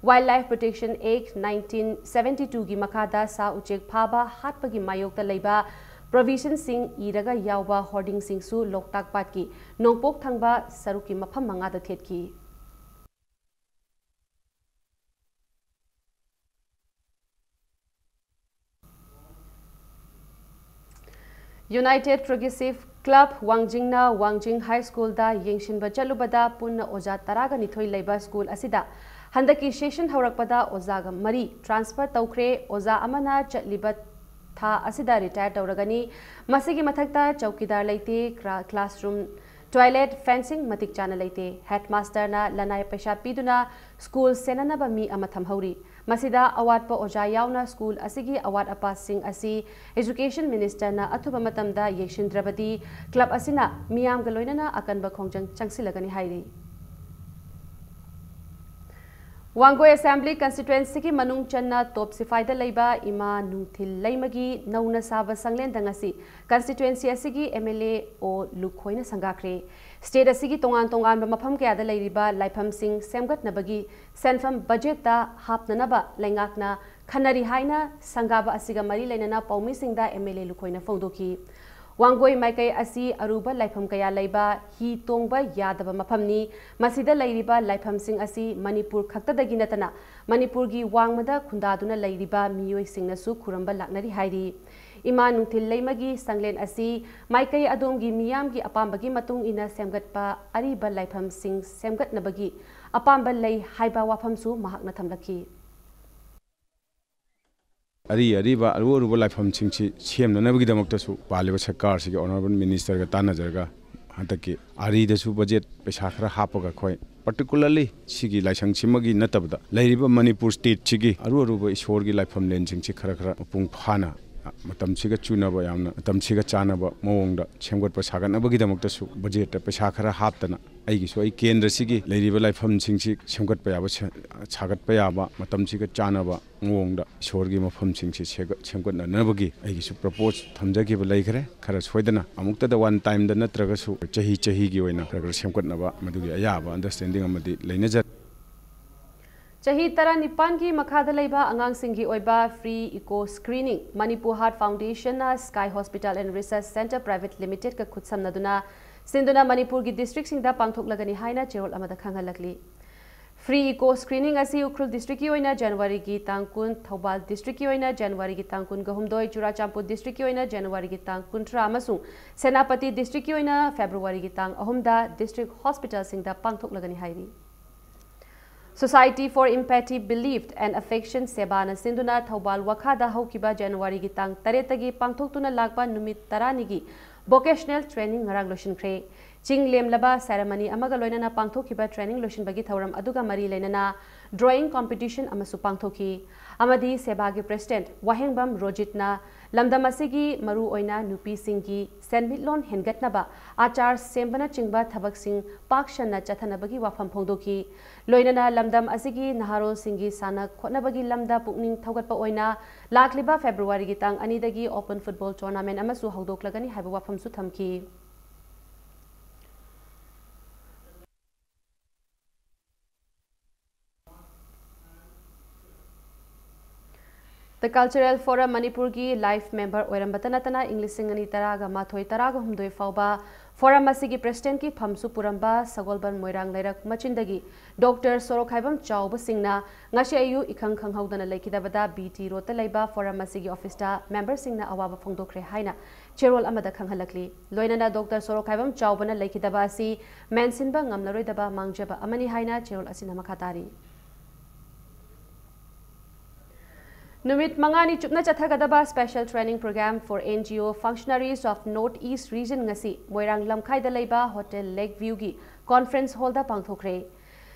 Wildlife Protection Act nineteen seventy twoꯒꯤ ꯃꯈꯥꯗ ꯁꯥ ꯎꯆꯦꯛ ꯐꯥꯕ, ꯍꯥꯠꯄꯒꯤ ꯃꯥꯌꯣꯛꯇ ꯂꯩꯕ provisionꯁꯤꯡ ꯏꯔꯒ ꯌꯥꯎꯕ hoardingꯁꯤꯡꯁꯨ ꯂꯣꯛꯇꯥꯛ ꯄꯥꯠꯀꯤ ꯅꯣꯡꯄꯣꯛ ꯊꯪꯕ ꯁꯔꯨꯛꯀꯤ ꯃꯐꯝ ꯃꯉꯥꯗ ꯊꯦꯠꯈꯤ꯫ United Progressive Club ꯋꯥꯡꯖꯤꯡꯅ ꯋꯥꯡꯖꯤꯡ ꯍꯥꯏ ꯁ꯭ꯀꯨꯜꯗ ꯌꯦꯡꯁꯤꯟꯕ ꯆꯠꯂꯨꯕꯗ ꯄꯨꯟꯅ ꯑꯣꯖꯥ ꯇꯔꯥꯒ ꯅꯤꯊꯣꯏ ꯂꯩꯕ ꯁ꯭ꯀꯨꯜ ꯑꯁꯤꯗ ꯍꯟꯗꯛꯀꯤ session ꯍꯧꯔꯛꯄꯗ ꯑꯣꯖꯥꯒ ꯃꯔꯤ transfer ꯇꯧꯈ꯭ꯔꯦ꯫ ꯑꯣꯖꯥ ꯑꯃꯅ ꯆꯠꯂꯤꯕ ꯊꯥ ꯑꯁꯤꯗ retire ꯇꯧꯔꯒꯅꯤ꯫ ꯃꯁꯤꯒꯤ ꯃꯊꯛꯇ ꯆꯧꯀꯤꯗꯥꯔ ꯂꯩꯇꯦ, ꯀ꯭ꯂꯥ-, classroom Toilet fencing ꯃꯇꯤꯛ ꯆꯥꯅ ꯂꯩꯇꯦ꯫ Headmasterꯅ ꯂꯅꯥꯏ ꯄꯩꯁꯥ ꯄꯤꯗꯨꯅ ꯁ꯭ꯀꯨꯜ ꯁꯦꯟꯅꯅꯕ ꯃꯤ ꯑꯃ ꯊꯝꯍꯧꯔꯤ꯫ ꯃꯁꯤꯗ ꯑꯋꯥꯠꯄ ꯑꯣꯖꯥ ꯌꯥꯎꯅ ꯁ꯭ꯀꯨꯜ ꯑꯁꯤꯒꯤ ꯑꯋꯥꯠ ꯑꯄꯥꯁꯤꯡ ꯑꯁꯤ Education Ministerꯅ ꯑꯊꯨꯕ ꯃꯇꯝꯗ ꯌꯦꯡꯁꯤꯟꯗ꯭ꯔꯕꯗꯤ club ꯑꯁꯤꯅ ꯃꯤꯌꯥꯝꯒ ꯂꯣꯏꯅꯅ ꯑꯀꯟꯕ ꯈꯣꯡꯖꯪ ꯆꯪꯁꯤꯜꯂꯒꯅꯤ ꯍꯥꯏꯔꯤ꯫ ꯋꯥꯡꯒꯣꯏ Assembly Constituencyꯒꯤ ꯃꯅꯨꯡ ꯆꯟꯅ ꯇꯣꯞ ꯁꯤꯐꯥꯏꯗ ꯂꯩꯕ ꯏꯃꯥ ꯅꯨꯡꯊꯤꯜ ꯂꯩꯃꯒꯤ ꯅꯧꯅ ꯁꯥꯕ ꯁꯪꯂꯦꯟꯗꯪ ꯑꯁꯤ constituency ꯑꯁꯤꯒꯤ MLA ꯑꯣ ꯂꯨꯈꯣꯏꯅ ꯁꯪꯒꯥꯈ꯭ꯔꯦ꯫ State ꯑꯁꯤꯒꯤ ꯇꯣꯉꯥꯟ ꯇꯣꯉꯥꯟꯕ ꯃꯐꯝ ꯀꯌꯥꯗ ꯂꯩꯔꯤꯕ ꯂꯥꯏꯐꯝꯁꯤꯡ ꯁꯦꯝꯒꯠꯅꯕꯒꯤ ꯁꯦꯟꯐꯝ budgetꯇ ꯍꯥꯞꯅꯅꯕ ꯂꯩꯉꯥꯛꯅ ꯈꯟꯅꯔꯤ ꯍꯥꯏꯅ ꯁꯪꯒꯥꯕ ꯑꯁꯤꯒ ꯃꯔꯤ ꯂꯩꯅꯅ ꯄꯥꯎꯃꯤꯁꯤꯡꯗ MLA ꯂꯨꯈꯣꯏꯅ ꯐꯣꯡꯗꯣꯛꯈꯤ꯫ ꯋꯥꯡꯒꯣꯏ ꯃꯥꯏꯀꯩ ꯑꯁꯤ ꯑꯔꯨꯕ ꯂꯥꯏꯐꯝ ꯀꯌꯥ ꯂꯩꯕ, ꯍꯤ ꯇꯣꯡꯕ ꯌꯥꯗꯕ ꯃꯐꯝꯅꯤ꯫ ꯃꯁꯤꯗ ꯂꯩꯔꯤꯕ ꯂꯥꯏꯐꯝꯁꯤꯡ ꯑꯁꯤ ꯃꯅꯤꯄꯨꯔ ꯈꯛꯇꯗꯒꯤ ꯅꯠꯇꯅ ꯃꯅꯤꯄꯨꯔꯒꯤ ꯋꯥꯡꯃꯗ ꯈꯨꯟꯗꯥꯗꯨꯅ ꯂꯩꯔꯤꯕ ꯃꯤꯑꯣꯏꯁꯤꯡꯅꯁꯨ ꯈꯨꯔꯨꯝꯕ ꯂꯥꯛꯅꯔꯤ ꯍꯥꯏꯔꯤ꯫ ꯏꯃꯥ ꯅꯨꯡꯊꯤꯜ ꯂꯩꯃꯒꯤ ꯁꯪꯂꯦꯟ ꯑꯁꯤ ꯃꯥꯏꯀꯩ ꯑꯗꯣꯝꯒꯤ ꯃꯤꯌꯥꯝꯒꯤ ꯑꯄꯥꯝꯕꯒꯤ ꯃꯇꯨꯡ ꯏꯟꯅ ꯁꯦꯝꯒꯠꯄ ꯑꯔꯤꯕ ꯂꯥꯏꯐꯝꯁꯤꯡ ꯁꯦꯝꯒꯠꯅꯕꯒꯤ ꯑꯄꯥꯝꯕ ꯂꯩ ꯍꯥꯏꯕ ꯋꯥꯐꯝꯁꯨ ꯃꯍꯥꯛꯅ ꯊꯝꯂꯛꯈꯤ꯫ ꯑꯔꯤ ꯑꯔꯤꯕ ꯑꯔꯨ ꯑꯔꯨꯕ ꯂꯥꯏꯐꯝꯁꯤꯡꯁꯤ ꯁꯦꯝꯅꯅꯕꯒꯤꯗꯃꯛꯇꯁꯨ ꯄꯥꯜꯂꯤꯕ ꯁꯔꯀꯥꯔꯁꯤꯒ Honourable Ministerꯒ ꯇꯥꯟꯅꯖꯔꯒ ꯍꯟꯗꯛꯀꯤ ꯑꯥꯔꯤꯗꯁꯨ budget ꯄꯩꯁꯥ ꯈꯔ ꯍꯥꯞꯄꯒ ꯑꯩꯈꯣꯏ particularly ꯁꯤꯒꯤ ꯂꯥꯏꯁꯪꯁꯤꯃꯒꯤ ꯅꯠꯇꯕꯗ ꯂꯩꯔꯤꯕ ꯃꯅꯤꯄꯨꯔ stateꯁꯤꯒꯤ ꯑꯔꯨ ꯑꯔꯨꯕ ꯏꯁꯣꯔꯒꯤ ꯂꯥꯏꯐꯝꯂꯦꯟꯁꯤꯡꯁꯤ ꯈꯔ ꯈꯔ ꯃꯄꯨꯡ ꯐꯥꯅ ꯃꯇꯝꯁꯤꯒ ꯆꯨꯅꯕ, ꯌꯥꯝꯅ ꯃꯇꯝꯁꯤꯒ ꯆꯥꯟꯅꯕ ꯃꯑꯣꯡꯗ ꯁꯦꯝꯒꯠꯄ ꯁꯥꯒꯠꯅꯕꯒꯤꯗꯃꯛꯇꯁꯨ budgetꯇ ꯄꯩꯁꯥ ꯈꯔ ꯍꯥꯞꯇꯅ ꯑꯩꯒꯤꯁꯨ ꯑꯩ ꯀꯦꯟꯗ꯭ꯔꯁꯤꯒꯤ ꯂꯩꯔꯤꯕ ꯂꯥꯏꯐꯝꯁꯤꯡꯁꯤ ꯁꯦꯝꯒꯠꯄ ꯌꯥꯕ, ꯁꯥꯒꯠꯄ ꯌꯥꯕ, ꯃꯇꯝꯁꯤꯒ ꯆꯥꯟꯅꯕ ꯃꯑꯣꯡꯗ ꯏꯁꯣꯔꯒꯤ ꯃꯐꯝꯁꯤꯡꯁꯤ ꯁꯦꯝꯒꯠꯅꯅꯕꯒꯤ ꯑꯩꯒꯤꯁꯨ propose ꯊꯝꯖꯈꯤꯕ ꯂꯩꯈ꯭ꯔꯦ꯫ ꯈꯔ ꯁꯣꯏꯗꯅ ꯑꯃꯨꯛꯇꯗ one timeꯗ ꯅꯠꯇ꯭ꯔꯒꯁꯨ ꯆꯍꯤ ꯆꯍꯤꯒꯤ ꯑꯣꯏꯅ ꯈꯔ ꯈꯔ ꯁꯦꯝꯒꯠꯅꯕ ꯃꯗꯨꯒꯤ ꯑꯌꯥꯕ understanding ꯑꯃꯗꯤ ꯂꯩꯅꯖꯔꯦ꯫ ꯆꯍꯤ ꯇꯔꯥꯅꯤꯄꯥꯟꯒꯤ ꯃꯈꯥꯗ ꯂꯩꯕ ꯑꯉꯥꯡꯁꯤꯡꯒꯤ ꯑꯣꯏꯕ free echo screening Manipur Heart Foundationꯅ Sky Hospital and Research Centre Private Limitedꯀ ꯈꯨꯠꯁꯝꯅꯗꯨꯅ ꯁꯤꯟꯗꯨꯅ ꯃꯅꯤꯄꯨꯔꯒꯤ districtꯁꯤꯡꯗ ꯄꯥꯡꯊꯣꯛꯂꯒꯅꯤ ꯍꯥꯏꯅ ꯆꯦꯔꯣꯜ ꯑꯃꯗ ꯈꯪꯍꯜꯂꯛꯂꯤ꯫ Free echo screening ꯑꯁꯤ ꯎꯈ꯭ꯔꯨꯜ districtꯀꯤ ꯑꯣꯏꯅ Januaryꯒꯤ ꯇꯥꯡ ꯀꯨꯟ, ꯊꯧꯕꯥꯜ districtꯀꯤ ꯑꯣꯏꯅ Januaryꯒꯤ ꯇꯥꯡ ꯀꯨꯟꯒꯍꯨꯝꯗꯣꯏ, ꯆꯨꯔꯥꯆꯥꯟꯄꯨꯔ districtꯀꯤ ꯑꯣꯏꯅ Januaryꯒꯤ ꯇꯥꯡ ꯀꯨꯟꯊ꯭ꯔꯥ ꯑꯃꯁꯨꯡ ꯁꯦꯅꯥꯄꯇꯤ districtꯀꯤ ꯑꯣꯏꯅ Februaryꯒꯤ ꯇꯥꯡ ꯑꯍꯨꯝꯗ district hospitalꯁꯤꯡꯗ ꯄꯥꯡꯊꯣꯛꯂꯒꯅꯤ ꯍꯥꯏꯔꯤ꯫ Society for Empathy, Belief and Affection, SEBAꯅ ꯁꯤꯟꯗꯨꯅ ꯊꯧꯕꯥꯜ ꯋꯥꯈꯥꯗ ꯍꯧꯈꯤꯕ Januaryꯒꯤ ꯇꯥꯡ ꯇꯔꯦꯠꯇꯒꯤ ꯄꯥꯡꯊꯣꯛꯇꯨꯅ ꯂꯥꯛꯄ ꯅꯨꯃꯤꯠ ꯇꯔꯥꯅꯤꯒꯤ vocational training ꯉꯔꯥꯡ ꯂꯣꯏꯁꯤꯟꯈ꯭ꯔꯦ꯫ ꯆꯤꯡ ꯂꯦꯝꯂꯕ ꯁꯦꯔꯦꯃꯅꯤ ꯑꯃꯒ ꯂꯣꯏꯅꯅ ꯄꯥꯡꯊꯣꯛꯈꯤꯕ ꯇ꯭ꯔꯦꯅꯤꯡ ꯂꯣꯏꯁꯤꯟꯕꯒꯤ ꯊꯧꯔꯝ ꯑꯗꯨꯒ ꯃꯔꯤ ꯂꯩꯅꯅ ꯗ꯭ꯔꯣꯌꯤꯡ ꯀꯝꯄꯤꯇꯤꯁꯟ ꯑꯃꯁꯨ ꯄꯥꯡꯊꯣꯛꯈꯤ ꯑꯃꯗꯤ ꯁꯦꯕꯥꯒꯤ ꯄ꯭ꯔꯦꯁꯤꯗꯦꯟꯠ ꯋꯥꯍꯦꯡꯕꯝ ꯔꯣꯖꯤꯠꯅ ꯂꯝꯗꯝ ꯑꯁꯤꯒꯤ ꯃꯔꯨꯑꯣꯏꯅ ꯅꯨꯄꯤꯁꯤꯡꯒꯤ ꯁꯦꯟꯃꯤꯠꯂꯣꯟ ꯍꯦꯟꯒꯠꯅꯕ ꯑꯆꯥꯔ ꯁꯦꯝꯕꯅꯆꯤꯡꯕ ꯊꯕꯛꯁꯤꯡ ꯄꯥꯛ ꯁꯟꯅ ꯆꯠꯊꯅꯕꯒꯤ ꯋꯥꯐꯝ ꯐꯣꯡꯗꯣꯛꯈꯤ꯫ ꯂꯣꯏꯅꯅ ꯂꯝꯗꯝ ꯑꯁꯤꯒꯤ ꯅꯍꯥꯔꯣꯜꯁꯤꯡꯒꯤ ꯁꯥꯟꯅ ꯈꯣꯠꯅꯕꯒꯤ ꯂꯝꯗ ꯄꯨꯛꯅꯤꯡ ꯊꯧꯒꯠꯄ ꯑꯣꯏꯅ ꯂꯥꯛꯂꯤꯕ ꯐꯦꯕ꯭ꯔꯨꯋꯥꯔꯤꯒꯤ ꯇꯥꯡ ꯑꯅꯤꯗꯒꯤ open football tournament ꯑꯃꯁꯨ ꯍꯧꯗꯣꯛꯂꯒꯅꯤ ꯍꯥꯏꯕ ꯋꯥꯐꯝꯁꯨ ꯊꯝꯈꯤ꯫ The Cultural Forum ꯃꯅꯤꯄꯨꯔꯒꯤ ꯂꯥꯏꯐ ꯃꯦꯝꯕꯔ ꯑꯣꯏꯔꯝꯕꯇ ꯅꯠꯇꯅ ꯏꯪ ꯂꯤꯁꯤꯡ ꯑꯅꯤ ꯇꯔꯥꯒ ꯃꯥꯊꯣꯏ ꯇꯔꯥꯒ ꯍꯨꯝꯗꯣꯏ ꯐꯥꯎꯕ ꯐꯣꯔꯝ ꯑꯁꯤꯒꯤ ꯄ꯭ꯔꯦꯁꯤꯗꯦꯟꯠꯀꯤ ꯐꯝꯁꯨ ꯄꯨꯔꯝꯕ ꯁꯒꯣꯜꯕꯟ ꯃꯣꯏꯔꯥꯡ ꯂꯩꯔꯛ ꯃꯆꯤꯟꯗꯒꯤ ꯗꯣꯛꯇꯔ ꯁꯣꯔꯣꯛꯈꯥꯏꯕꯝ ꯆꯥꯎꯕꯁꯤꯡꯅ ꯉꯁꯤ ꯑꯌꯨꯛ ꯏꯈꯪ ꯈꯪꯍꯧꯗꯅ ꯂꯩꯈꯤꯗꯕꯗ ꯕꯤ ꯇꯤ ꯔꯣꯗꯇ ꯂꯩꯕ ꯐꯣꯔꯝ ꯑꯁꯤꯒꯤ ꯑꯣꯐꯤꯁꯇ ꯃꯦꯝꯕꯔꯁꯤꯡꯅ ꯑꯋꯥꯕ ꯐꯣꯡꯗꯣꯛꯈ꯭ꯔꯦ ꯍꯥꯏꯅ ꯆꯦꯔꯣꯜ ꯑꯃꯗ ꯈꯪꯍꯜꯂꯛꯂꯤ꯫ ꯂꯣꯏꯅꯅ ꯗꯣꯛꯇꯔ ꯁꯣꯔꯣꯛꯈꯥꯏꯕꯝ ꯆꯥꯎꯕꯅ ꯂꯩꯈꯤꯗꯕ ꯑꯁꯤ ꯃꯦꯟꯁꯤꯟꯕ ꯉꯝꯂꯔꯣꯏꯗꯕ ꯃꯥꯡꯖꯕ ꯑꯃꯅꯤ ꯍꯥꯏꯅ ꯆꯦꯔꯣꯜ ꯑꯁꯤꯅ ꯃꯈꯥ ꯇꯥꯔꯤ꯫ ꯅꯨꯃꯤꯠ ꯃꯉꯥꯅꯤ ꯆꯨꯞꯅ ꯆꯠꯊꯒꯗꯕ Special Training Program for N G O Functionaries of North East Region ꯉꯁꯤ ꯃꯣꯏꯔꯥꯡ ꯂꯝꯈꯥꯏꯗ ꯂꯩꯕ ꯍꯣꯇꯦꯜ ꯂꯦꯛ ꯚ꯭ꯌꯨꯒꯤ ꯀꯣꯟꯐ꯭ꯔꯦꯟꯁ ꯍꯣꯜꯗ ꯄꯥꯡꯊꯣꯛꯈ꯭ꯔꯦ꯫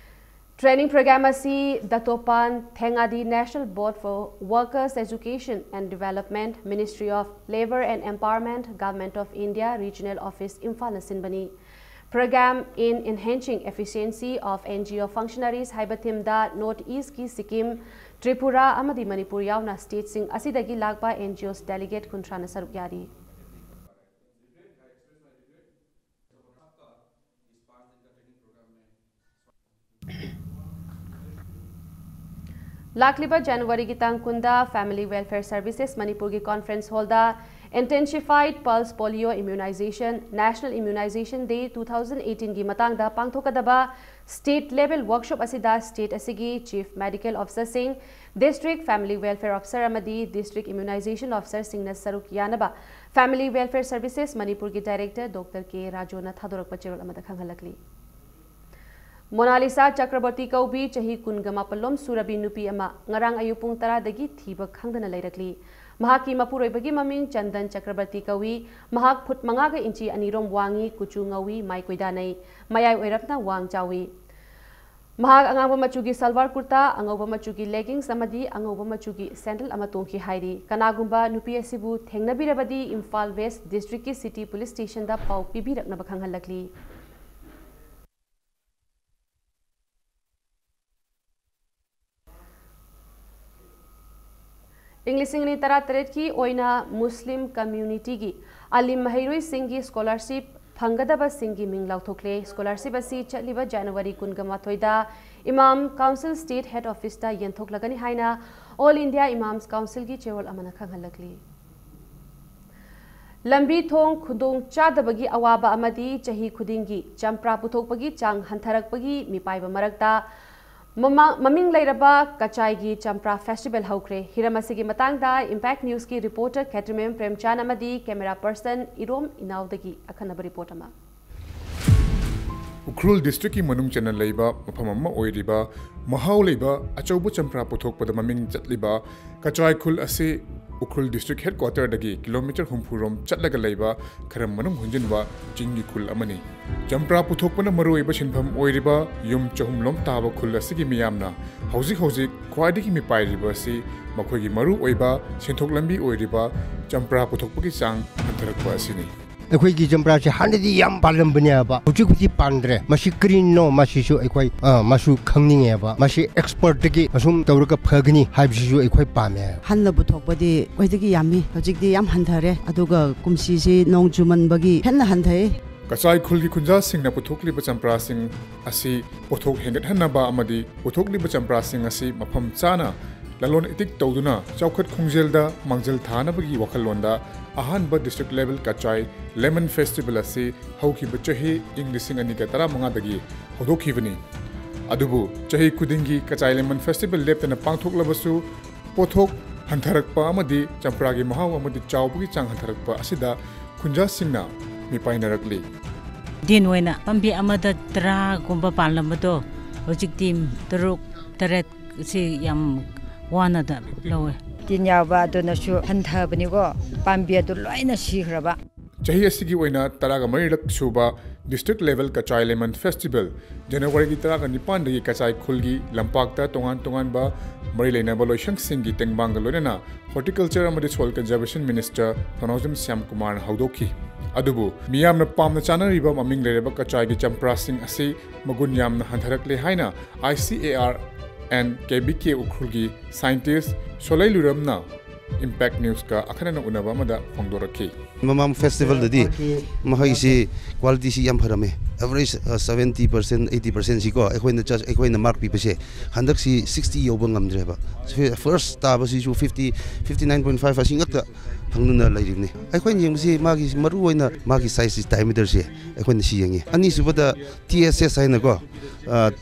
ꯇ꯭ꯔꯦꯅꯤꯡ ꯄ꯭ꯔꯣꯒ꯭ꯔꯥꯝ ꯑꯁꯤ ꯗꯇꯣꯄꯥꯟ ꯊꯦꯡꯉꯥꯗꯤ National Board for Workers Education and Development, Ministry of Labour and Empowerment, Government of India, Regional Office ꯏꯝꯐꯥꯜꯅ ꯁꯤꯟꯕꯅꯤ꯫ Program in Enhancing Efficiency of N G O Functionaries ꯍꯥꯏꯕ ꯊꯤꯝꯗ north ꯏꯁꯀꯤ ꯁꯤꯛꯀꯤꯝ, ꯇ꯭ꯔꯤꯄꯨꯔꯥ ꯑꯃꯗꯤ ꯃꯅꯤꯄꯨꯔ ꯌꯥꯎꯅ ꯁ꯭ꯇꯦꯠꯁꯤꯡ ꯑꯁꯤꯗꯒꯤ ꯂꯥꯛꯄ N G Os delegate ꯀꯨꯟꯊ꯭ꯔꯥꯅ ꯁꯔꯨꯛ ꯌꯥꯔꯤ꯫ ꯂꯥꯛꯂꯤꯕ ꯖꯅꯋꯥꯔꯤꯒꯤ ꯇꯥꯡ ꯀꯨꯟꯗ Family Welfare Services ꯃꯅꯤꯄꯨꯔꯒꯤ ꯀꯣꯟꯐ꯭ꯔꯦꯟꯁ ꯍꯣꯜꯗ Intensified Pulse Polio Immunization, National Immunization Day two thousand eighteenꯒꯤ ꯃꯇꯥꯡꯗ ꯄꯥꯡꯊꯣꯛꯀꯗꯕ ꯁ꯭ꯇꯦꯠ ꯂꯦꯚꯦꯜ ꯋꯔꯛꯁꯣꯞ ꯑꯁꯤꯗ ꯁ꯭ꯇꯦꯠ ꯑꯁꯤꯒꯤ ꯆꯤꯐ ꯃꯦꯗꯤꯀꯦꯜ ꯑꯣꯐꯤꯁꯔꯁꯤꯡ, ꯗꯤꯁꯇ꯭ꯔꯤꯛ ꯐꯦꯃꯤꯂꯤ ꯋꯦꯜꯐꯦꯌꯔ ꯑꯣꯐꯤꯁꯔ ꯑꯃꯗꯤ ꯗꯤꯁꯇ꯭ꯔꯤꯛ ꯏꯝꯃ꯭ꯌꯨꯅꯥꯏꯖꯦꯁꯟ ꯑꯣꯐꯤꯁꯔꯁꯤꯡꯅ ꯁꯔꯨꯛ ꯌꯥꯅꯕ Family Welfare Services ꯃꯅꯤꯄꯨꯔꯒꯤ ꯗꯥꯏꯔꯦꯛꯇꯔ ꯗꯣꯛꯇꯔ ꯀꯦ ꯔꯥꯖꯨꯅ ꯊꯥꯗꯣꯔꯛꯄ ꯆꯦꯔꯣꯜ ꯑꯃꯗ ꯈꯪꯍꯜꯂꯛꯂꯤ꯫ ꯃꯣꯅꯥꯂꯤꯁꯥ ꯆꯀ꯭ꯔꯕꯔꯇꯤ ꯀꯧꯕꯤ ꯆꯍꯤ ꯀꯨꯟꯒ ꯃꯥꯄꯜꯂꯣꯝ ꯁꯨꯔꯕꯤ ꯅꯨꯄꯤ ꯑꯃ ꯉꯔꯥꯡ ꯑꯌꯨꯛ ꯄꯨꯡ ꯇꯔꯥꯗꯒꯤ ꯊꯤꯕ ꯈꯪꯗꯅ ꯂꯩꯔꯛꯂꯤ꯫ ꯃꯍꯥꯛꯀꯤ ꯃꯄꯨꯔꯣꯏꯕꯒꯤ ꯃꯃꯤꯡ ꯆꯟꯗꯟ ꯆꯀ꯭ꯔꯕꯔꯇꯤ ꯀꯧꯏ꯫ ꯃꯍꯥꯛ ꯐꯨꯠ ꯃꯉꯥꯒ ꯏꯟꯆꯤ ꯑꯅꯤꯔꯣꯝ ꯋꯥꯡꯏ, ꯀꯨꯆꯨ ꯉꯧꯏ, ꯃꯥꯏ ꯀꯣꯏꯗꯥꯅꯩ꯫ ꯃꯌꯥꯏ ꯑꯣꯏꯔꯞꯅ ꯋꯥꯡ ꯆꯥꯎꯏ꯫ ꯃꯍꯥꯛ ꯑꯉꯥꯡꯕ ꯃꯆꯨꯒꯤ ꯁꯜꯋꯥꯔ ꯀꯨꯔꯇꯥ, ꯑꯉꯧꯕ ꯃꯆꯨꯒꯤ leggings ꯑꯃꯗꯤ ꯑꯉꯧꯕ ꯃꯆꯨꯒꯤ sandal ꯑꯃ ꯇꯣꯡꯈꯤ ꯍꯥꯏꯔꯤ꯫ ꯀꯅꯥꯒꯨꯝꯕ ꯅꯨꯄꯤ ꯑꯁꯤꯕꯨ ꯊꯦꯡꯅꯕꯤꯔꯕꯗꯤ ꯏꯝꯐꯥꯜ West District ꯀꯤ City Police Station ꯗ ꯄꯥꯎ ꯄꯤꯕꯤꯔꯛꯅꯕ ꯈꯪꯍꯜꯂꯛꯂꯤ꯫ ꯏꯪ ꯂꯤꯁꯤꯡ ꯑꯅꯤ ꯇꯔꯥꯇꯔꯦꯠꯀꯤ ꯑꯣꯏꯅ ꯃꯨꯁꯂꯤꯝ community ꯒꯤ ꯑꯂꯤꯝ ꯃꯍꯩꯔꯣꯏꯁꯤꯡꯒꯤ scholarship ꯐꯪꯒꯗꯕꯁꯤꯡꯒꯤ ꯃꯤꯡ ꯂꯥꯎꯊꯣꯛꯂꯦ꯫ Scholarship ꯑꯁꯤ ꯆꯠꯂꯤꯕ ꯖꯅꯋꯥꯔꯤ ꯀꯨꯟꯒ ꯃꯥꯊꯣꯏꯗ Imam Council State Head Office ꯇ ꯌꯦꯟꯊꯣꯛꯂꯒꯅꯤ ꯍꯥꯏꯅ All India Imams Council ꯒꯤ ꯆꯦꯔꯣꯜ ꯑꯃꯅ ꯈꯪꯍꯜꯂꯛꯂꯤ꯫ ꯂꯝꯕꯤ ꯊꯣꯡ ꯈꯨꯗꯣꯡ ꯆꯥꯗꯕꯒꯤ ꯑꯋꯥꯕ ꯑꯃꯗꯤ ꯆꯍꯤ ꯈꯨꯗꯤꯡꯒꯤ ꯆꯝꯄ꯭ꯔꯥ ꯄꯨꯊꯣꯛꯄꯒꯤ ꯆꯥꯡ ꯍꯟꯊꯔꯛꯄꯒꯤ ꯃꯤꯄꯥꯏꯕ ꯃꯔꯛꯇ ꯃꯃꯥ-, ꯃꯃꯤꯡ ꯂꯩꯔꯕ ꯀꯆꯥꯏꯒꯤ ꯆꯝꯄ꯭ꯔꯥ festival ꯍꯧꯈ꯭ꯔꯦ꯫ ꯍꯤꯔꯝ ꯑꯁꯤꯒꯤ ꯃꯇꯥꯡꯗ Impact News ꯀꯤ reporter ꯈꯦꯇ꯭ꯔꯤꯃꯌꯨꯝ ꯄ꯭ꯔꯦꯝꯆꯥꯟ ꯑꯃꯗꯤ camera person ꯏꯔꯣꯝ ꯏꯅꯥꯎꯗꯒꯤ ꯑꯈꯟꯅꯕ report ꯑꯃ꯫ ꯎꯈ꯭ꯔꯨꯜ district ꯀꯤ ꯃꯅꯨꯡ ꯆꯟꯅ ꯂꯩꯕ ꯃꯐꯝ ꯑꯃ ꯑꯣꯏꯔꯤꯕ ꯃꯍꯥꯎ ꯂꯩꯕ ꯑꯆꯧꯕ ꯆꯝꯄ꯭ꯔꯥ ꯄꯨꯊꯣꯛꯄꯗ ꯃꯃꯤꯡ ꯆꯠꯂꯤꯕ ꯀꯆꯥꯏ ꯈꯨꯜ ꯑꯁꯤ ꯎꯈ꯭ꯔꯨꯜ district headquarter ꯗꯒꯤ kilometre ꯍꯨꯝꯐꯨ ꯔꯣꯝ ꯆꯠꯂꯒ ꯂꯩꯕ ꯈꯔ ꯃꯅꯨꯡ ꯍꯨꯟꯖꯤꯟꯕ ꯆꯤꯡꯒꯤ ꯈꯨꯜ ꯑꯃꯅꯤ꯫ ꯆꯝꯄ꯭ꯔꯥ ꯄꯨꯊꯣꯛꯄꯅ ꯃꯔꯨꯑꯣꯏꯕ ꯁꯤꯟꯐꯝ ꯑꯣꯏꯔꯤꯕ ꯌꯨꯝ ꯆꯍꯨꯝ ꯂꯣꯝ ꯇꯥꯕ ꯈꯨꯜ ꯑꯁꯤꯒꯤ ꯃꯤꯌꯥꯝꯅ ꯍꯧꯖꯤꯛ ꯍꯧꯖꯤꯛ ꯈ꯭ꯋꯥꯏꯗꯒꯤ ꯃꯤꯄꯥꯏꯔꯤꯕ ꯑꯁꯤ ꯃꯈꯣꯏꯒꯤ ꯃꯔꯨꯑꯣꯏꯕ ꯁꯦꯟꯊꯣꯛ ꯂꯝꯕꯤ ꯑꯣꯏꯔꯤꯕ ꯆꯝꯄ꯭ꯔꯥ ꯄꯨꯊꯣꯛꯄꯒꯤ ꯆꯥꯡ ꯍꯟꯊꯔꯛꯄ ꯑꯁꯤꯅꯤ꯫ ꯑꯩꯈꯣꯏꯒꯤ ꯆꯝꯄ꯭ꯔꯥꯁꯦ ꯍꯥꯟꯅꯗꯤ ꯌꯥꯝ ꯄꯥꯜꯂꯝꯕꯅꯦꯕ, ꯍꯧꯖꯤꯛ ꯍꯧꯖꯤꯛ ꯄꯥꯟꯗ꯭ꯔꯦ꯫ ꯃꯁꯤ ꯀꯔꯤꯅꯣ? ꯃꯁꯤꯁꯨ ꯑꯩꯈꯣꯏ, ꯑ, ꯃꯁꯨ ꯈꯪꯅꯤꯡꯉꯦꯕ꯫ ꯃꯁꯤ expert ꯇꯒꯤ ꯑꯁꯨꯝ ꯇꯧꯔꯒ ꯐꯒꯅꯤ ꯍꯥꯏꯕꯁꯤꯁꯨ ꯑꯩꯈꯣꯏ ꯄꯥꯝꯃꯦ꯫ ꯍꯥꯟꯅ ꯄꯨꯊꯣꯛꯄꯗꯤ ꯈ꯭ꯋꯥꯏꯗꯒꯤ ꯌꯥꯝꯃꯤ, ꯍꯧꯖꯤꯛꯇꯤ ꯌꯥꯝ ꯍꯟꯊꯔꯦ꯫ ꯑꯗꯨꯒ ꯀꯨꯝꯁꯤꯁꯤ ꯅꯣꯡ ꯆꯨꯃꯟꯕꯒꯤ ꯍꯦꯟꯅ ꯍꯟꯊꯩ꯫ ꯀꯆꯥꯏ ꯈꯨꯜꯒꯤ ꯈꯨꯟꯖꯥꯁꯤꯡꯅ ꯄꯨꯊꯣꯛꯂꯤꯕ ꯆꯝꯄ꯭ꯔꯥꯁꯤꯡ ꯑꯁꯤ ꯄꯣꯠꯊꯣꯛ ꯍꯦꯟꯒꯠꯍꯟꯅꯕ ꯑꯃꯗꯤ ꯄꯨꯊꯣꯛꯂꯤꯕ ꯆꯝꯄ꯭ꯔꯥꯁꯤꯡ ꯑꯁꯤ ꯃꯐꯝ ꯆꯥꯅ ꯂꯂꯣꯟ ꯏꯇꯤꯛ ꯇꯧꯗꯨꯅ ꯆꯥꯎꯈꯠ ꯈꯣꯡꯖꯦꯜꯗ ꯃꯥꯡꯖꯤꯜ ꯊꯥꯅꯕꯒꯤ ꯋꯥꯈꯜꯂꯣꯟꯗ ꯑꯍꯥꯟꯕ district level Kachai lemon festival ꯑꯁꯤ ꯍꯧꯈꯤꯕ ꯆꯍꯤ ꯏꯪ ꯂꯤꯁꯤꯡ ꯑꯅꯤꯒ ꯇꯔꯥꯃꯉꯥꯗꯒꯤ ꯍꯧꯗꯣꯛꯈꯤꯕꯅꯤ꯫ ꯑꯗꯨꯕꯨ ꯆꯍꯤ ꯈꯨꯗꯤꯡꯒꯤ ꯀꯆꯥꯏ lemon festival ꯂꯦꯞꯇꯅ ꯄꯥꯡꯊꯣꯛꯂꯕꯁꯨ, ꯄꯣꯠꯊꯣꯛ ꯍꯟꯊꯔꯛꯄ ꯑꯃꯗꯤ ꯆꯝꯄ꯭ꯔꯥꯒꯤ ꯃꯍꯥꯎ ꯑꯃꯗꯤ ꯆꯥꯎꯕꯒꯤ ꯆꯥꯡ ꯍꯟꯊꯔꯛꯄ ꯑꯁꯤꯗ ꯈꯨꯟꯖꯥꯁꯤꯡꯅ ꯃꯤꯄꯥꯏꯅꯔꯛꯂꯤ꯫ ꯗꯤꯟ ꯑꯣꯏꯅ ꯄꯥꯝꯕꯤ ꯑꯃꯗ ꯇꯔꯥꯒꯨꯝꯕ ꯄꯥꯜꯂꯝꯕꯗꯣ ꯍꯧꯖꯤꯛꯇꯤ ꯇꯔꯨꯛ, ꯇꯔꯦꯠ ꯁꯤ ꯌꯥꯝ ꯋꯥꯅ ꯂꯧꯋꯦ꯫ ꯇꯤꯟ ꯌꯥꯎꯕ ꯑꯗꯨꯅꯁꯨ ꯍꯟꯊꯕꯅꯤꯀꯣ꯫ ꯄꯥꯝꯕꯤ ꯑꯗꯨ ꯂꯣꯏꯅ ꯁꯤꯈ꯭ꯔꯕ꯫ ꯆꯍꯤ ꯑꯁꯤꯒꯤ ꯑꯣꯏꯅ ꯇꯔꯥꯒ ꯃꯔꯤꯔꯛ ꯁꯨꯕ District Level Kachai Lemon Festival January ꯒꯤ ꯇꯔꯥꯒ ꯅꯤꯄꯥꯟꯗꯒꯤ ꯀꯆꯥꯏ ꯈꯨꯜꯒꯤ ꯂꯝꯄꯥꯛꯇ ꯇꯣꯉꯥꯟ ꯇꯣꯉꯥꯟꯕ ꯃꯔꯤ ꯂꯩꯅꯕ ꯂꯣꯏꯁꯪꯁꯤꯡꯒꯤ ꯇꯦꯡꯕꯥꯡꯒ ꯂꯣꯏꯅꯅ Horticulture ꯑꯃꯗꯤ Soil Conservation Minister ꯊꯧꯅꯥꯎꯖꯝ ꯁ꯭ꯌꯥꯝ ꯀꯨꯃꯥꯔꯅ ꯍꯧꯗꯣꯛꯈꯤ꯫ ꯑꯗꯨꯕꯨ ꯃꯤꯌꯥꯝꯅ ꯄꯥꯝꯅ ꯆꯥꯅꯔꯤꯕ ꯃꯃꯤꯡ ꯂꯩꯔꯕ ꯀꯆꯥꯏꯒꯤ ꯆꯝꯄ꯭ꯔꯥꯁꯤꯡ ꯑꯁꯤ ꯃꯒꯨꯟ ꯌꯥꯝꯅ ꯍꯟꯊꯔꯛꯂꯦ ꯍꯥꯏꯅ I C A R and K B K ꯎꯈ꯭ꯔꯨꯜꯒꯤ scientist ꯁꯣꯂꯩ ꯂꯨꯔꯝꯅ Impact Newsꯀ ꯑꯈꯟꯅꯅ ꯎꯅꯕ ꯑꯃꯗ ꯐꯣꯡꯗꯣꯔꯛꯈꯤ꯫ ꯃꯃꯥꯡ festivalꯗꯗꯤ ꯃꯍꯩꯁꯤ qualityꯁꯤ ꯌꯥꯝ ꯐꯔꯝꯃꯦ꯫ Average seventy percent, eighty percent ꯁꯤꯀꯣ, ꯑꯩꯈꯣꯏꯅ just ꯑꯩꯈꯣꯏꯅ mark ꯄꯤꯕꯁꯦ ꯍꯟꯗꯛꯁꯤ sixty ꯌꯧꯕ ꯉꯝꯗ꯭ꯔꯦꯕ꯫ First ꯇꯥꯕꯁꯤꯁꯨ fifty, fifty nine point five ꯑꯁꯤ ꯉꯛꯇ ꯐꯪꯗꯨꯅ ꯂꯩꯔꯤꯕꯅꯤ꯫ ꯑꯩꯈꯣꯏꯅ ꯌꯦꯡꯕꯁꯤ ꯃꯥꯒꯤ ꯃꯔꯨ ꯑꯣꯏꯅ ꯃꯥꯒꯤ sizeꯁꯤ diameterꯁꯦ ꯑꯩꯈꯣꯏꯅ ꯁꯤ ꯌꯦꯡꯉꯤ꯫ ꯑꯅꯤꯁꯨꯕꯗ T S S ꯍꯥꯏꯅꯀꯣ,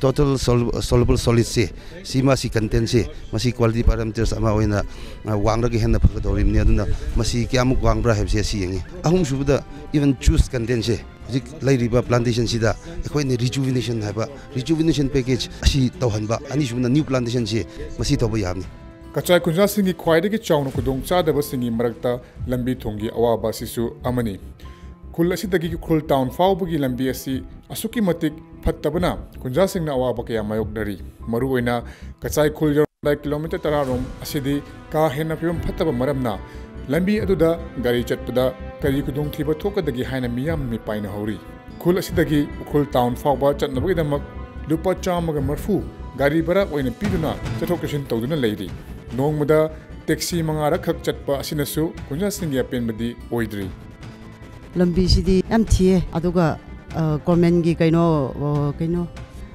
total soluble solidꯁꯦ, ꯁꯤ ꯃꯥꯁꯤ contentꯁꯦ, ꯃꯁꯤ quality parameters ꯑꯃ ꯑꯣꯏꯅ ꯋꯥꯡꯂꯒ ꯍꯦꯟꯅ ꯐꯒꯗꯧꯔꯤꯕꯅꯤ꯫ ꯑꯗꯨꯅ ꯃꯁꯤ ꯀꯌꯥꯃꯨꯛ ꯋꯥꯡꯕ꯭ꯔꯥ ꯍꯥꯏꯕꯁꯦ ꯑꯁꯤ ꯌꯦꯡꯉꯤ꯫ ꯑꯍꯨꯝꯁꯨꯕꯗ even juice contentꯁꯦ, ꯍꯧꯖꯤꯛ ꯂꯩꯔꯤꯕ plantationꯁꯤꯗ ꯑꯩꯈꯣꯏꯅ rejuvenation ꯍꯥꯏꯕ rejuvenation package ꯑꯁꯤ ꯇꯧꯍꯟꯕ, ꯑꯅꯤꯁꯨꯕꯅ new plantationꯁꯦ ꯃꯁꯤ ꯇꯧꯕ ꯌꯥꯕꯅꯤ꯫ ꯀꯆꯥꯏ ꯈꯨꯟꯖꯥꯁꯤꯡꯒꯤ ꯈ꯭ꯋꯥꯏꯗꯒꯤ ꯆꯥꯎꯅ ꯈꯨꯗꯣꯡ ꯆꯥꯗꯕꯁꯤꯡꯒꯤ ꯃꯔꯛꯇ ꯂꯝꯕꯤ ꯊꯣꯡꯒꯤ ꯑꯋꯥꯕ ꯑꯁꯤꯁꯨ ꯑꯃꯅꯤ꯫ ꯈꯨꯜ ꯑꯁꯤꯗꯒꯤ ꯎꯈ꯭ꯔꯨꯜ town ꯐꯥꯎꯕꯒꯤ ꯂꯝꯕꯤ ꯑꯁꯤ ꯑꯁꯨꯛꯀꯤ ꯃꯇꯤꯛ ꯐꯠꯇꯕꯅ ꯈꯨꯟꯖꯥꯁꯤꯡꯅ ꯑꯋꯥꯕ ꯀꯌꯥ ꯃꯥꯌꯣꯛꯅꯔꯤ꯫ ꯃꯔꯨꯑꯣꯏꯅ ꯀꯆꯥꯏ ꯈꯨꯜ ꯌꯧꯔꯝꯗꯥꯏ kilometre ꯇꯔꯥ ꯔꯣꯝ ꯑꯁꯤꯗꯤ ꯀꯥ ꯍꯦꯟꯅ ꯐꯤꯕꯝ ꯐꯠꯇꯕ ꯃꯔꯝꯅ ꯂꯝꯕꯤ ꯑꯗꯨꯗ ꯒꯥꯔꯤ ꯆꯠꯄꯗ ꯀꯔꯤ ꯈꯨꯗꯣꯡꯊꯤꯕ ꯊꯣꯛꯀꯗꯒꯦ ꯍꯥꯏꯅ ꯃꯤꯌꯥꯝꯅ ꯃꯤꯄꯥꯏꯅꯍꯧꯔꯤ꯫ ꯈꯨꯜ ꯑꯁꯤꯗꯒꯤ ꯎꯈ꯭ꯔꯨꯜ town ꯐꯥꯎꯕ ꯆꯠꯅꯕꯒꯤꯗꯃꯛ ꯂꯨꯄꯥ ꯆꯥꯝꯃꯒ ꯃꯔꯤꯐꯨ ꯒꯥꯔꯤ ꯚꯔꯥ ꯑꯣꯏꯅ ꯄꯤꯗꯨꯅ ꯆꯠꯊꯣꯛ ꯆꯠꯁꯤꯟ ꯇꯧꯗꯨꯅ ꯂꯩꯔꯤ꯫ ꯅꯣꯡꯃꯗ taxi ꯃꯉꯥꯔꯛ ꯈꯛ ꯆꯠꯄ ꯑꯁꯤꯅꯁꯨ ꯈꯨꯟꯖꯥꯁꯤꯡꯒꯤ ꯑꯄꯦꯟꯕꯗꯤ ꯑꯣꯏꯗ꯭ꯔꯤ꯫ ꯂꯝꯕꯤꯁꯤꯗꯤ ꯌꯥꯝ ꯊꯤꯌꯦ꯫ ꯑꯗꯨꯒ governmentꯀꯤ ꯀꯩꯅꯣ ꯀꯩꯅꯣ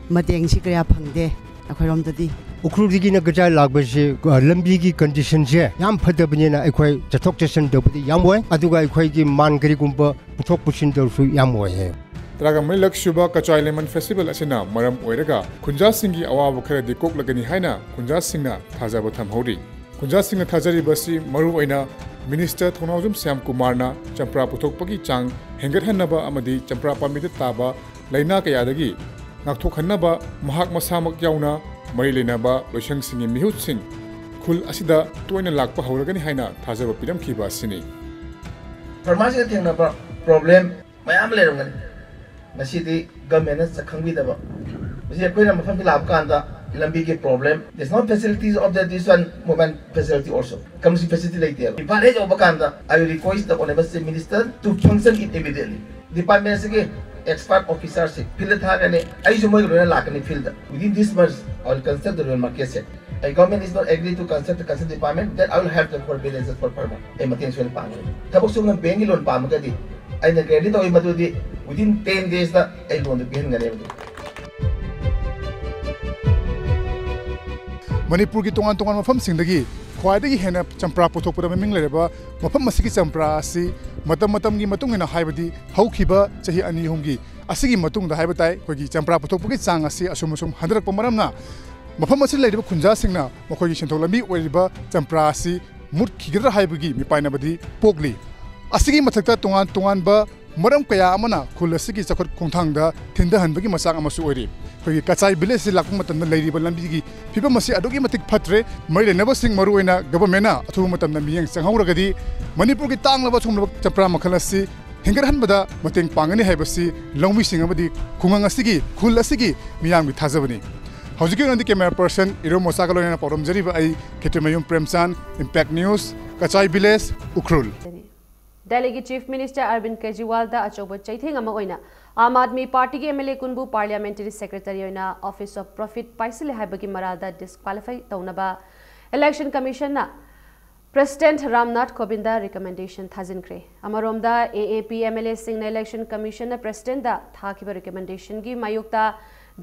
ꯃꯇꯦꯡꯁꯤ ꯀꯌꯥ ꯐꯪꯗꯦ ꯑꯩꯈꯣꯏꯔꯣꯝꯗꯗꯤ꯫ ꯎꯈ꯭ꯔꯨꯜꯗꯒꯤꯅ ꯀꯆꯥꯏ ꯂꯥꯛꯄꯁꯦ ꯂꯝꯕꯤꯒꯤ conditionꯁꯦ ꯌꯥꯝ ꯐꯠꯇꯕꯅꯤꯅ ꯑꯩꯈꯣꯏ ꯆꯠꯊꯣꯛ ꯆꯠꯁꯤꯟ ꯇꯧꯕꯗꯤ ꯌꯥꯝ ꯋꯥꯏ꯫ ꯑꯗꯨꯒ ꯑꯩꯈꯣꯏꯒꯤ ꯃꯥꯟ ꯀꯔꯤꯒꯨꯝꯕ ꯄꯨꯊꯣꯛ ꯄꯨꯁꯤꯟ ꯇꯧꯔꯁꯨ ꯌꯥꯝ ꯋꯥꯏ꯫ ꯇꯔꯥꯒ ꯃꯔꯤꯂꯛ ꯁꯨꯕ ꯀꯆꯥꯏ Lemon Festival ꯑꯁꯤꯅ ꯃꯔꯝ ꯑꯣꯏꯔꯒ ꯈꯨꯟꯖꯥꯁꯤꯡꯒꯤ ꯑꯋꯥꯕ ꯈꯔꯗꯤ ꯀꯣꯛꯂꯒꯅꯤ ꯍꯥꯏꯅ ꯈꯨꯟꯖꯥꯁꯤꯡꯅ ꯊꯥꯖꯕ ꯊꯝꯍꯧꯔꯤ꯫ ꯈꯨꯟꯖꯥꯁꯤꯡꯅ ꯊꯥꯖꯔꯤꯕ ꯑꯁꯤ ꯃꯔꯨꯑꯣꯏꯅ Minister ꯊꯧꯅꯥꯎꯖꯝ ꯁ꯭ꯌꯥꯝ ꯀꯨꯃꯥꯔꯅ ꯆꯝꯄ꯭ꯔꯥ ꯄꯨꯊꯣꯛꯄꯒꯤ ꯆꯥꯡ ꯍꯦꯟꯒꯠꯍꯟꯅꯕ ꯑꯃꯗꯤ ꯆꯝꯄ꯭ꯔꯥ ꯄꯥꯝꯕꯤꯗ ꯇꯥꯕ ꯂꯥꯏꯅꯥ ꯀꯌꯥꯗꯒꯤ ꯉꯥꯛꯊꯣꯛꯍꯟꯅꯕ ꯃꯍꯥꯛ ꯃꯁꯥꯃꯛ ꯌꯥꯎꯅ ꯃꯔꯤ ꯂꯩꯅꯕ ꯂꯣꯏꯁꯪꯁꯤꯡꯒꯤ ꯃꯤꯍꯨꯠꯁꯤꯡ ꯈꯨꯜ ꯑꯁꯤꯗ ꯇꯣꯏꯅ ꯂꯥꯛꯄ ꯍꯧꯔꯒꯅꯤ ꯍꯥꯏꯅ ꯊꯥꯖꯕ ꯄꯤꯔꯝꯈꯤꯕ ꯑꯁꯤꯅꯤ꯫ ꯐꯥꯔꯃꯔꯁꯤꯡꯅ ꯊꯦꯡꯅꯕ ꯄ꯭ꯔꯣꯕ꯭ꯂꯦꯝ ꯃꯌꯥꯝ ꯂꯩꯔꯝꯒꯅꯤ꯫ ꯉꯁꯤꯗꯤ ꯒꯃꯦꯟꯅ ꯈꯪꯕꯤꯗꯕ, ꯃꯁꯤ ꯑꯩꯈꯣꯏꯅ ꯃꯐꯝꯗ ꯂꯥꯛꯄ ꯀꯥꯟꯗ ꯂꯝꯕꯤꯒꯤ problem, there's no facilities of the this one movement facility also, community facility ꯂꯩꯇꯦꯕ꯫ ꯏꯝꯐꯥꯜ ꯍꯦꯛ ꯌꯧꯕ ꯀꯥꯟꯗ I will request the honorable minister to function it immediately. Department ꯑꯁꯤꯒꯤ ꯑꯦꯛꯁꯄꯥꯔꯠ ꯑꯣꯐꯤꯁꯥꯔꯁꯤꯡ ꯐꯤꯜꯗ ꯊꯥꯒꯅꯤ꯫ ꯑꯩꯁꯨ ꯃꯣꯏꯒ ꯂꯣꯏꯅ ꯂꯥꯛꯀꯅꯤ ꯐꯤꯜꯗ꯫ Within this month I will construct the rural market shed. A government is not agree to construct the construction department, then I will have the four villages for farmer. ꯑꯩ ꯃꯇꯦꯡ ꯁꯣꯏꯅ ꯄꯥꯡꯒꯅꯤ꯫ ꯊꯕꯛ ꯁꯨꯕꯅ ꯕꯦꯡꯒꯤ ꯂꯣꯟ ꯄꯥꯝꯃꯒꯗꯤ ꯑꯩꯅ ꯒꯦꯔꯦꯟꯇꯤ ꯇꯧꯏ ꯃꯗꯨꯗꯤ within ten days ꯗ ꯑꯩ ꯂꯣꯟꯗꯨ ꯄꯤꯍꯟꯒꯅꯦꯕ꯫ ꯃꯅꯤꯄꯨꯔꯒꯤ ꯇꯣꯉꯥꯟ ꯇꯣꯉꯥꯟꯕ ꯃꯐꯝꯁꯤꯡꯗꯒꯤ ꯈ꯭ꯋꯥꯏꯗꯒꯤ ꯍꯦꯟꯅ ꯆꯝꯄ꯭ꯔꯥ ꯄꯨꯊꯣꯛꯄꯗ ꯃꯃꯤꯡ ꯂꯩꯔꯕ ꯃꯐꯝ ꯑꯁꯤꯒꯤ ꯆꯝꯄ꯭ꯔꯥ ꯑꯁꯤ ꯃꯇꯝ ꯃꯇꯝꯒꯤ ꯃꯇꯨꯡ ꯏꯟꯅ, ꯍꯥꯏꯕꯗꯤ ꯍꯧꯈꯤꯕ ꯆꯍꯤ ꯑꯅꯤ ꯑꯍꯨꯝꯒꯤ ꯑꯁꯤꯒꯤ ꯃꯇꯨꯡꯗ ꯍꯥꯏꯕ ꯇꯥꯏ, ꯑꯩꯈꯣꯏꯒꯤ ꯆꯝꯄ꯭ꯔꯥ ꯄꯨꯊꯣꯛꯄꯒꯤ ꯆꯥꯡ ꯑꯁꯤ ꯑꯁꯨꯝ ꯑꯁꯨꯝ ꯍꯟꯊꯔꯛꯄ ꯃꯔꯝꯅ ꯃꯐꯝ ꯑꯁꯤꯗ ꯂꯩꯔꯤꯕ ꯈꯨꯟꯖꯥꯁꯤꯡꯅ ꯃꯈꯣꯏꯒꯤ ꯁꯦꯟꯊꯣꯛ ꯂꯝꯕꯤ ꯑꯣꯏꯔꯤꯕ ꯆꯝꯄ꯭ꯔꯥ ꯑꯁꯤ ꯃꯨꯠꯈꯤꯒꯗ꯭ꯔꯥ ꯍꯥꯏꯕꯒꯤ ꯃꯤꯄꯥꯏꯅꯕꯗꯤ ꯄꯣꯛꯂꯤ꯫ ꯑꯁꯤꯒꯤ ꯃꯊꯛꯇ ꯇꯣꯉꯥꯟ ꯇꯣꯉꯥꯟꯕ ꯃꯔꯝ ꯀꯌꯥ ꯑꯃꯅ ꯈꯨꯜ ꯑꯁꯤꯒꯤ ꯆꯥꯎꯈꯠ ꯈꯣꯡꯊꯥꯡꯗ ꯊꯤꯟꯊꯍꯟꯕꯒꯤ ꯃꯆꯥꯛ ꯑꯃꯁꯨ ꯑꯣꯏꯔꯤ꯫ ꯑꯩꯈꯣꯏꯒꯤ ꯀꯆꯥꯏ ꯚꯤꯂꯦꯖꯁꯤ ꯂꯥꯛꯄ ꯃꯇꯝꯗ ꯂꯩꯔꯤꯕ ꯂꯝꯕꯤꯒꯤ ꯐꯤꯕꯝ ꯑꯁꯤ ꯑꯗꯨꯛꯀꯤ ꯃꯇꯤꯛ ꯐꯠꯇ꯭ꯔꯦ꯫ ꯃꯔꯤ ꯂꯩꯅꯕꯁꯤꯡ, ꯃꯔꯨꯑꯣꯏꯅ ꯒꯚꯔꯟꯃꯦꯟꯅ ꯑꯊꯨꯕ ꯃꯇꯝꯗ ꯃꯤꯠꯌꯦꯡ ꯆꯪꯍꯧꯔꯒꯗꯤ ꯃꯅꯤꯄꯨꯔꯒꯤ ꯇꯥꯡꯂꯕ ꯑꯊꯨꯝꯂꯕ ꯆꯝꯄ꯭ꯔꯥ ꯃꯈꯜ ꯑꯁꯤ ꯍꯦꯟꯒꯠꯍꯟꯕꯗ ꯃꯇꯦꯡ ꯄꯥꯡꯒꯅꯤ ꯍꯥꯏꯕꯁꯤ ꯂꯧꯃꯤꯁꯤꯡ ꯑꯃꯗꯤ ꯈꯨꯡꯒꯪ ꯑꯁꯤꯒꯤ, ꯈꯨꯜ ꯑꯁꯤꯒꯤ ꯃꯤꯌꯥꯝꯒꯤ ꯊꯥꯖꯕꯅꯤ꯫ ꯍꯧꯖꯤꯛꯀꯤ ꯑꯣꯏꯅꯗꯤ ꯀꯦꯃꯦꯔꯥ ꯄꯔꯁꯟ ꯏꯔꯣꯝ ꯃꯣꯆꯥꯒ ꯂꯣꯏꯅꯅ ꯄꯥꯎꯗꯝꯖꯔꯤꯕ ꯑꯩ ꯈꯦꯇ꯭ꯔꯤꯃꯌꯨꯝ ꯄ꯭ꯔꯦꯝꯆꯥꯟ, impact news, Kachai village, Ukhrul. ꯗꯦꯜꯂꯤꯒꯤ ꯆꯤꯐ ꯃꯤꯅꯤꯁꯇꯔ ꯑꯔꯕꯤꯟ ꯀꯦꯖ꯭ꯔꯤꯋꯥꯜꯗ ꯑꯆꯧꯕ ꯆꯩꯊꯦꯡ ꯑꯃ ꯑꯣꯏꯅ ꯑꯥꯝ ꯑꯥꯗꯃꯤ ꯄꯥꯔꯇꯤꯒꯤ ꯑꯦꯝ ꯑꯦꯜ ꯑꯦ ꯀꯨꯟꯕꯨ ꯄꯥꯔꯂꯤꯌꯥꯃꯦꯟꯇꯔꯤ ꯁꯦꯀ꯭ꯔꯦꯇꯔꯤ ꯑꯣꯏꯅ ꯑꯣꯐꯤꯁ ꯑꯣꯐ ꯄ꯭ꯔꯣꯐꯤꯠ ꯄꯥꯏꯁꯤꯜꯂꯦ ꯍꯥꯏꯕꯒꯤ ꯃꯔꯥꯜꯗ ꯗꯤꯁꯀ꯭ꯋꯥꯂꯤꯐꯥꯏ ꯇꯧꯅꯕ ꯏꯂꯦꯛꯁꯟ ꯀꯃꯤꯁꯟꯅ ꯄ꯭ꯔꯦꯁꯤꯗꯦꯟꯠ ꯔꯥꯝꯅꯥꯊ ꯀꯣꯕꯤꯟꯗ ꯔꯤꯀꯃꯦꯟꯗꯦꯁꯟ ꯊꯥꯖꯤꯟꯈ꯭ꯔꯦ꯫ ꯑꯃꯔꯣꯝꯗ, A A P M L ꯑꯦꯁꯤꯡꯅ ꯏꯂꯦꯛꯁꯟ ꯀꯃꯤꯁꯟꯅ ꯄ꯭ꯔꯦꯁꯤꯗꯦꯟꯠꯗ ꯊꯥꯈꯤꯕ ꯔꯤꯀꯃꯦꯟꯗꯦꯁꯟꯒꯤ ꯃꯥꯌꯣꯛꯇ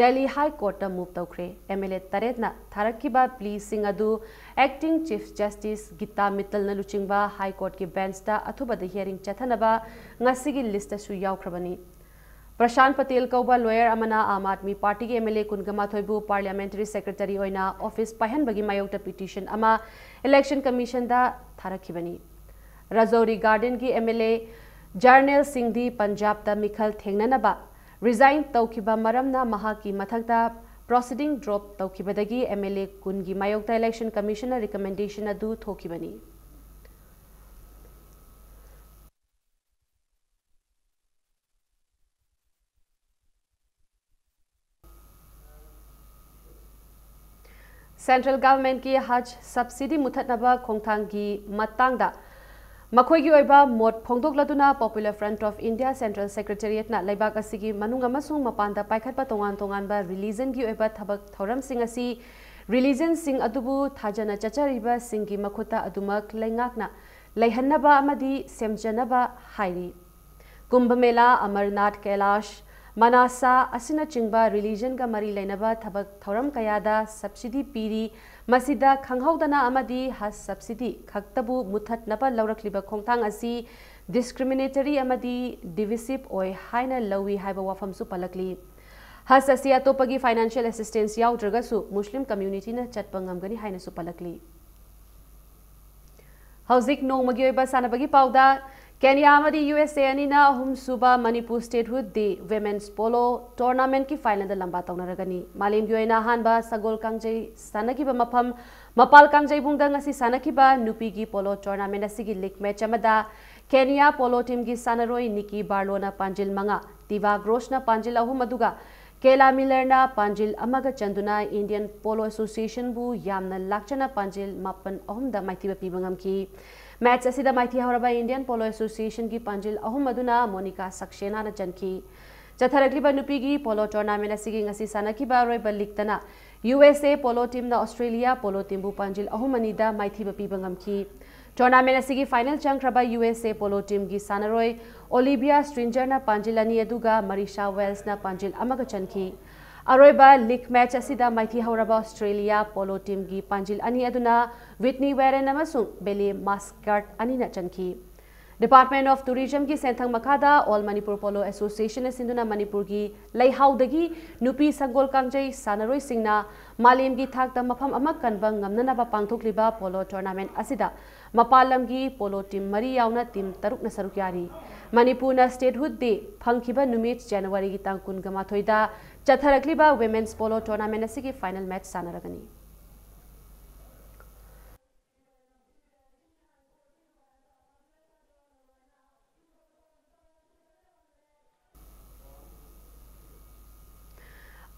ꯗꯦꯜꯂꯤ ꯍꯥꯏ ꯀꯣꯔꯠꯇ ꯃꯨꯚ ꯇꯧꯈ꯭ꯔꯦ꯫ ꯑꯦꯝ ꯑꯦꯜ ꯑꯦ ꯇꯔꯦꯠꯅ ꯊꯥꯔꯛꯈꯤꯕ ꯄ꯭ꯂꯤꯁꯤꯡ ꯑꯗꯨ ꯑꯦꯛꯇꯤꯡ ꯆꯤꯐ ꯖꯁꯇꯤꯁ ꯒꯤꯇꯥ ꯃꯤꯠꯇꯜꯅ ꯂꯨꯆꯤꯡꯕ ꯍꯥꯏ ꯀꯣꯔꯠꯀꯤ ꯕꯦꯟꯆꯇ ꯑꯊꯨꯕꯗ ꯍꯤꯌꯥꯔꯤꯡ ꯆꯠꯊꯅꯕ ꯉꯁꯤꯒꯤ ꯂꯤꯁꯇꯁꯨ ꯌꯥꯎꯈ꯭ꯔꯕꯅꯤ꯫ ꯄ꯭ꯔꯁꯥꯟꯠ ꯄꯇꯦꯜ ꯀꯧꯕ ꯂꯣꯌꯔ ꯑꯃꯅ ꯑꯥꯝ ꯑꯥꯗꯃꯤ ꯄꯥꯔꯇꯤꯒꯤ ꯑꯦꯝ ꯑꯦꯜ ꯑꯦ ꯀꯨꯟꯒ ꯃꯥꯊꯣꯏꯕꯨ ꯄꯥꯔꯂꯤꯌꯥꯃꯦꯟꯇꯔꯤ ꯁꯦꯀ꯭ꯔꯦꯇꯔꯤ ꯑꯣꯏꯅ ꯑꯣꯐꯤꯁ ꯄꯥꯏꯍꯟꯕꯒꯤ ꯃꯥꯌꯣꯛꯇ ꯄꯤꯇꯤꯁꯟ ꯑꯃ ꯏꯂꯦꯛꯁꯟ ꯀꯃꯤꯁꯟꯗ ꯊꯥꯔꯛꯈꯤꯕꯅꯤ꯫ ꯔꯥꯖꯧꯔꯤ ꯒꯥꯔꯗꯦꯟꯒꯤ ꯑꯦꯝ ꯑꯦꯜ ꯑꯦ ꯖꯔꯅꯦꯜ ꯁꯤꯡꯗꯤ ꯄꯟꯖꯥꯕꯇ ꯃꯤꯈꯜ ꯊꯦꯡꯅꯅꯕ ꯔꯤꯖꯥꯏꯟ ꯇꯧꯈꯤꯕ ꯃꯔꯝꯅ ꯃꯍꯥꯛꯀꯤ ꯃꯊꯛꯇ Proceeding drop ꯇꯧꯈꯤꯕꯗꯒꯤ M L A ꯀꯨꯟꯒꯤ ꯃꯥꯌꯣꯛꯇ Election Commission ꯅ recommendation ꯑꯗꯨ ꯊꯣꯛꯈꯤꯕꯅꯤ꯫ Central Government ꯀꯤ Haj subsidy ꯃꯨꯊꯠꯅꯕ ꯈꯣꯡꯊꯥꯡꯒꯤ ꯃꯇꯥꯡꯗ ꯃꯈꯣꯏꯒꯤ ꯑꯣꯏꯕ ꯃꯣꯠ ꯐꯣꯡꯗꯣꯛꯂꯗꯨꯅ Popular Front of India Central Secretariat ꯅ ꯂꯩꯕꯥꯛ ꯑꯁꯤꯒꯤ ꯃꯅꯨꯡ ꯑꯃꯁꯨꯡ ꯃꯄꯥꯟꯗ ꯄꯥꯏꯈꯠꯄ ꯇꯣꯉꯥꯟ ꯇꯣꯉꯥꯟꯕ religion ꯒꯤ ꯑꯣꯏꯕ ꯊꯕꯛ ꯊꯧꯔꯝꯁꯤꯡ ꯑꯁꯤ religion ꯁꯤꯡ ꯑꯗꯨꯕꯨ ꯊꯥꯖꯅ ꯆꯠꯆꯔꯤꯕꯁꯤꯡꯒꯤ ꯃꯈꯨꯠꯇ ꯑꯗꯨꯃꯛ ꯂꯩꯉꯥꯛꯅ ꯂꯩꯍꯟꯅꯕ ꯑꯃꯗꯤ ꯁꯦꯝꯖꯅꯕ ꯍꯥꯏꯔꯤ꯫ ꯀꯨꯝꯚ ꯃꯦꯂꯥ, ꯑꯃꯔꯅꯥꯊ, ꯀꯩꯂꯥꯁ, ꯃꯅꯥꯁꯥ ꯑꯁꯤꯅꯆꯤꯡꯕ religion ꯒ ꯃꯔꯤ ꯂꯩꯅꯕ ꯊꯕꯛ ꯊꯧꯔꯝ ꯀꯌꯥꯗ subsidy ꯄꯤꯔꯤ꯫ ꯃꯁꯤꯗ ꯈꯪꯍꯧꯗꯅ ꯑꯃꯗꯤ Haj subsidy ꯈꯛꯇꯕꯨ ꯃꯨꯊꯠꯅꯕ ꯂꯧꯔꯛꯂꯤꯕ ꯈꯣꯡꯊꯥꯡ ꯑꯁꯤ discriminatory ꯑꯃꯗꯤ divisive ꯑꯣꯏ ꯍꯥꯏꯅ ꯂꯧꯏ ꯍꯥꯏꯕ ꯋꯥꯐꯝꯁꯨ ꯄꯜꯂꯛꯂꯤ꯫ Haj ꯑꯁꯤ ꯑꯇꯣꯞꯄꯒꯤ financial assistance ꯌꯥꯎꯗ꯭ꯔꯒꯁꯨ Muslim community ꯅ ꯆꯠꯄ ꯉꯝꯒꯅꯤ ꯍꯥꯏꯅꯁꯨ ꯄꯜꯂꯛꯂꯤ꯫ ꯍꯧꯖꯤꯛ ꯅꯣꯡꯃꯒꯤ ꯑꯣꯏꯕ ꯁꯥꯟꯅꯕꯒꯤ ꯄꯥꯎꯗ, ꯀꯦꯅꯤꯌꯥ ꯑꯃꯗꯤ U S A ꯑꯅꯤꯅ ꯑꯍꯨꯝꯁꯨꯕ Manipur Statehood Day Women's Polo Tournament ꯀꯤ final ꯗ ꯂꯝꯕꯥ ꯇꯧꯅꯔꯒꯅꯤ꯫ ꯃꯥꯂꯦꯝꯒꯤ ꯑꯣꯏꯅ ꯑꯍꯥꯟꯕ ꯁꯒꯣꯜ ꯀꯥꯡꯖꯩ ꯁꯥꯟꯅꯈꯤꯕ ꯃꯐꯝ ꯃꯄꯥꯜ ꯀꯥꯡꯖꯩꯕꯨꯡꯗ ꯉꯁꯤ ꯁꯥꯟꯅꯈꯤꯕ ꯅꯨꯄꯤꯒꯤ polo tournament ꯑꯁꯤꯒꯤ league match ꯑꯃꯗ ꯀꯦꯅꯤꯌꯥ polo team ꯒꯤ ꯁꯥꯟꯅꯔꯣꯏ ꯅꯤꯀꯤ ꯕꯥꯔꯂꯣꯅ ꯄꯥꯟꯖꯤꯜ ꯃꯉꯥ, ꯇꯤꯚꯥ ꯒ꯭ꯔꯣꯁꯅ ꯄꯥꯟꯖꯤꯜ ꯑꯍꯨꯝ, ꯑꯗꯨꯒ ꯀꯦꯂꯥ ꯃꯤꯂꯔꯅ ꯄꯥꯟꯖꯤꯜ ꯑꯃꯒ ꯆꯟꯗꯨꯅ Indian Polo Association ꯕꯨ ꯌꯥꯝꯅ ꯂꯥꯛꯆꯅ ꯄꯥꯟꯖꯤꯜ ꯃꯥꯄꯟ ꯑꯍꯨꯝꯗ ꯃꯥꯏꯊꯤꯕ ꯄꯤꯕ ꯉꯝꯈꯤ꯫ Match ꯑꯁꯤꯗ ꯃꯥꯏꯊꯤ ꯍꯧꯔꯕ Indian Polo Association ꯒꯤ ꯄꯥꯟꯖꯤꯜ ꯑꯍꯨꯝ ꯑꯗꯨꯅ ꯃꯣꯅꯤꯀꯥ ꯁꯛꯁꯦꯅꯥꯅ ꯆꯟꯈꯤ꯫ ꯆꯠꯊꯔꯛꯂꯤꯕ ꯅꯨꯄꯤꯒꯤ polo tournament ꯑꯁꯤꯒꯤ ꯉꯁꯤ ꯁꯥꯟꯅꯈꯤꯕ ꯑꯔꯣꯏꯕ league ꯇꯅ U S A polo team ꯅ Australia polo team ꯕꯨ ꯄꯥꯟꯖꯤꯜ ꯑꯍꯨꯝ ꯑꯅꯤꯗ ꯃꯥꯏꯊꯤꯕ ꯄꯤꯕ ꯉꯝꯈꯤ꯫ Tournament ꯑꯁꯤꯒꯤ final ꯆꯪꯈ꯭ꯔꯕ U S A polo team ꯒꯤ ꯁꯥꯟꯅꯔꯣꯏ Olivia Stringer ꯅ ꯄꯥꯟꯖꯤꯜ ꯑꯅꯤ ꯑꯗꯨꯒ Marisha Wells ꯅ ꯄꯥꯟꯖꯤꯜ ꯑꯃꯒ ꯆꯟꯈꯤ꯫ ꯑꯔꯣꯏꯕ league match ꯑꯁꯤꯗ ꯃꯥꯏꯊꯤ ꯍꯧꯔꯕ Australia polo team ꯒꯤ ꯄꯥꯟꯖꯤꯜ ꯑꯅꯤ ꯑꯗꯨꯅ Whitney Warren ꯑꯃꯁꯨꯡ Bailey Muscat ꯑꯅꯤꯅ ꯆꯟꯈꯤ꯫ Department of Tourism ꯒꯤ ꯁꯦꯟꯊꯪ ꯃꯈꯥꯗ All Manipur Polo Association ꯅ ꯁꯤꯟꯗꯨꯅ ꯃꯅꯤꯄꯨꯔꯒꯤ ꯂꯩꯍꯥꯎꯗꯒꯤ ꯅꯨꯄꯤ ꯁꯒꯣꯜ ꯀꯥꯡꯖꯩ ꯁꯥꯟꯅꯔꯣꯏꯁꯤꯡꯅ ꯃꯥꯂꯦꯝꯒꯤ ꯊꯥꯛꯇ ꯃꯐꯝ ꯑꯃ ꯀꯟꯕ ꯉꯝꯅꯅꯕ ꯄꯥꯡꯊꯣꯛꯂꯤꯕ polo tournament ꯑꯁꯤꯗ ꯃꯄꯥꯟ ꯂꯝꯒꯤ polo team ꯃꯔꯤ ꯌꯥꯎꯅ team ꯇꯔꯨꯛꯅ ꯁꯔꯨꯛ ꯌꯥꯔꯤ꯫ ꯃꯅꯤꯄꯨꯔꯅ Statehood Day ꯐꯪꯈꯤꯕ ꯅꯨꯃꯤꯠ January ꯒꯤ ꯇꯥꯡ ꯀꯨꯟꯒ ꯃꯥꯊꯣꯏꯗ ꯆꯠꯊꯔꯛꯂꯤꯕ Women's Polo Tournament ꯑꯁꯤꯒꯤ final match ꯁꯥꯟꯅꯔꯒꯅꯤ꯫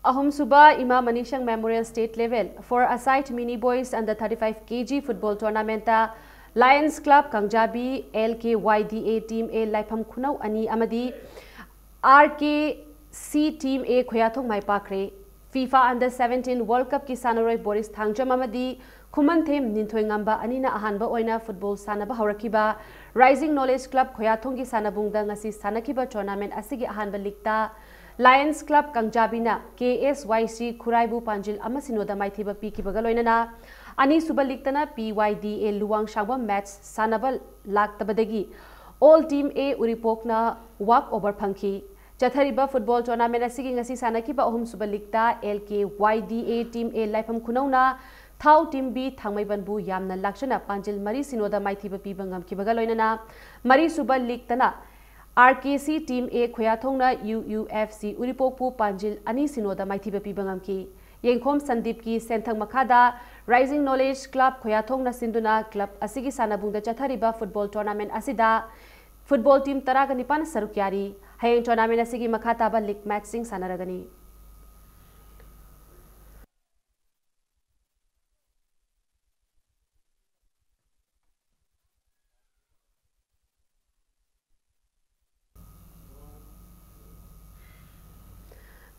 ꯑꯍꯨꯝꯁꯨꯕ ꯏꯃꯥ ꯃꯅꯤꯁꯪ Memorial State Level Four-a-Side Mini Boys Under Thirty-five K G Football Tournament Lions Club ꯀꯥꯡꯖꯥꯕꯤ, L K Y D A Team A ꯂꯥꯏꯐꯝ ꯈꯨꯅꯧ ꯑꯅꯤ ꯑꯃꯗꯤ R K C Team A ꯈꯣꯌꯥꯊꯣꯡ my ꯄꯥꯛꯈ꯭ꯔꯦ꯫ FIFA Under Seventeen World Cup ꯀꯤ ꯁꯥꯟꯅꯔꯣꯏ ꯕꯣꯔꯤꯁ ꯊꯥꯡꯖꯝ ꯑꯃꯗꯤ ꯈꯨꯃꯟꯊꯦꯝ ꯅꯤꯡꯊꯣꯏꯉꯝꯕ ꯑꯅꯤꯅ ꯑꯍꯥꯟꯕ ꯑꯣꯏꯅ football ꯁꯥꯟꯅꯕ ꯍꯧꯔꯛꯈꯤꯕ Rising Knowledge Club ꯈꯣꯌꯥꯊꯣꯡꯒꯤ ꯁꯥꯟꯅꯕꯨꯡꯗ ꯉꯁꯤ ꯁꯥꯟꯅꯈꯤꯕ tournament ꯑꯁꯤꯒꯤ ꯑꯍꯥꯟꯕ league ꯇ Lions Club ꯀꯥꯡꯖꯥꯕꯤꯅ K S Y C ꯈꯨꯔꯥꯏꯕꯨ ꯄꯥꯟꯖꯤꯜ ꯑꯃ ꯁꯤꯅꯣꯗ ꯃꯥꯏꯊꯤꯕ ꯄꯤꯈꯤꯕꯒ ꯂꯣꯏꯅꯅ ꯑꯅꯤꯁꯨꯕ league ꯇꯅ P Y D A ꯂꯨꯋꯥꯡꯁꯥꯡꯕꯝ match ꯁꯥꯟꯅꯕ ꯂꯥꯛꯇꯕꯗꯒꯤ All Team A ꯎꯔꯤꯄꯣꯛꯅ walk over ꯐꯪꯈꯤ꯫ ꯆꯠꯊꯔꯤꯕ football tournament ꯑꯁꯤꯒꯤ ꯉꯁꯤ ꯁꯥꯟꯅꯈꯤꯕ ꯑꯍꯨꯝꯁꯨꯕ league ꯇ L K Y D A Team A ꯂꯥꯏꯐꯝ ꯈꯨꯅꯧꯅ ꯊꯥꯎ Team B ꯊꯥꯡꯃꯩꯕꯟꯕꯨ ꯌꯥꯝꯅ ꯂꯥꯛꯆꯅ ꯄꯥꯟꯖꯤꯜ ꯃꯔꯤ ꯁꯤꯅꯣꯗ ꯃꯥꯏꯊꯤꯕ ꯄꯤꯕ ꯉꯝꯈꯤꯕꯒ ꯂꯣꯏꯅꯅ ꯃꯔꯤꯁꯨꯕ league ꯇꯅ R K C Team A ꯈꯣꯌꯥꯊꯣꯡꯅ U U F C ꯎꯔꯤꯄꯣꯛꯄꯨ ꯄꯥꯟꯖꯤꯜ ꯑꯅꯤ ꯁꯤꯅꯣꯗ ꯃꯥꯏꯊꯤꯕ ꯄꯤꯕ ꯉꯝꯈꯤ꯫ ꯌꯦꯡꯈꯣꯝ ꯁꯟꯗꯤꯞꯀꯤ ꯁꯦꯟꯊꯪ ꯃꯈꯥꯗ Rising Knowledge Club ꯈꯣꯌꯥꯊꯣꯡꯅ ꯁꯤꯟꯗꯨꯅ club ꯑꯁꯤꯒꯤ ꯁꯥꯟꯅꯕꯨꯡꯗ ꯆꯠꯊꯔꯤꯕ football tournament ꯑꯁꯤꯗ football team ꯇꯔꯥꯒ ꯅꯤꯄꯥꯟ ꯁꯔꯨꯛ ꯌꯥꯔꯤ꯫ ꯍꯌꯦꯡ tournament ꯑꯁꯤꯒꯤ ꯃꯈꯥ ꯇꯥꯕ league matchꯁꯤꯡ ꯁꯥꯟꯅꯔꯒꯅꯤ꯫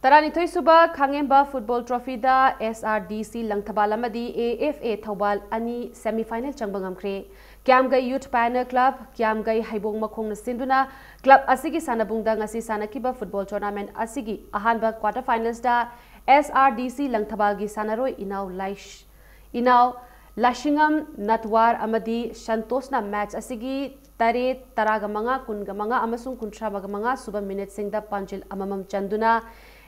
ꯇꯔꯥꯅꯤꯊꯣꯏꯁꯨꯕ ꯈꯥꯉꯦꯝꯕ football trophyꯗ S R D C Langthabal ꯑꯃꯗꯤ A F A ꯊꯧꯕꯥꯜ ꯑꯅꯤ semi final ꯆꯪꯕ ꯉꯝꯈ꯭ꯔꯦ꯫ ꯀ꯭ꯌꯥꯝꯒꯩ Youth Pioneer Club, ꯀ꯭ꯌꯥꯝꯒꯩ ꯍꯩꯕꯣꯡ ꯃꯈꯣꯡꯅ ꯁꯤꯟꯗꯨꯅ club ꯑꯁꯤꯒꯤ ꯁꯥꯟꯅꯕꯨꯡꯗ ꯉꯁꯤ ꯁꯥꯟꯅꯈꯤꯕ football tournament ꯑꯁꯤꯒꯤ ꯑꯍꯥꯟꯕ quarter finalsꯇ S R D C ꯂꯪꯊꯕꯥꯜꯒꯤ ꯁꯥꯟꯅꯔꯣꯏ ꯏꯅꯥꯎ ꯂꯥꯏꯁ-, ꯏꯅꯥꯎ ꯂꯥꯁꯤꯡꯉꯝ ꯅꯠꯋꯥꯔ ꯑꯃꯗꯤ ꯁꯟꯇꯣꯁꯅ match ꯑꯁꯤꯒꯤ ꯇꯔꯦꯠ, ꯇꯔꯥꯒ ꯃꯉꯥ, ꯀꯨꯟꯒ ꯃꯉꯥ ꯑꯃꯁꯨꯡ ꯀꯨꯟꯊ꯭ꯔꯥꯒ ꯃꯉꯥ ꯁꯨꯕ minuteꯁꯤꯡꯗ ꯄꯥꯟꯖꯤꯜ ꯑꯃꯃꯝ ꯆꯟꯗꯨꯅ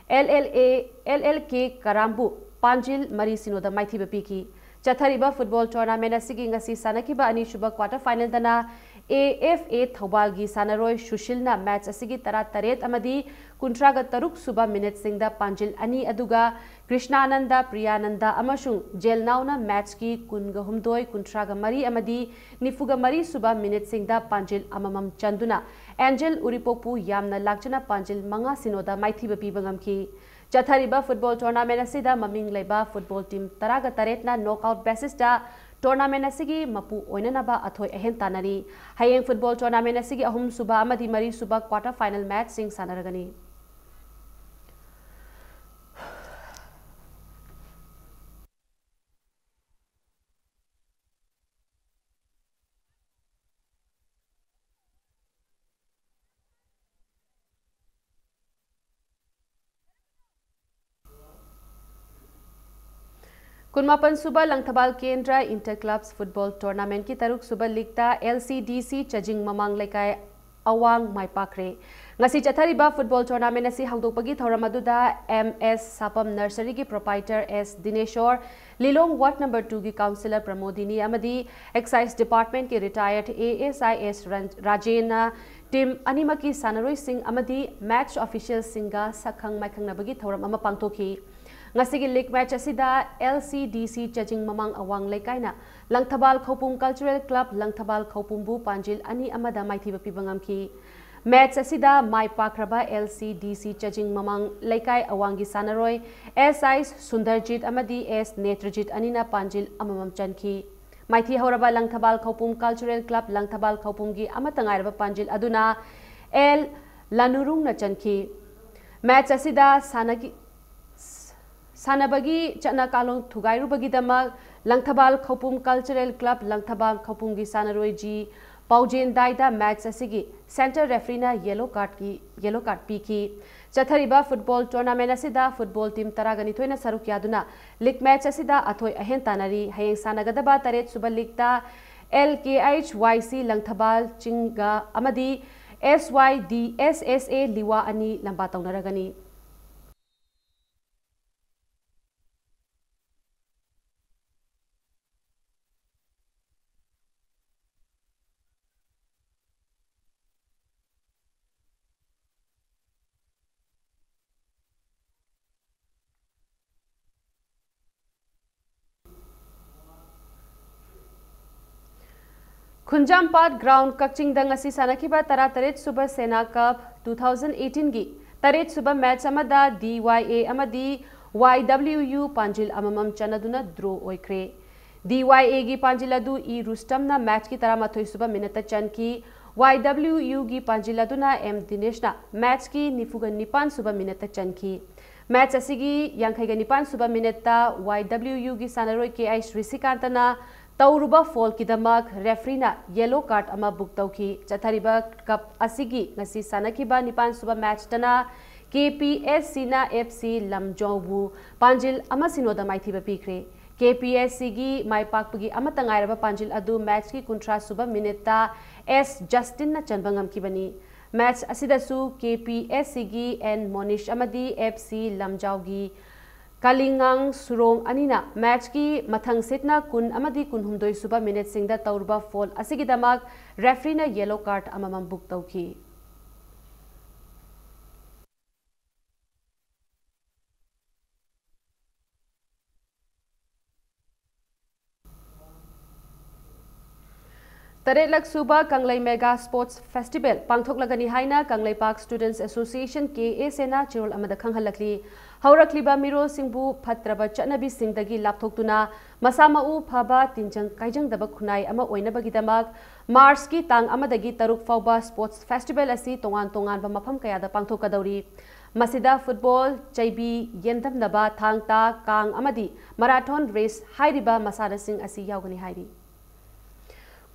L L A, L L K ꯀꯔꯥꯝꯕꯨ ꯄꯥꯟꯖꯤꯜ ꯃꯔꯤ ꯁꯤꯅꯣꯗ ꯃꯥꯏꯊꯤꯕ ꯄꯤꯈꯤ꯫ ꯆꯠꯊꯔꯤꯕ football tournament ꯑꯁꯤꯒꯤ ꯉꯁꯤ ꯁꯥꯟꯅꯈꯤꯕ ꯑꯅꯤꯁꯨꯕ quarter finalꯗꯅ ꯑꯦ ꯑꯦꯐ ꯑꯦ ꯊꯧꯕꯥꯜꯒꯤ ꯁꯥꯟꯅꯔꯣꯏ ꯁꯨꯁꯤꯜꯅ ꯃꯦꯆ ꯑꯁꯤꯒꯤ ꯇꯔꯥꯇꯔꯦꯠ ꯑꯃꯗꯤ ꯀꯨꯟꯊ꯭ꯔꯥꯒ ꯇꯔꯨꯛ ꯁꯨꯕ ꯃꯤꯅꯤꯠꯁꯤꯡꯗ ꯄꯥꯟꯖꯤꯜ ꯑꯅꯤ, ꯑꯗꯨꯒ ꯀ꯭ꯔꯤꯁꯅꯥꯅꯟꯗ, ꯄ꯭ꯔꯤꯌꯥꯅꯟꯗ ꯑꯃꯁꯨꯡ ꯖꯦꯜꯅꯥꯎꯅ ꯃꯦꯆꯀꯤ ꯀꯨꯟꯒ ꯍꯨꯝꯗꯣꯏ, ꯀꯨꯟꯊ꯭ꯔꯥꯒ ꯃꯔꯤ ꯑꯃꯗꯤ ꯅꯤꯐꯨꯒ ꯃꯔꯤ ꯁꯨꯕ ꯃꯤꯅꯤꯠꯁꯤꯡꯗ ꯄꯥꯟꯖꯤꯜ ꯑꯃꯃꯝ ꯆꯟꯗꯨꯅ ꯑꯦꯟꯖꯦꯜ ꯎꯔꯤꯄꯣꯛꯄꯨ ꯌꯥꯝꯅ ꯂꯥꯛꯆꯅ ꯄꯥꯟꯖꯤꯜ ꯃꯉꯥ ꯁꯤꯅꯣꯗ ꯃꯥꯏꯊꯤꯕ ꯄꯤꯕ ꯉꯝꯈꯤ꯫ ꯆꯠꯊꯔꯤꯕ ꯐꯨꯠꯕꯣꯜ ꯇꯣꯔꯅꯥꯃꯦꯟ ꯑꯁꯤꯗ ꯃꯃꯤꯡ ꯂꯩꯕ ꯐꯨꯠꯕꯣꯜ ꯇꯤꯝ ꯇꯔꯥꯒ ꯇꯔꯦꯠꯅ ꯅꯣꯛ ꯑꯥꯎꯠ ꯕꯦꯁꯤꯁꯇ ꯇꯣꯔꯅꯥꯃꯦꯟ ꯑꯁꯤꯒꯤ ꯃꯄꯨ ꯑꯣꯏꯅꯅꯕ ꯑꯊꯣꯏ ꯑꯍꯦꯟ ꯇꯥꯟꯅꯔꯤ꯫ ꯍꯌꯦꯡ ꯐꯨꯠꯕꯣꯜ ꯇꯣꯔꯅꯥꯃꯦꯟ ꯑꯁꯤꯒꯤ ꯑꯍꯨꯝꯁꯨꯕ ꯑꯃꯗꯤ ꯃꯔꯤꯁꯨꯕ ꯀ꯭ꯋꯥꯇꯔ ꯐꯥꯏꯅꯦꯜ ꯃꯦꯆꯁꯤꯡ ꯁꯥꯟꯅꯔꯒꯅꯤ꯫ ꯀꯨꯟꯃꯥꯄꯟ ꯁꯨꯕ ꯂꯪꯊꯕꯥꯜ ꯀꯦꯟꯗ꯭ꯔ ꯏꯟꯇꯔ ꯀ꯭ꯂꯕꯁ ꯐꯨꯠꯕꯣꯜ ꯇꯣꯔꯅꯥꯃꯦꯟꯠꯀꯤ ꯇꯔꯨꯛ ꯁꯨꯕ ꯂꯤꯛꯇ ꯑꯦꯜ ꯁꯤ ꯗꯤ ꯁꯤ ꯆꯖꯤꯡ ꯃꯃꯥꯡ ꯂꯩꯀꯥꯏ ꯑꯋꯥꯡ ꯃꯥꯏ ꯄꯥꯛꯈ꯭ꯔꯦ꯫ ꯉꯁꯤ ꯆꯠꯊꯔꯤꯕ ꯐꯨꯠꯕꯣꯜ ꯇꯣꯔꯅꯥꯃꯦꯟ ꯑꯁꯤ ꯍꯧꯗꯣꯛꯄꯒꯤ ꯊꯧꯔꯝ ꯑꯗꯨꯗ ꯑꯦꯝ ꯑꯦꯁ ꯁꯥꯄꯝ ꯅꯔꯁꯔꯤꯒꯤ proprietor S Dinesor, Lilong ward number ꯇꯨꯒꯤ ꯀꯥꯎꯟꯁꯤꯂꯔ ꯄ꯭ꯔꯃꯣꯗꯤꯅꯤ ꯑꯃꯗꯤ ꯑꯦꯛꯁꯥꯏꯖ ꯗꯤꯄꯥꯔꯠꯃꯦꯟꯠꯀꯤ ꯔꯤꯇꯥꯌꯔꯗ ꯑꯦ ꯑꯦꯁ ꯑꯥꯏ ꯑꯦꯁ ꯔꯟ-, ꯔꯥꯖꯦꯟꯅ ꯇꯤꯝ ꯑꯅꯤꯃꯛꯀꯤ ꯁꯥꯟꯅꯔꯣꯏꯁꯤꯡ ꯑꯃꯗꯤ ꯃꯦꯆ ꯑꯣꯐꯤꯁꯤꯌꯦꯜꯁꯤꯡꯒ ꯁꯛꯈꯪ ꯃꯥꯏꯈꯪꯅꯕꯒꯤ ꯊꯧꯔꯝ ꯑꯃ ꯄꯥꯡꯊꯣꯛꯈꯤ꯫ ꯉꯁꯤꯒꯤ ꯂꯤꯒ ꯃꯦꯆ ꯑꯁꯤꯗ ꯑꯦꯜ ꯁꯤ ꯗꯤ ꯁꯤ ꯆꯖꯤꯡ ꯃꯃꯥꯡ ꯑꯋꯥꯡ ꯂꯩꯀꯥꯏꯅ ꯂꯪꯊꯕꯥꯜ ꯈꯧꯄꯨꯝ ꯀꯜꯆꯔꯦꯜ ꯀ꯭ꯂꯕ ꯂꯪꯊꯕꯥꯜ ꯈꯧꯄꯨꯝꯕꯨ ꯄꯥꯟꯖꯤꯜ ꯑꯅꯤ ꯑꯃꯗ ꯃꯥꯏꯊꯤꯕ ꯄꯤꯕ ꯉꯝꯈꯤ꯫ ꯃꯦꯆ ꯑꯁꯤꯗ ꯃꯥꯏ ꯄꯥꯛꯈ꯭ꯔꯕ ꯑꯦꯜ ꯁꯤ ꯗꯤ ꯁꯤ ꯆꯖꯤꯡ ꯃꯃꯥꯡ ꯂꯩꯀꯥꯏ ꯑꯋꯥꯡꯒꯤ ꯁꯥꯟꯅꯔꯣꯏ ꯑꯦꯁ ꯑꯥꯏ ꯁꯨꯟꯗꯔꯖꯤꯠ ꯑꯃꯗꯤ ꯑꯦꯁ ꯅꯦꯇ꯭ꯔꯖꯤꯠ ꯑꯅꯤꯅ ꯄꯥꯟꯖꯤꯜ ꯑꯃꯃꯝ ꯆꯟꯈꯤ꯫ ꯃꯥꯏꯊꯤ ꯍꯧꯔꯕ ꯂꯪꯊꯕꯥꯜ ꯈꯧꯄꯨꯝ ꯀꯜꯆꯔꯦꯜ ꯀ꯭ꯂꯕ ꯂꯪꯊꯕꯥꯜ ꯈꯧꯄꯨꯝꯒꯤ ꯑꯃꯠꯇ ꯉꯥꯏꯔꯕ ꯄꯥꯟꯖꯤꯜ ꯑꯗꯨꯅ ꯑꯦꯜ ꯂꯅꯨꯔꯨꯡꯅ ꯆꯟꯈꯤ꯫ ꯃꯦꯆ ꯑꯁꯤꯗ ꯁꯥꯟꯅꯒꯤ-, ꯁꯥꯟꯅꯕꯒꯤ ꯆꯠꯅ ꯀꯥꯡꯂꯣꯟ ꯊꯨꯒꯥꯏꯔꯨꯕꯒꯤꯗꯃꯛ ꯂꯪꯊꯕꯥꯜ ꯈꯧꯄꯨꯝ ꯀꯜꯆꯔꯦꯜ ꯀ꯭ꯂꯕ ꯂꯪꯊꯕꯥꯜ ꯈꯧꯄꯨꯝꯒꯤ ꯁꯥꯟꯅꯔꯣꯏ ꯖꯤ ꯄꯥꯎꯖꯦꯟ ꯗꯥꯏꯗ ꯃꯦꯆ ꯑꯁꯤꯒꯤ ꯁꯦꯟꯇꯔ ꯔꯦꯐ꯭ꯔꯤꯅ ꯌꯦꯂꯣ ꯀꯥꯔꯗꯀꯤ, ꯌꯦꯂꯣ ꯀꯥꯔꯗ ꯄꯤꯈꯤ꯫ ꯆꯠꯊꯔꯤꯕ ꯐꯨꯠꯕꯣꯜ ꯇꯣꯔꯅꯥꯃꯦꯟ ꯑꯁꯤꯗ ꯐꯨꯠꯕꯣꯜ ꯇꯤꯝ ꯇꯔꯥꯒ ꯅꯤꯊꯣꯏꯅ ꯁꯔꯨꯛ ꯌꯥꯗꯨꯅ ꯂꯤꯒ ꯃꯦꯆ ꯑꯁꯤꯗ ꯑꯊꯣꯏ ꯑꯍꯦꯟ ꯇꯥꯟꯅꯔꯤ꯫ ꯍꯌꯦꯡ ꯁꯥꯟꯅꯒꯗꯕ ꯇꯔꯦꯠ ꯁꯨꯕ ꯂꯤꯒꯇ ꯑꯦꯜ ꯀꯦ ꯑꯩꯆ ꯋꯥꯏ ꯁꯤ ꯂꯪꯊꯕꯥꯜ ꯆꯤꯡꯒ ꯑꯃꯗꯤ ꯑꯦꯁ ꯋꯥꯏ ꯗꯤ ꯑꯦꯁ ꯑꯦꯁ ꯑꯦ ꯂꯤꯋꯥ ꯑꯅꯤ ꯂꯝꯕꯥ ꯇꯧꯅꯔꯒꯅꯤ꯫ ꯈꯨꯟꯖꯥꯝꯄꯥꯠ ꯒ꯭ꯔꯥꯎꯟ ꯀꯛꯆꯤꯡꯗ ꯉꯁꯤ ꯁꯥꯟꯅꯈꯤꯕ ꯇꯔꯥꯇꯔꯦꯠ ꯁꯨꯕ ꯁꯦꯅꯥ ꯀꯞ ꯇꯨ ꯊꯥꯎꯖꯟ ꯑꯩꯠꯇꯤꯟꯒꯤ ꯇꯔꯦꯠ ꯁꯨꯕ ꯃꯦꯆ ꯑꯃꯗ ꯗꯤ ꯋꯥꯏ ꯑꯦ ꯑꯃꯗꯤ ꯋꯥꯏ ꯗꯕ꯭ꯂꯤꯎ ꯌꯨ ꯄꯥꯟꯖꯤꯜ ꯑꯃꯃꯝ ꯆꯟꯅꯗꯨꯅ ꯗ꯭ꯔꯣ ꯑꯣꯏꯈ꯭ꯔꯦ꯫ ꯗꯤ ꯋꯥꯏ ꯑꯦꯒꯤ ꯄꯥꯟꯖꯤꯜ ꯑꯗꯨ ꯏ ꯔꯨꯁꯇꯝꯅ ꯃꯦꯆꯀꯤ ꯇꯔꯥꯃꯥꯊꯣꯏ ꯁꯨꯕ ꯃꯤꯅꯠꯇ ꯆꯟꯈꯤ꯫ ꯋꯥꯏ ꯗꯕ꯭ꯂꯤꯎ ꯌꯨꯒꯤ ꯄꯥꯟꯖꯤꯜ ꯑꯗꯨꯅ ꯑꯦꯝ ꯗꯤꯅꯦꯁꯅ ꯃꯦꯆꯀꯤ ꯅꯤꯐꯨꯒ ꯅꯤꯄꯥꯟ ꯁꯨꯕ ꯃꯤꯅꯠꯇ ꯆꯟꯈꯤ꯫ ꯃꯦꯆ ꯑꯁꯤꯒꯤ ꯌꯥꯡꯈꯩꯒ ꯅꯤꯄꯥꯟ ꯁꯨꯕ ꯃꯤꯅꯠꯇ ꯋꯥꯏ ꯗꯕ꯭ꯂꯤꯎ ꯌꯨꯒꯤ ꯁꯥꯟꯅꯔꯣꯏ ꯀꯦ ꯑꯩꯆ ꯔꯤꯁꯤꯀꯥꯟꯇꯅ ꯇꯧꯔꯨꯕ ꯐꯣꯜꯒꯤꯗꯃꯛ ꯔꯦꯐ꯭ꯔꯤꯅ ꯌꯦꯂꯣ ꯀꯥꯔꯗ ꯑꯃ ꯕꯨꯛ ꯇꯧꯈꯤ꯫ ꯆꯠꯊꯔꯤꯕ ꯀꯞ ꯑꯁꯤꯒꯤ ꯉꯁꯤ ꯁꯥꯟꯅꯈꯤꯕ ꯅꯤꯄꯥꯟ ꯁꯨꯕ ꯃꯦꯆꯇꯅ ꯀꯦ ꯄꯤ ꯑꯦꯁ ꯁꯤꯅ ꯑꯦꯐ ꯁꯤ ꯂꯝꯖꯥꯎꯕꯨ ꯄꯥꯟꯖꯤꯜ ꯑꯃ ꯁꯤꯅꯣꯗ ꯃꯥꯏꯊꯤꯕ ꯄꯤꯈ꯭ꯔꯦ꯫ ꯀꯦ ꯄꯤ ꯑꯦꯁ ꯁꯤꯒꯤ ꯃꯥꯏ ꯄꯥꯛꯄꯒꯤ ꯑꯃꯠꯇ ꯉꯥꯏꯔꯕ ꯄꯥꯟꯖꯤꯜ ꯑꯗꯨ ꯃꯦꯆꯀꯤ ꯀꯨꯟꯊ꯭ꯔꯥ ꯁꯨꯕ ꯃꯤꯅꯤꯠꯇ ꯑꯦꯁ ꯖꯁꯇꯤꯟꯅ ꯆꯟꯕ ꯉꯝꯈꯤꯕꯅꯤ꯫ ꯃꯦꯆ ꯑꯁꯤꯗꯁꯨ ꯀꯦ ꯄꯤ ꯑꯦꯁ ꯁꯤꯒꯤ ꯑꯦꯟ ꯃꯣꯅꯤꯁ ꯑꯃꯗꯤ ꯑꯦꯐ ꯁꯤ ꯂꯝꯖꯥꯎꯒꯤ ꯀꯥꯂꯤꯉꯥꯡ ꯁꯨꯔꯣꯡ ꯑꯅꯤꯅ ꯃꯦꯆꯀꯤ ꯃꯊꯪ ꯁꯤꯠꯅ ꯀꯨꯟ ꯑꯃꯗꯤ ꯀꯨꯟꯍꯨꯝꯗꯣꯏ ꯁꯨꯕ ꯃꯤꯅꯤꯠꯁꯤꯡꯗ ꯇꯧꯔꯨꯕ ꯐꯣꯜ ꯑꯁꯤꯒꯤꯗꯃꯛ ꯔꯦꯐ꯭ꯔꯤꯅ ꯌꯦꯂꯣ ꯀꯥꯔꯗ ꯑꯃꯃꯝ ꯕꯨꯛ ꯇꯧꯈꯤ꯫ ꯇꯔꯦꯠꯂꯛ ꯁꯨꯕ ꯀꯪꯂꯩ ꯃꯦꯒꯥ ꯁ꯭ꯄꯣꯔꯠꯁ ꯐꯦꯁꯇꯤꯚꯦꯜ ꯄꯥꯡꯊꯣꯛꯂꯒꯅꯤ ꯍꯥꯏꯅ ꯀꯪꯂꯩꯄꯥꯛ ꯁ꯭ꯇꯨꯗꯦꯟꯠꯁ ꯑꯦꯁꯣꯁꯤꯌꯦꯁꯟ, ꯀꯦ ꯑꯦꯁ ꯑꯦꯅ ꯆꯦꯔꯣꯜ ꯑꯃꯗ ꯈꯪꯍꯜꯂꯛꯂꯤ꯫ ꯍꯧꯔꯛꯂꯤꯕ ꯃꯤꯔꯣꯜꯁꯤꯡꯕꯨ ꯐꯠꯇ꯭ꯔꯕ ꯆꯠꯅꯕꯤꯁꯤꯡꯗꯒꯤ ꯂꯥꯞꯊꯣꯛꯇꯨꯅ ꯃꯁꯥ ꯃꯎ ꯐꯕ, ꯇꯤꯟꯖꯪ ꯀꯥꯏꯖꯪꯗꯕ ꯈꯨꯟꯅꯥꯏ ꯑꯃ ꯑꯣꯏꯅꯕꯒꯤꯗꯃꯛ ꯃꯥꯔꯆꯀꯤ ꯇꯥꯡ ꯑꯃꯗꯒꯤ ꯇꯔꯨꯛ ꯐꯥꯎꯕ ꯁ꯭ꯄꯣꯔꯠꯁ ꯐꯦꯁꯇꯤꯚꯦꯜ ꯑꯁꯤ ꯇꯣꯉꯥꯟ ꯇꯣꯉꯥꯟꯕ ꯃꯐꯝ ꯀꯌꯥꯗ ꯄꯥꯡꯊꯣꯛꯀꯗꯧꯔꯤ꯫ ꯃꯁꯤꯗ ꯐꯨꯠꯕꯣꯜ, ꯆꯩꯕꯤ, ꯌꯦꯟꯗꯝꯅꯕ, ꯊꯥꯡ ꯇꯥ, ꯀꯥꯡ ꯑꯃꯗꯤ ꯃꯔꯥꯊꯣꯟ ꯔꯦꯁ ꯍꯥꯏꯔꯤꯕ ꯃꯁꯥꯟꯅꯁꯤꯡ ꯑꯁꯤ ꯌꯥꯎꯒꯅꯤ ꯍꯥꯏꯔꯤ꯫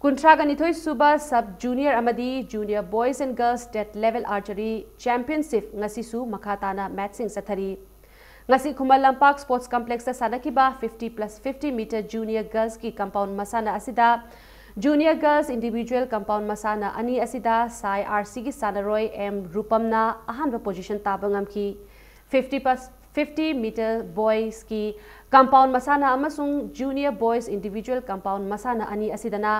ꯀꯨꯟꯊ꯭ꯔꯥꯒ ꯅꯤꯊꯣꯏ ꯁꯨꯕ ꯁꯕ ꯖꯨꯅꯤꯌꯔ ꯑꯃꯗꯤ junior boys and girls state level archery championship ꯉꯁꯤꯁꯨ ꯃꯈꯥ ꯇꯥꯅ ꯃꯦꯠꯁꯁꯤꯡ ꯆꯠꯊꯔꯤ꯫ ꯉꯁꯤ ꯈꯨꯃꯟ ꯂꯝꯄꯥꯛ ꯁ꯭ꯄꯣꯔꯠꯁ ꯀꯝꯄ꯭ꯂꯦꯛꯁꯇ ꯁꯥꯟꯅꯈꯤꯕ fifty plus fifty metre junior ꯒꯔꯜꯁꯀꯤ ꯀꯝꯄꯥꯎꯟ ꯃꯁꯥꯟꯅ ꯑꯁꯤꯗ ꯖꯨꯅꯤꯌꯔ ꯒꯔꯜꯁ ꯏꯟꯗꯤꯚꯤꯖꯨꯋꯦꯜ ꯀꯝꯄꯥꯎꯟ ꯃꯁꯥꯟꯅ ꯑꯅꯤ ꯑꯁꯤꯗ ꯁꯥꯏ ꯑꯥꯔ ꯁꯤꯒꯤ ꯁꯥꯟꯅꯔꯣꯏ ꯑꯦꯝ ꯔꯨꯄꯝꯅ ꯑꯍꯥꯟꯕ ꯄꯣꯖꯤꯁꯟ ꯇꯥꯕ ꯉꯝꯈꯤ꯫ ꯐꯤꯐꯇꯤ ꯄ꯭ꯂꯁ ꯐꯤꯐꯇꯤ ꯃꯤꯇꯔ ꯕꯣꯏꯁꯀꯤ ꯀꯝꯄꯥꯎꯟ ꯃꯁꯥꯟꯅ ꯑꯃꯁꯨꯡ ꯖꯨꯅꯤꯌꯔ ꯕꯣꯏꯁ ꯏꯟꯗꯤꯚꯤꯖꯨꯋꯦꯜ ꯀꯝꯄꯥꯎꯟ ꯃꯁꯥꯟꯅ ꯑꯅꯤ ꯑꯁꯤꯗꯅ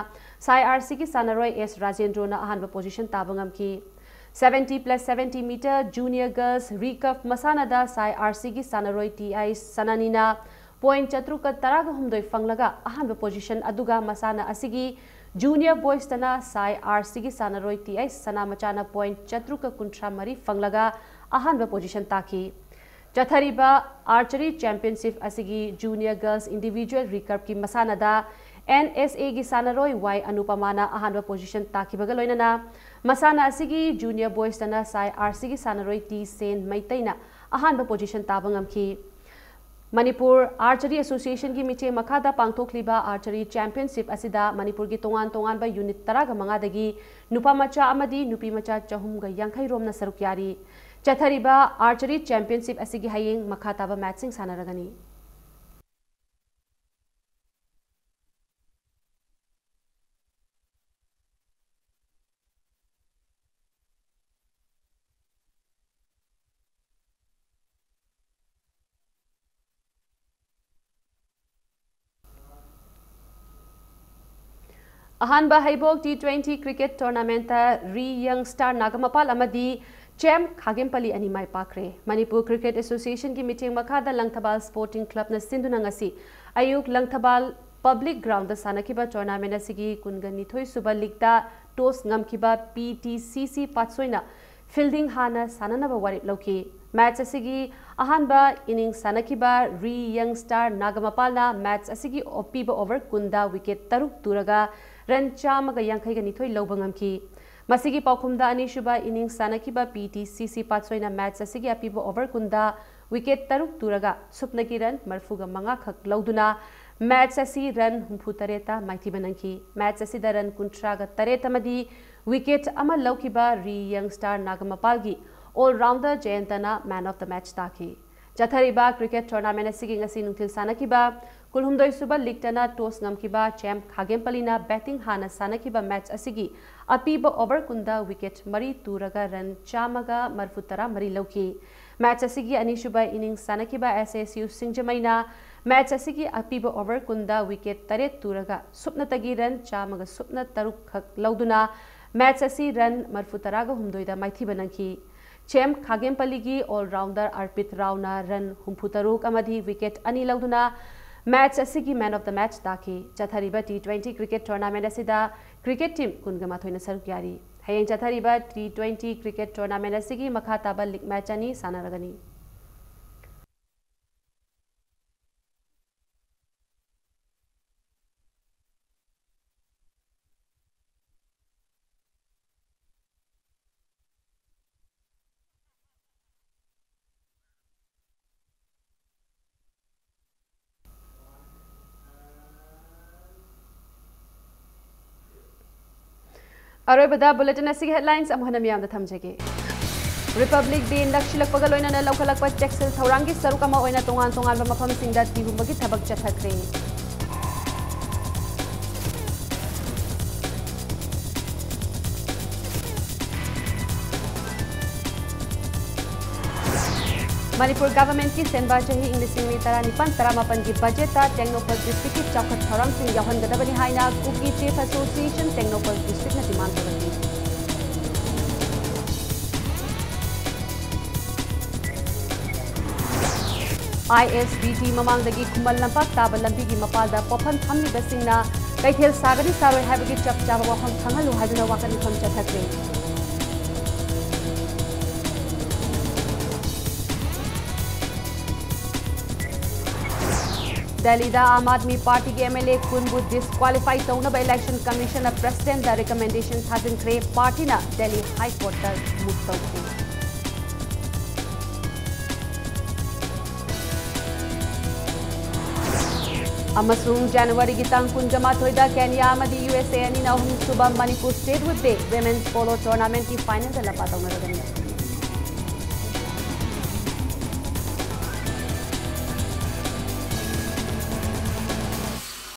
ꯁꯥꯏ ꯑꯥꯔ ꯁꯤꯒꯤ ꯁꯥꯟꯅꯔꯣꯏ ꯑꯦꯁ ꯔꯥꯖꯦꯟꯗ꯭ꯔꯣꯅ ꯑꯍꯥꯟꯕ ꯄꯣꯖꯤꯁꯟ ꯇꯥꯕ ꯉꯝꯈꯤ꯫ Seventy plus seventy metre junior girls recurve ꯃꯁꯥꯟꯅꯗ ꯁꯥꯏ ꯑꯥꯔ ꯁꯤꯒꯤ ꯁꯥꯟꯅꯔꯣꯏ ꯇꯤ ꯑꯥꯏ ꯁꯅꯥꯅꯤꯅ ꯄꯣꯏꯟꯠ ꯆꯥꯇ꯭ꯔꯨꯛꯀ ꯇꯔꯥꯒ ꯍꯨꯝꯗꯣꯏ ꯐꯪꯂꯒ ꯑꯍꯥꯟꯕ ꯄꯣꯖꯤꯁꯟ, ꯑꯗꯨꯒ ꯃꯁꯥꯟꯅ ꯑꯁꯤꯒꯤ Junior Boysꯇꯅ ꯁꯥꯏ ꯑꯥꯔꯁꯤꯒꯤ ꯁꯥꯟꯅꯔꯣꯏ ꯇꯤ ꯑꯩꯆ ꯁꯅꯥꯃꯆꯥꯅ ꯄꯣꯏꯟꯠ ꯆꯥꯇ꯭ꯔꯨꯛꯀ ꯀꯨꯟꯊ꯭ꯔꯥ ꯃꯔꯤ ꯐꯪꯂꯒ ꯑꯍꯥꯟꯕ ꯄꯣꯖꯤꯁꯟ ꯇꯥꯈꯤ꯫ ꯆꯠꯊꯔꯤꯕ ꯑꯥꯔꯆꯔꯤ ꯆꯦꯝꯄꯤꯌꯟꯁꯤꯞ ꯑꯁꯤꯒꯤ ꯖꯨꯅꯤꯌꯔ ꯒꯔꯜꯁ ꯏꯟꯗꯤꯚꯤꯖꯨꯋꯦꯜ ꯔꯤꯀꯔꯚꯀꯤ ꯃꯁꯥꯟꯅꯗ ꯑꯦꯟ ꯑꯦꯁ ꯑꯦꯒꯤ ꯁꯥꯟꯅꯔꯣꯏ ꯋꯥꯏ ꯑꯅꯨꯄꯃꯥꯅ ꯑꯍꯥꯟꯕ ꯄꯣꯖꯤꯁꯟ ꯇꯥꯈꯤꯕꯒ ꯂꯣꯏꯅꯅ ꯃꯁꯥꯟꯅ ꯑꯁꯤꯒꯤ ꯖꯨꯅꯤꯌꯔ ꯕꯣꯏꯁꯇꯅ ꯁꯥꯏ ꯑꯥꯔꯁꯤꯒꯤ ꯁꯥꯟꯅꯔꯣꯏ ꯇꯤ ꯁꯦꯟ ꯃꯩꯇꯩꯅ ꯑꯍꯥꯟꯕ ꯄꯣꯖꯤꯁꯟ ꯇꯥꯕ ꯉꯝꯈꯤ꯫ ꯃꯅꯤꯄꯨꯔ ꯑꯥꯔꯆꯔꯤ ꯑꯦꯁꯣꯁꯤꯌꯦꯁꯟꯒꯤ ꯃꯤꯠꯌꯦꯡ ꯃꯈꯥꯗ ꯄꯥꯡꯊꯣꯛꯂꯤꯕ ꯑꯥꯔꯆꯔꯤ ꯆꯦꯝꯄꯤꯌꯟꯁꯤꯞ ꯑꯁꯤꯗ ꯃꯅꯤꯄꯨꯔꯒꯤ ꯇꯣꯉꯥꯟ ꯇꯣꯉꯥꯟꯕ ꯌꯨꯅꯤꯠ ꯇꯔꯥꯒ ꯃꯉꯥꯗꯒꯤ ꯅꯨꯄꯥ ꯃꯆꯥ ꯑꯃꯗꯤ ꯅꯨꯄꯤ ꯃꯆꯥ ꯆꯍꯨꯝꯒ ꯌꯥꯡꯈꯩ ꯔꯣꯝꯅ ꯁꯔꯨꯛ ꯌꯥꯔꯤ꯫ ꯆꯠꯊꯔꯤꯕ ꯑꯥꯔꯆꯔꯤ ꯆꯦꯝꯄꯤꯌꯟꯁꯤꯞ ꯑꯁꯤꯒꯤ ꯍꯌꯦꯡ ꯃꯈꯥ ꯇꯥꯕ ꯃꯦꯠꯆꯁꯤꯡ ꯁꯥꯟꯅꯔꯒꯅꯤ꯫ ꯑꯍꯥꯟꯕ ꯍꯩꯕꯣꯛ ꯇꯤ ꯇ꯭ꯋꯦꯟꯇꯤ ꯀ꯭ꯔꯤꯀꯦꯠ ꯇꯣꯔꯅꯥꯃꯦꯟꯠꯇ ꯔꯤ ꯌꯪ ꯁ꯭ꯇꯥꯔ ꯅꯥꯒꯃꯄꯥꯜ ꯑꯃꯗꯤ ꯆꯦꯝ ꯈꯥꯒꯦꯝꯄꯂꯤ ꯑꯅꯤ ꯃꯥꯏ ꯄꯥꯛꯈ꯭ꯔꯦ꯫ ꯃꯅꯤꯄꯨꯔ ꯀ꯭ꯔꯤꯀꯦꯠ ꯑꯦꯁꯣꯁꯤꯌꯦꯁꯟꯒꯤ ꯃꯤꯠꯌꯦꯡ ꯃꯈꯥꯗ ꯂꯪꯊꯕꯥꯜ ꯁ꯭ꯄꯣꯔꯇꯤꯡ ꯀ꯭ꯂꯕꯅ ꯁꯤꯟꯗꯨꯅ ꯉꯁꯤ ꯑꯌꯨꯛ ꯂꯪꯊꯕꯥꯜ ꯄꯕ꯭ꯂꯤꯛ ꯒ꯭ꯔꯥꯎꯟꯗ ꯁꯥꯟꯅꯈꯤꯕ ꯇꯣꯔꯅꯥꯃꯦꯟꯠ ꯑꯁꯤꯒꯤ ꯀꯨꯟꯒ ꯅꯤꯊꯣꯏ ꯁꯨꯕ ꯂꯤꯒꯇ ꯇꯣꯁ ꯉꯝꯈꯤꯕ ꯄꯤ ꯇꯤ ꯁꯤ ꯁꯤ ꯄꯥꯠꯁꯣꯏꯅ ꯐꯤꯜꯗꯤꯡ ꯍꯥꯟꯅ ꯁꯥꯟꯅꯅꯕ ꯋꯥꯔꯦꯞ ꯂꯧꯈꯤ꯫ ꯃꯦꯠꯆ ꯑꯁꯤꯒꯤ ꯑꯍꯥꯟꯕ ꯏꯅꯤꯡꯁ ꯁꯥꯟꯅꯈꯤꯕ ꯔꯤ ꯌꯪ ꯁ꯭ꯇꯥꯔ ꯅꯥꯒꯃꯄꯥꯜꯅ ꯃꯦꯠꯆ ꯑꯁꯤꯒꯤ ꯑꯄꯤꯕ ꯑꯣꯚꯔ ꯀꯨꯟꯗ ꯋꯤꯀꯦꯠ ꯇꯔꯨꯛ ꯇꯨꯔꯒ ꯔꯟ ꯆꯥꯝꯃꯒ ꯌꯥꯡꯈꯩꯒ ꯅꯤꯊꯣꯏ ꯂꯧꯕ ꯉꯝꯈꯤ꯫ ꯃꯁꯤꯒꯤ ꯄꯥꯎꯈꯨꯝꯗ ꯑꯅꯤꯁꯨꯕ ꯏꯅꯤꯡꯁ ꯁꯥꯟꯅꯈꯤꯕ ꯄꯤ ꯇꯤ ꯁꯤ ꯁꯤ ꯄꯥꯠꯁꯣꯏꯅ ꯃꯦꯠꯆ ꯑꯁꯤꯒꯤ ꯑꯄꯤꯕ ꯑꯣꯚꯔ ꯀꯨꯟꯗ ꯋꯤꯀꯦꯠ ꯇꯔꯨꯛ ꯇꯨꯔꯒ ꯁꯨꯞꯅꯒꯤ ꯔꯟ ꯃꯔꯤꯐꯨꯒ ꯃꯉꯥ ꯈꯛ ꯂꯧꯗꯨꯅ ꯃꯦꯠꯆ ꯑꯁꯤ ꯔꯟ ꯍꯨꯝꯐꯨ ꯇꯔꯦꯠꯇ ꯃꯥꯏꯊꯤꯕ ꯅꯪꯈꯤ꯫ ꯃꯦꯠꯆ ꯑꯁꯤꯗ ꯔꯟ ꯀꯨꯟꯊ꯭ꯔꯥꯒ ꯇꯔꯦꯠ ꯑꯃꯗꯤ ꯋꯤꯀꯦꯠ ꯑꯃ ꯂꯧꯈꯤꯕ ꯔꯤ ꯌꯪ ꯁ꯭ꯇꯥꯔ ꯅꯥꯒꯃꯄꯥꯜꯒꯤ ꯑꯣꯜ ꯔꯥꯎꯟꯗꯔ ꯖꯌꯟꯇꯅ ꯃꯦꯟ ꯑꯣꯐ ꯗ ꯃꯦꯠꯆ ꯇꯥꯈꯤ꯫ ꯆꯠꯊꯔꯤꯕ ꯀ꯭ꯔꯤꯀꯦꯠ ꯇꯣꯔꯅꯥꯃꯦꯟꯠ ꯑꯁꯤꯒꯤ ꯉꯁꯤ ꯅꯨꯡꯊꯤꯜ ꯁꯥꯟꯅꯈꯤꯕ ꯀꯨꯟꯍꯨꯝꯗꯣꯏ ꯁꯨꯕ ꯂꯤꯒꯇꯅ ꯇꯣꯁ ꯉꯝꯈꯤꯕ ꯆꯦꯝ ꯈꯥꯒꯦꯝꯄꯂꯤꯅ ꯕꯦꯇꯤꯡ ꯍꯥꯟꯅ ꯁꯥꯟꯅꯈꯤꯕ ꯃꯦꯠꯆ ꯑꯁꯤꯒꯤ ꯑꯄꯤꯕ ꯑꯣꯚꯔ ꯀꯨꯟꯗ ꯋꯤꯀꯦꯠ ꯃꯔꯤ ꯇꯨꯔꯒ ꯔꯟ ꯆꯥꯝꯃꯒ ꯃꯔꯤꯐꯨ ꯇꯔꯥ ꯃꯔꯤ ꯂꯧꯈꯤ꯫ ꯃꯦꯠꯆ ꯑꯁꯤꯒꯤ ꯑꯅꯤꯁꯨꯕ ꯏꯅꯤꯡꯁ ꯁꯥꯟꯅꯈꯤꯕ ꯑꯦꯁ ꯑꯦꯁ ꯌꯨ ꯁꯤꯡꯖꯃꯩꯅ ꯃꯦꯠꯆ ꯑꯁꯤꯒꯤ ꯑꯄꯤꯕ ꯑꯣꯚꯔ ꯀꯨꯟꯗ ꯋꯤꯀꯦꯠ ꯇꯔꯦꯠ ꯇꯨꯔꯒ ꯁꯨꯞꯅꯇꯒꯤ ꯔꯟ ꯆꯥꯝꯃꯒ ꯁꯨꯞꯅ ꯇꯔꯨꯛ ꯈꯛ ꯂꯧꯗꯨꯅ ꯃꯦꯠꯆ ꯑꯁꯤ ꯔꯟ ꯃꯔꯤꯐꯨ ꯇꯔꯥꯒ ꯍꯨꯝꯗꯣꯏꯗ ꯃꯥꯏꯊꯤꯕ ꯅꯪꯈꯤ꯫ ꯆꯦꯝ ꯈꯥꯒꯦꯝꯄꯂꯤꯒꯤ ꯑꯣꯜ ꯔꯥꯎꯟꯗꯔ ꯑꯔꯄꯤꯠ ꯔꯥꯎꯅ ꯔꯟ ꯍꯨꯝꯐꯨ ꯇꯔꯨꯛ ꯑꯃꯗꯤ ꯋꯤꯀꯦꯠ ꯑꯅꯤ ꯂꯧꯗꯨꯅ Match ꯑꯁꯤꯒꯤ man of the match ꯇꯥꯈꯤ꯫ ꯆꯠꯊꯔꯤꯕ T twenty cricket tournament ꯑꯁꯤꯗ cricket team ꯀꯨꯟꯒ ꯃꯥꯊꯣꯏꯅ ꯁꯔꯨꯛ ꯌꯥꯔꯤ꯫ ꯍꯌꯦꯡ ꯆꯠꯊꯔꯤꯕ T twenty cricket tournament ꯑꯁꯤꯒꯤ ꯃꯈꯥ ꯇꯥꯕ league match ꯑꯅꯤ ꯁꯥꯟꯅꯔꯒꯅꯤ꯫ ꯑꯔꯣꯏꯕꯗ bulletin ꯑꯁꯤꯒꯤ headlines ꯑꯃꯨꯛ ꯍꯟꯅ ꯃꯤꯌꯥꯝꯗ ꯊꯝꯖꯒꯦ꯫ Republic Day ꯅꯛꯁꯤꯜꯂꯛꯄꯒ ꯂꯣꯏꯅꯅ ꯂꯧꯈꯠꯂꯛꯄ ꯆꯦꯛꯁꯤꯜ ꯊꯧꯔꯥꯡꯒꯤ ꯁꯔꯨꯛ ꯑꯃ ꯑꯣꯏꯅ ꯇꯣꯉꯥꯟ ꯇꯣꯉꯥꯟꯕ ꯃꯐꯝꯁꯤꯡꯗ ꯊꯤꯍꯨꯝꯕꯒꯤ ꯊꯕꯛ ꯆꯠꯊꯈ꯭ꯔꯦ꯫ ꯃꯅꯤꯄꯨꯔ governmentꯀꯤ ꯁꯦꯟꯕ ꯆꯍꯤ ꯏꯪ ꯂꯤꯁꯤꯡ ꯑꯅꯤ ꯇꯔꯥꯅꯤꯄꯥꯟ ꯇꯔꯥꯃꯥꯄꯟꯒꯤ budgetꯇ ꯇꯦꯡꯅꯧꯄꯜ districtꯀꯤ ꯆꯥꯎꯈꯠ ꯊꯧꯔꯥꯡꯁꯤꯡ ꯌꯥꯎꯍꯟꯒꯗꯕꯅꯤ ꯍꯥꯏꯅ Kuki Chief Association Tengnoupal districtꯅ demand ꯇꯧꯔꯛꯂꯤ꯫ ISBT ꯃꯃꯥꯡꯗꯒꯤ ꯈꯨꯃꯟ ꯂꯝꯄꯥꯛ ꯇꯥꯕ ꯂꯝꯕꯤꯒꯤ ꯃꯄꯥꯜꯗ ꯄꯣꯠꯐꯝ ꯐꯝꯂꯤꯕꯁꯤꯡꯅ ꯀꯩꯊꯦꯜ ꯁꯥꯒꯅꯤ ꯁꯥꯔꯣꯏ ꯍꯥꯏꯕꯒꯤ ꯆꯞ ꯆꯥꯕ ꯋꯥꯐꯝ ꯈꯪꯍꯜꯂꯨ ꯍꯥꯏꯗꯨꯅ ꯋꯥꯀꯠ ꯃꯤꯐꯝ ꯆꯠꯊꯈ꯭ꯔꯦ꯫ ꯗꯦꯜꯂꯤꯗ ꯑꯥꯝ ꯑꯥꯗꯃꯤ ꯄꯥꯔꯇꯤꯒꯤ MLA ꯀꯨꯟꯕꯨ disqualify ꯇꯧꯅꯕ election commissionꯅ presidentꯗ recommendation ꯊꯥꯖꯤꯟꯈ꯭ꯔꯦ꯫ Partyꯅ Delhi High Courtꯇ move ꯇꯧꯈ꯭ꯔꯦ꯫ ꯑꯃꯁꯨꯡ ꯖꯅꯋꯥꯔꯤꯒꯤ ꯇꯥꯡ ꯀꯨꯟꯒ ꯃꯥꯊꯣꯏꯗ ꯀꯦꯅꯤꯌꯥ ꯑꯃꯗꯤ USA ꯑꯅꯤꯅ ꯑꯍꯨꯝꯁꯨꯕ Manipur Statehood Day Women's Polo Tournamentꯀꯤ finalꯗ ꯂꯝꯕꯥ ꯇꯧꯅꯔꯒꯅꯤ꯫